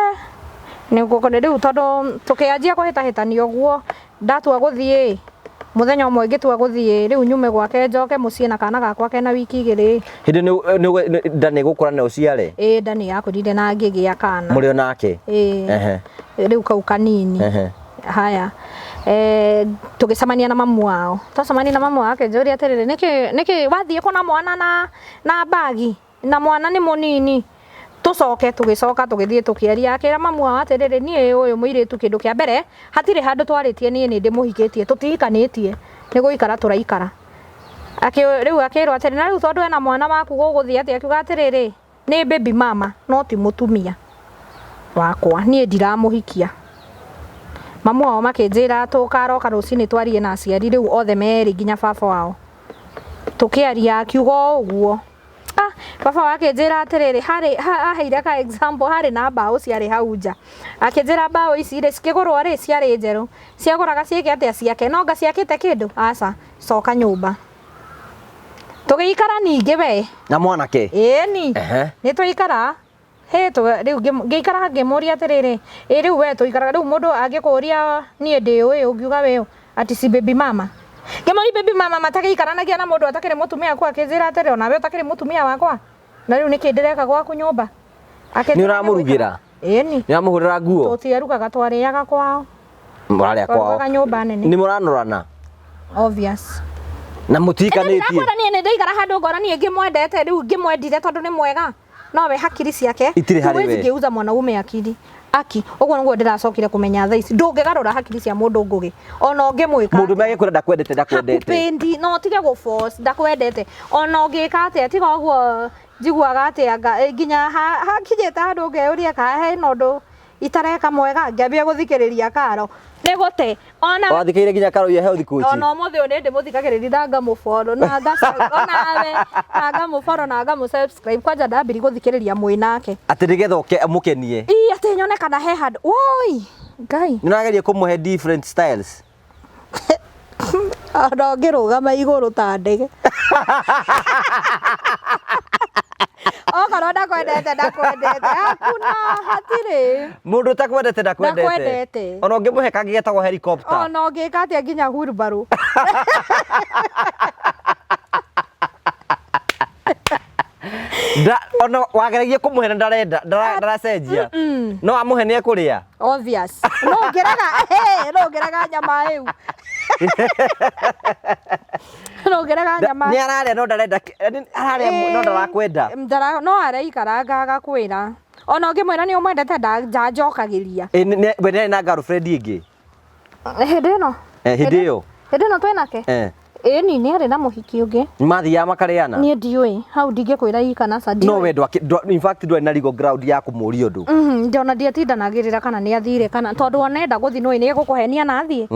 S1: nĩguo rĩu tondũ tũkĩanjia kũhĩtahĩtania ũguo, ndatua gũthiĩ, mũthenya ũmwe ngĩtua gũthiĩ, rĩu nyume gwake njoke mũciĩ na kana gakwa kena wiki 2.
S2: Hĩndĩ nda nĩ ĩgũkũra na ũciare?
S1: Ĩĩ, nda nĩ yakũrire na ngĩgĩa kana.
S2: Mũrĩ o nake?
S1: Ĩĩ. Rĩu kau kanini. Haya. Tũgĩcemania na mamu wao. Twacemania na mamu wao akĩnjũria atĩrĩrĩ, nĩkĩ wathiĩ kũna mwana na bagi? Na mwana nĩ mũnini. Tũcoke tũgĩcoka tũgĩthiĩ tũkĩaria, akĩra mamu wao atĩrĩrĩ, niĩ ũyũ mũirĩtu kĩndũ kĩa mbere hatirĩ handũ twarĩtie, niĩ nĩ ndĩmũhikĩtie, tũtihikanĩtie, nĩ gũikara tũraikara. Rĩu akĩrwo atĩrĩ, na rĩu tondũ ena mwana waku gũgũthiĩ atĩa? Akiuga atĩrĩrĩ, nĩ baby mama no ti mũtumia wakwa, niĩ ndiramũhikia. Mamu wao makĩnjĩra tũkaroka rũcinĩ twarie na aciari rĩu othe merĩ nginya baba wao. Tũkĩaria akiuga o ũguo. Baba wao akĩnjĩra atĩrĩrĩ, harĩ aheire ka example, harĩ na mbaũ ciarĩ hau nja. Akĩnjĩra mbaũ ici rĩ, cikĩgũrwo rĩ, ciarĩ njerũ. Ciagũraga ciĩke atĩa ciake? No anga ciakĩte kĩndũ? Aca, coka nyũmba. Tũgĩikara ningĩ we.
S2: Na mwanake?
S1: Ĩni. Nĩ twaikara. Hĩ, rĩu ngĩikara ngĩmũria atĩrĩrĩ, ĩ rĩu we tũikaraga, rĩu mũndũ angĩkũria niĩ ndĩ ũĩ, ũngiuga wĩ ũ? Ati si baby mama. Ngĩmũria baby mama matagĩikaranagia na mũndũ atakĩrĩ mũtumia waku, akĩnjĩra atĩrĩ, onawe ũtakĩrĩ mũtumia wakwa? Na rĩu nĩkĩ ndĩreka gwaku nyũmba?
S2: Nĩ ũramũrugĩra?
S1: Ĩni.
S2: Nĩ ũramũhũrĩra nguo?
S1: Tũtiarugaga, twarĩaga kwao.
S2: Mũrarĩa kwao.
S1: Twarugaga nyũmba nene.
S2: Nĩ mũranorana?
S1: Obvious.
S2: Na mũtihikanĩtie?
S1: Ndĩrakwĩra niĩ nĩ ndaikara handũ ngona niĩ ngĩmwendete, rĩu ngĩmwendire tondũ nĩ mwega. No we hakiri ciake
S2: Itirĩ harĩ
S1: huwezi
S2: we.
S1: geuza mwanaume akili. Aki, ũguo nĩguo ndĩracokire kũmenya thaa ici. Ndũngĩgarũra hakiri cia mũndũ ngũgĩ. Ona ũngĩmwĩka
S2: Mũndũ
S1: atĩa.
S2: megĩkwĩra ndakwendete, ndakwendete.
S1: Hakupendi, no ũtige gũ force, ndakwendete. Ona ũngĩka atĩa, tiga ũguo njiguaga atĩ anga, nginya hakinyĩte handũ ngeyũria kana hena ũndũ. Itareka mwega ngĩambia gũthikĩrĩria Karo nĩ gũte ona
S2: Wathikĩire nginya Karo ya health coach.
S1: Ona ũmũthĩ ũyũ nĩ ndĩmũthikagĩrĩria na ngamũfollow na nga onawe na ngamũfollow na ngamũ-subscribe kwanja ndambirie gũthikĩrĩria mwĩ nake.
S2: Atĩ nĩgetha ũmũkenie.
S1: Ii atĩ nyone kana he handũ woi Ngai.
S2: Nĩ ũrageria kũmũhe different styles.
S1: Ona ũngĩrũgama igũrũ ta ndege. Okorwo ndakwendete ndakwendete. Hakuna hatirĩ.
S2: Mũndũ ũtakwendete ndakwendete.
S1: Ndakwendete.
S2: Ona ũngĩmũhe kangĩ getagwo helicopter.
S1: Ona ũngĩka atĩa nginya wheelbarrow.
S2: Ona wageragia kũmũhe na ndarenda ndaracenjia. No amũhe nĩ ekũrĩa.
S1: Obvious. No ũngĩraga no ũngĩraga nyama ĩu. No ũngĩraga nyama.
S2: Nĩ ararĩa no ndarenda ararĩa no ndarakwenda.
S1: No areikaranga agakwĩra. Ona ũngĩmwĩra nĩ ũmwendete ndanjokagĩria.
S2: We nĩ arĩ na girlfriend ĩngĩ?
S1: Hĩndĩ ĩno?
S2: Hĩndĩ ĩyo.
S1: Hĩndĩ ĩno twĩnake? Ĩni nĩ arĩ na mũhiki ũngĩ.
S2: Mathiaga makarĩana?
S1: Niĩ ndiũĩ, hau ndingĩkwĩra ĩ kana ca ndiũĩ.
S2: No we in fact ndwarĩ na legal ground ya kũmũria ũndũ.
S1: Ona ndiatindanagĩrĩra kana nĩ athire kana tondũ ona enda gũthiĩ nĩũĩ nĩ egũkũhenia na athiĩ.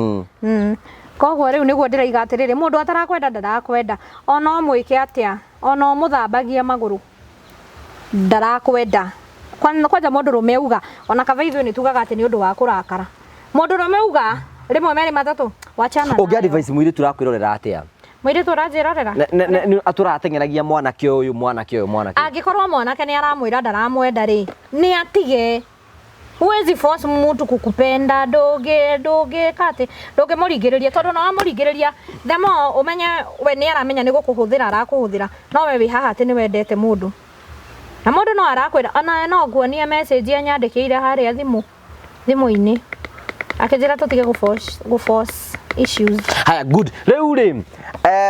S1: Koguo rĩu nĩguo ndĩraiga atĩrĩrĩ, mũndũ atarakwenda ndarakwenda. Ona ũmwĩke atĩa, ona ũmũthambagie magũrũ ndarakwenda. Kwanja mũndũrũme auga, ona kaba ithuĩ nĩ tugaga atĩ nĩ ũndũ wa kũrakara. Mũndũrũme auga rĩmwe merĩ matatũ wachana nayo.
S2: Ũngĩ advice mũirĩtu ũrakwĩrorera atĩa?
S1: Mũirĩtu ũranjĩrorera?
S2: Atũrateng'eragia mwanake ũyũ, mwanake ũyũ, mwanake ũyũ.
S1: Angĩkorwo mwanake nĩ aramwĩra ndaramwenda rĩ, nĩ atige. Huwezi force mtu kukupenda, ndũngĩka atĩ, ndũngĩmũringĩrĩria, tondũ no wamũringĩrĩria, the more ũmenye we nĩ aramenya nĩ gũkũhũthĩra arakũhũthĩra, no we wĩ haha atĩ nĩ wendete mũndũ. Na mũndũ no arakwĩra, ona no nguonie message anyandĩkĩire harĩa thimũ-inĩ. Akĩnjĩra tũtige gũ force issues.
S2: Haya, good. Rĩu rĩ,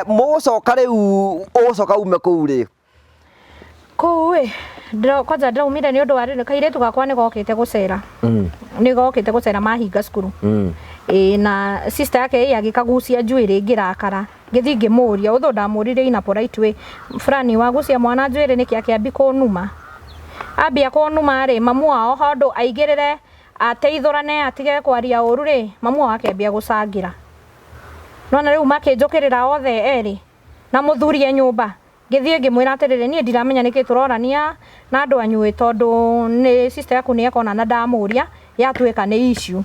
S2: mũgũcoka rĩu, ũgũcoka ume kũu rĩ?
S1: Kũu ĩ, kwanja ndĩraumire nĩ ũndũ wa rĩrĩ, kairĩtu gakwa nĩ gokĩte gũcera. Nĩ gokĩte gũcera mahinga cukuru. Ĩ, na sister yake ĩ agĩkagucia njuĩrĩ ngĩrakara. Ngĩthiĩ ngĩmũria, ũthũ ndamũririe in a polite way. Fulani wagucia mwana njuĩrĩ nĩkĩ akĩambia kũnuma. Ambia kũnuma rĩ, mamu wao handũ aigĩrĩre ateithũrane atige kwaria ũru rĩ, mamu wao akĩambia gũcangĩra. Nona rĩu makĩnjũkĩrĩra othe erĩ na mũthuri e nyũmba. Ngĩthiĩ ngĩmwĩra atĩrĩrĩ, niĩ ndiramenya nĩkĩ tũrorania na andũ anyu ĩ, tondũ nĩ sister yaku nĩ ekona na ndamũria yatuĩka nĩ issue.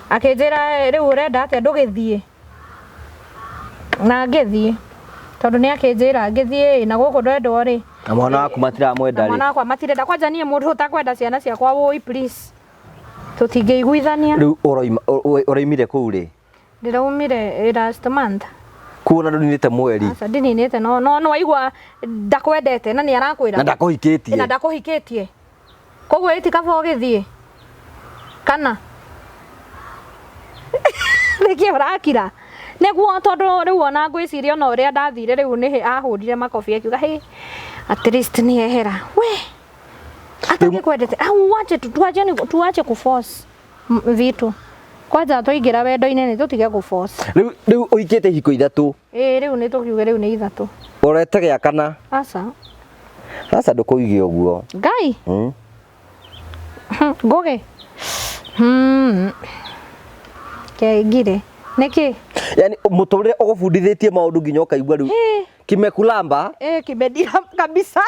S1: Akĩnjĩra rĩu ũrenda atĩa ndũgĩthiĩ. Na ngĩthiĩ tondũ nĩ akĩnjĩra ngĩthiĩ na gũkũ ndwendwo rĩ.
S2: Na mwana waku matiramwenda
S1: Na
S2: rĩ.
S1: mwana wakwa matirenda. Kwanja niĩ mũndũ ũtakwenda ciana ciakwa wũi please. Tũtingĩiguithania.
S2: Rĩu ũraimire kũu rĩ?
S1: Ndĩraumire last month.
S2: Kuona ndũninĩte mweri.
S1: Aca ndininĩte, no no no waigua ndakwendete na nĩ arakwĩra.
S2: Na ndakũhikĩtie.
S1: Na ndakũhikĩtie. Koguo ĩti kaba ũgĩthiĩ. Kana? Nĩkĩ ũrakira? Nĩguo tondũ rĩu ona ngwĩciria ona ũrĩa ndathire rĩu nĩ ahũrire makobi akiuga hey, at least nĩ ehera. We! Atangĩkwendete. Au wache tu, tuache ni tuache kuforce vitu. Kwanja twaingĩra wendo-inĩ nĩ tũtige gũforce.
S2: Rĩu ũhikĩte ihiko ithatũ.
S1: Ĩĩ rĩu nĩ tũkiuge rĩu nĩ ithatũ.
S2: Ũrete gĩa kana?
S1: Aca.
S2: Aca ndũkũige ũguo.
S1: Ngai? Ngũgĩ? Kengire. Nĩkĩ?
S2: Yaani mũtũrĩre ũgũbundithĩtie maũndũ nginya ũkaigua rĩu.
S1: Hĩ.
S2: Kimekulamba?
S1: Kimedira kabisa.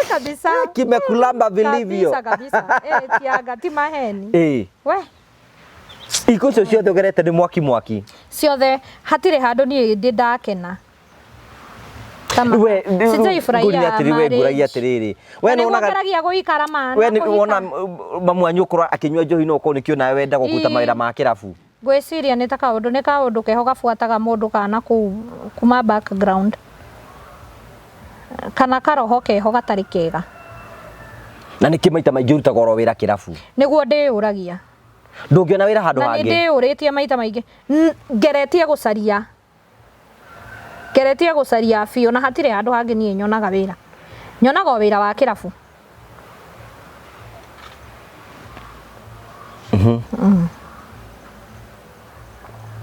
S1: Kabisa.
S2: Kimekulamba vilivyo.
S1: Kabisa, kabisa. Tiaga, ti maheni. We.
S2: Iko icio ciothe ũgerete nĩ mwaki mwaki.
S1: Ciothe hatirĩ handũ niĩ ndĩ ndakena. Kama
S2: We,
S1: sijaifurahia
S2: ngũria atĩrĩ, we
S1: marriage.
S2: ngũragia atĩrĩrĩ. We
S1: Na
S2: nĩwonaga
S1: nĩguo ngeragia gũikara ma,
S2: We
S1: na
S2: nĩ
S1: kũhika.
S2: wona mamu wanyu ũkorwo akĩnyua njohi no ũkorwo nĩkĩo nawe wenda gũkuta
S1: Ii.
S2: mawĩra ma kĩrabu.
S1: Ngwĩciria nĩ ta kaũndũ, nĩ kaũndũ keho gabuataga mũndũ kana kũu kuma background. Kana karoho keho gatarĩ kega.
S2: Na nĩkĩ maita maingĩ ũrutaga oro wĩra kĩrabu?
S1: Nĩguo ndĩyũragia.
S2: Ndũngĩona wĩra handũ
S1: Na nĩ
S2: hangĩ?
S1: ndĩyũrĩtie maita maingĩ. Ngeretie gũcaria. Ngeretie gũcaria biũ na hatirĩ handũ hangĩ niĩ nyonaga wĩra. Nyonaga o wĩra wa kĩrabu.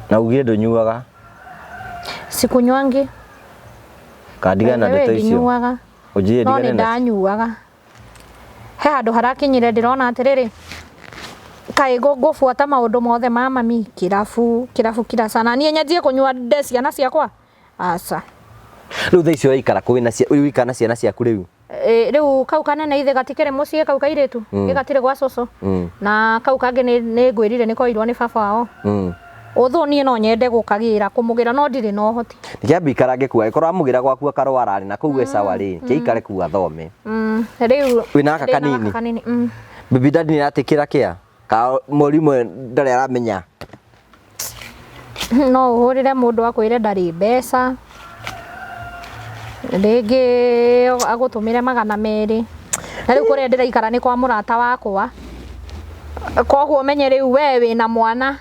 S2: Na ugire ndũnyuaga?
S1: Sikunywangi.
S2: Kandigana na
S1: By the way,
S2: ndeto icio.
S1: ndinyuaga.
S2: Ũnjĩre
S1: No
S2: ndigane
S1: nĩ
S2: nacio.
S1: ndanyuaga. He handũ harakinyire ndĩrona atĩrĩrĩ, kaĩ ngũbuata maũndũ mothe ma mami, kĩrabu, kĩrabu kila sana. Niĩ nyanjie kũnyua nde ciana ciakwa? Aca.
S2: Rĩu thaa ici ũraikara kũ wĩna rĩu ũikara na ciana ciaku rĩu?
S1: Ĩ, rĩu kau kanene ithe gatikĩrĩ mũciĩ kau kairĩtu, mm. gatirĩ gwa cũcũ. Na kau kangĩ nĩ ngwĩrire nĩ koirwo nĩ baba wao. Although niĩ no nyende gũkagĩra, kũmũgĩra no ndirĩ na ũhoti.
S2: Kĩambe ikarange kuo, angĩkorwo amũgĩra gwaku akarwara rĩ, na kũu e sawa rĩ, kĩikare kuo athome.
S1: Rĩu
S2: Wĩna gaka
S1: ndĩna
S2: kanini?
S1: gaka kanini.
S2: Baby daddy nĩ aratĩkĩra kĩa? Ka mweri ũmwe ndarĩ aramenya?
S1: No ũhũrĩre mũndũ akwĩre ndarĩ mbeca, rĩngĩ agũtũmĩre 200. Na rĩu kũrĩa ndĩraikara nĩ kwa mũrata wakwa, koguo ũmenye rĩu we wĩna mwana,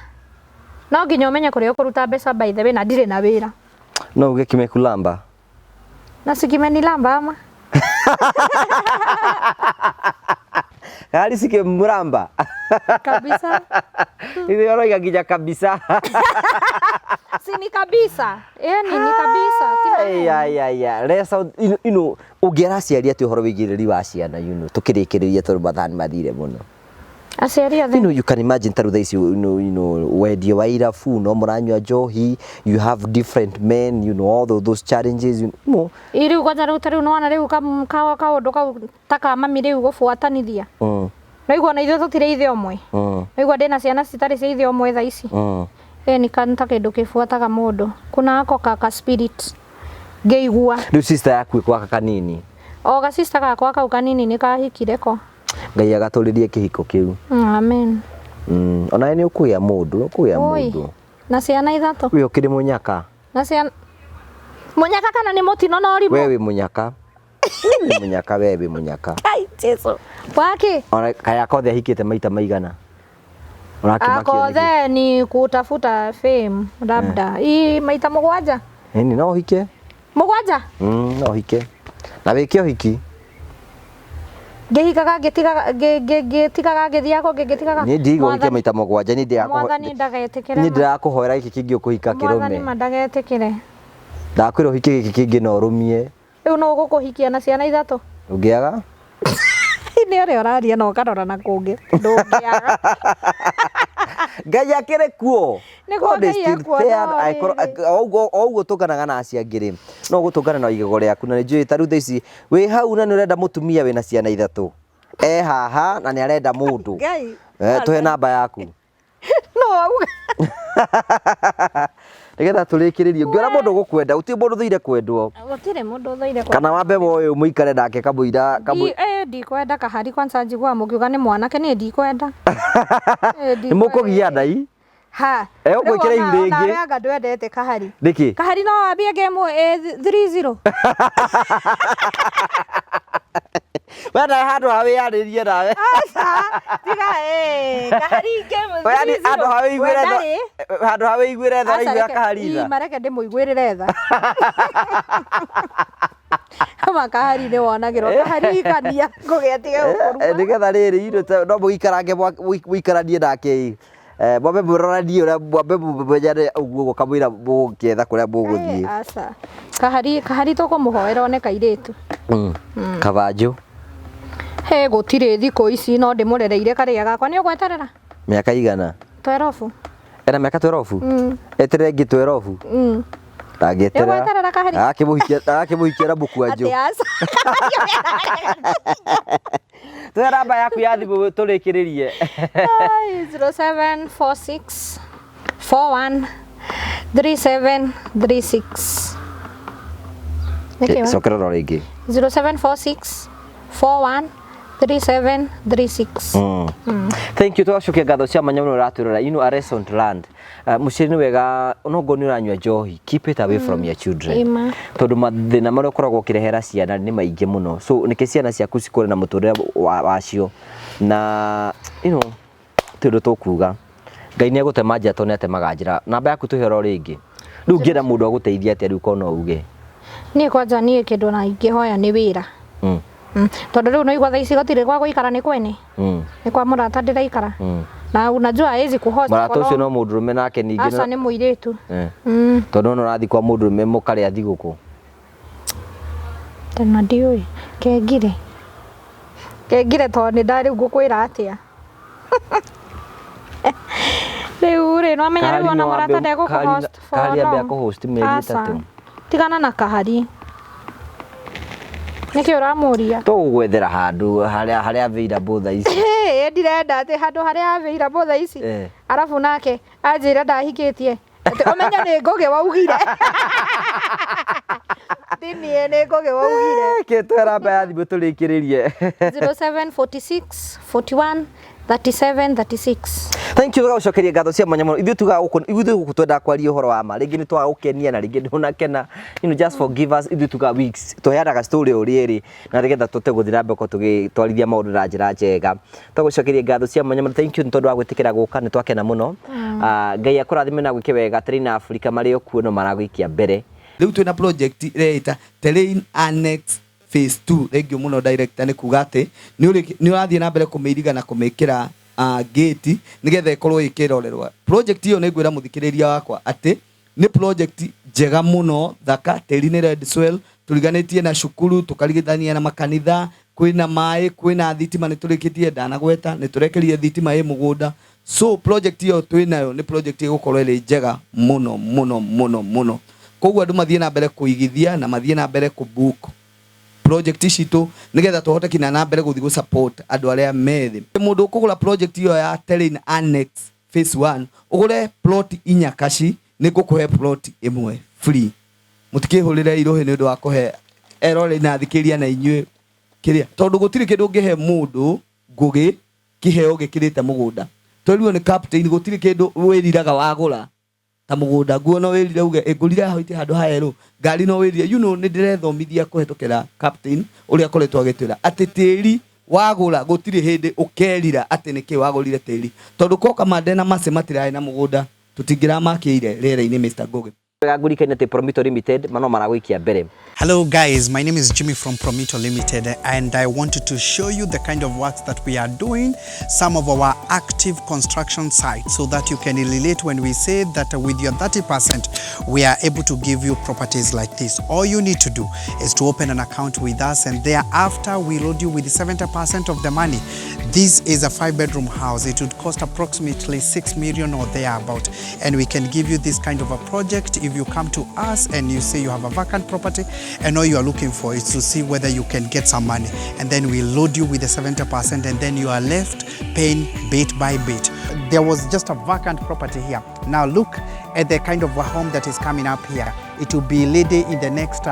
S1: no nginya ũmenye kũrĩa ũkũruta mbeca by the way na ndirĩ na wĩra.
S2: No uge kimekulamba?
S1: Na si kimenilamba ama?
S2: Gari sikimuramba
S1: Kabisa.
S2: Ithe ũroiga nginya kabisa.
S1: Si ni kabisa. Yaani ni kabisa. Ti maneno.
S2: Ya ya ya. Resa ino ũngĩra aciari atĩ ũhoro wĩgiĩ ũreri wa ciana you know tũkĩrĩkĩrĩria tondũ mathaa nĩ mathire mũno.
S1: Aciari othe.
S2: You know, you can imagine taru thaa ici you know, wendia wa irabu no mũranyua njohi, you have different men, you know, all of those challenges, you know.
S1: Ĩ rĩu kwanja rĩu ta rĩu nĩwona rĩu kaũndũ kau ta ka mami rĩu gũbuatanithia. Nĩwaigua ona ithuĩ tũtirĩ ithe ũmwe. Nĩwaigua ndĩna ciana citarĩ cia ithe ũmwe thaa ici. Ĩ nĩ ta kĩndũ kĩbuataga mũndũ. Kuna ako ka spirit ngĩigua.
S2: Rĩu sister yaku ĩ gwaka kanini?
S1: O ga sister gakwa kau kanini nĩ kahikire ko.
S2: Ngai agatũrĩrie kĩhiko kĩu.
S1: Amen.
S2: Onawe nĩ ũkũgĩa mũndũ, ũkũgĩa mũndũ.
S1: Na ciana ithatũ.
S2: We ũkĩrĩ mũnyaka.
S1: Na ciana mũnyaka kana nĩ mũtino na ũrimũ?
S2: We wĩ mũnyaka. We wĩ mũnyaka, we wĩ mũnyaka.
S1: Ai Jesu. Waki?
S2: Ona kaya kothe ahikĩte maita maigana? Ũrakĩmakio nĩkĩ?
S1: Akothe ni kutafuta fame labda. Ii maita mũgwanja.
S2: Ĩni no ũhike.
S1: Mũgwanja?
S2: No ũhike. Na wĩke ũhiki.
S1: Ngĩhikaga ngĩtigaga ngĩtigaga ngĩthiaga kũngĩ ngĩtigaga.
S2: Niĩ ndigwo ũhike maita mũgwanja, niĩ ndĩrakũhoera.
S1: Mwathani ndagetĩkĩre.
S2: Niĩ ndĩrakũhoera gĩkĩ kĩngĩ ũkũhika kĩrũme.
S1: Mwathani ma ndagetĩkĩre.
S2: Ndakwĩra ũhike gĩkĩ kĩngĩ na ũrũmie.
S1: Rĩu nũ ũgũkũhikia na ciana ithatũ?
S2: Ũngĩaga?
S1: Nĩ ũrĩa ũraria na ũkarora na kũngĩ. Ndũngĩaga.
S2: Ngai akĩrĩ kuo.
S1: Nĩguo Ngai ekuo, no rĩrĩ.
S2: O ũguo tũnganaga na acio angĩ rĩ, no ũgũtũngana na igego rĩaku na nĩ njũĩ ta rĩu thaa ici wĩ hau na nĩ ũrenda mũtumia wĩna ciana ithatũ. E haha na nĩ arenda mũndũ.
S1: Ngai.
S2: Tũhe namba yaku.
S1: No auga.
S2: Nĩgetha tũrĩkĩrĩrie ngĩona mũndũ ũgũkwenda gũtirĩ mũndũ ũthũire kwendwo.
S1: Gũtirĩ mũndũ ũthũire kwendwo.
S2: Kana wambe woe mũikare nake kamũira
S1: Ndikwenda kahari kwanza njiguaga mũkiuga nĩ mwanake niĩ ndikwenda.
S2: Nĩ mũkũgiana i?
S1: Ha.
S2: Egũgwĩkĩra ihu rĩngĩ.
S1: Onawe anga ndwendete kahari.
S2: Nĩkĩ?
S1: Kahari no wambie game 3-0.
S2: We nawe handũ ha wĩyarĩrie nawe.
S1: Aca, tiga kahari game 3-0.
S2: Handũ ha wĩiguĩre tha. Handũ ha wĩiguĩre tha ũraiguĩra kahari tha.
S1: Mareke ndĩmũiguĩrĩre tha. Ma kahari nĩ wonagĩrwo kahari ikania ngũgĩa tige gũkũruma.
S2: Nĩgetha rĩrĩ no mũgĩikarange mũikaranie nake mwambe mũroranie ũrĩa mwambe mũmenyane ũguo kamũira mũgũkĩetha kũrĩa mũgũthiĩ.
S1: Aca. Kahari kahari tũkũmũhoera one kairĩtu.
S2: Kabanjũ.
S1: He gũtirĩ thikũ ici no ndĩmũrereire karĩa gakwa nĩ ũgweterera?
S2: Mĩaka igana?
S1: 12.
S2: Ena mĩaka 12? Eterere ĩngĩ 12? Ndangĩeterera.
S1: Nĩ ũgweterera kahari?
S2: Agakĩmũhikia na mũkwanjũ.
S1: Atĩ aca.
S2: Tũhe namba yaku ya thimũ tũrĩkĩrĩrie.
S1: 0746 41 37 36. Nĩkĩ?
S2: Cokera oro rĩngĩ.
S1: 0746 41 37 36.
S2: Thank you tũgacokia ngatho cia mwanya mũno ũratwĩrora. You know a lesson learned. Mũciari nĩ wega onokorwo nĩ ũranyua njohi, keep it away from your children.
S1: Ĩma.
S2: Tondũ mathĩna marĩa ũkoragwo ũkĩrehera ciana nĩ maingĩ mũno. So nĩkĩ ciana ciaku cikũre na mũtũrĩre wacio. Na you know ti ũndũ tũkuga. Ngai nĩ egũtema njĩra tondũ nĩ atemaga njĩra. Namba yaku tũhe oro rĩngĩ. Rĩu ũngĩenda mũndũ agũteithie atĩa rĩu korwo no uge?
S1: Niĩ kwanja niĩ kĩndũ na ingĩhoya nĩ wĩra. Tondũ rĩu nĩũigua thaa ici gũtirĩ gwa gũikara nĩ kwene. Nĩ kwa mũrata ndĩraikara. Na unajua hawezi kuhost
S2: Mũrata ũcio no mũndũrũme nake ningĩ.
S1: Aca nĩ mũirĩtu.
S2: Tondũ no ũrathiĩ kwa mũndũrũme mũkarĩa thigũkũ.
S1: Tena ndiũĩ. Kengire. Kĩngire tondũ nĩ ndarĩu ngũkwĩra atĩa. Rĩu rĩ, nĩwamenya rĩu ona mũrata ndegũkũ host for
S2: Kahari ambe
S1: long.
S2: akũhost mĩeri
S1: Aca.
S2: 3.
S1: Tigana na Kahari. Nĩkĩ ũramũria?
S2: Tũgũgwethera handũ harĩa harĩa available thaa ici.
S1: Ĩ ndirenda atĩ handũ harĩa available thaa ici.
S2: Eh.
S1: Arabu nake anjĩra ndahikĩtie. Atĩ ũmenye nĩ Ngũgĩ waugire. Ti niĩ nĩ Ngũgĩ waugire.
S2: Kĩ tũhe namba ya thimũ tũrĩkĩrĩrie.
S1: 0746 41 37 36.
S2: Thank you tũgagũcokeria ngatho cia mwanya mũno. Ithuĩ tugaga gũkũ ithuĩ gũkũ twendaga kwaria ũhoro wa ma. Rĩngĩ nĩ twagũkenia na rĩngĩ ndũnakena. You know, just forgive us. Ithuĩ tugaga weeks tũheanaga story ũrĩa ĩrĩ na nĩgetha tũhote gũthiĩ na mbere gũkorwo tũgĩtwarithia maũndũ na njĩra njega. Tũgagũcokeria ngatho cia mwanya mũno. Thank you nĩ tondũ wa gwĩtĩkĩra gũka nĩ twakena mũno. Ah, Ngai akũrathime na gwĩke wega. Terrain Africa marĩ o kuo no maragũikia mbere.
S4: Rĩu twĩna project ĩreĩta Terrain Annex Phase 2. Thank you mũno director nĩ kuga atĩ nĩ ũrathiĩ na mbere kũmĩiriga na kũmĩkĩra gate nĩgetha ĩkorwo ĩkĩrorerwa. Project ĩyo nĩ ngwĩra mũthikĩrĩria wakwa atĩ nĩ project njega mũno thaka. Tĩri nĩ red soil, tũriganĩtie na cukuru, tũkarigithania na makanitha, kwĩna maĩ, kwĩna thitima, nĩ tũrĩkĩtie ndanagweta nĩ tũrekerie thitima ĩ mũgũnda. So project ĩyo twĩnayo nĩ project ĩgũkorwo ĩrĩ njega mũno mũno mũno mũno. Koguo andũ mathiĩ na mbere kũigithia na mathiĩ na mbere kũbook project citũ nĩgetha tũhote kinya na mbere gũthiĩ gũ support andũ arĩa me thĩ. Mũndũ ũkũgũra project ĩyo ya Terrain Annex Phase 1, ũgũre plot inya kaci, nĩ ngũkũhe plot ĩmwe free. Mũtikĩhũrĩre irohĩ nĩ ũndũ wa kũhe eroreri na athikĩrĩria na inyuĩ kĩrĩa, tondũ gũtirĩ kĩndũ ũngĩhe mũndũ Ngũgĩ kĩheo gĩkĩrĩte mũgũnda. Twerirwo nĩ captain gũtirĩ kĩndũ wĩriraga wagũra ta mũgũnda. Nguo no wĩrire uge ngũrire haha handũ haerũ, ngari no wĩrire, you know, nĩ ndĩrethomithia kũhetũkĩra captain ũrĩa akoretwo agĩtwĩra atĩ tĩri wagũra gũtirĩ hĩndĩ ũkerira atĩ nĩkĩ wagũrire tĩri, tondũ koka mande na mace matirarĩ na mũgũnda tũtingĩramakĩire rĩera-inĩ. Mr. Ngũgĩ.
S2: Wega ngũrikanie atĩ Promito Limited mano maragũikia mbere.
S3: Hello guys, my name is Jimmy from Promito Limited and I wanted to show you the kind of works that we are doing, some of our active construction sites, so that you can relate when we say that with your 30% we are able to give you properties like this. All you need to do is to open an account with us and thereafter we load you with 70% of the money. This is a 5-bedroom house. It would cost approximately 6 million or thereabout, and we can give you this kind of a project if you come to us and you say you have a vacant property and all you are looking for is to see whether you can get some money, and then we load you with the 70% and then you are left paying bit by bit. There was just a vacant property here. Now look at the kind of a home that is coming up here. It will be ready in the next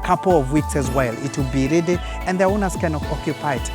S3: couple of weeks as well. It will be ready and the owners can occupy it.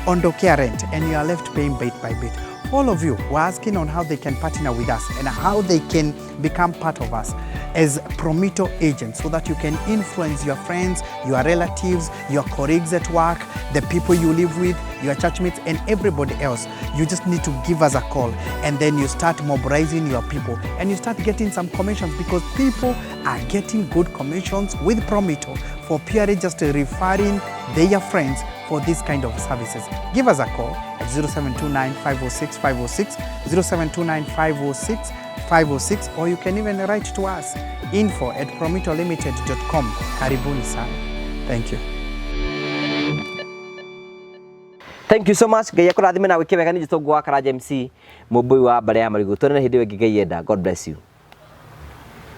S3: Ondokea rent, and you are left paying bit by bit. All of you were asking on how they can partner with us and how they can become part of us as Promito agents, so that you can influence your friends, your relatives, your colleagues at work, the people you live with, your churchmates, and everybody else. You just need to give us a call and then you start mobilizing your people and you start getting some commissions, because people are getting good commissions with Promito for purely just referring their friends for this kind of services. Give us a call at 0729 506 506, 0729 506 506, or you can even write to us, info@promitolimited.com. Karibuni sana. Thank you.
S2: Thank you so much. Ngai akũrathime na gwĩke wega. Nĩ njĩtwo Ngũgĩ wa Karanja MC, mũmbũi wa mbare ya marigũ. Tuonane hĩndĩ ĩyo ĩngĩ Ngai enda. God bless you.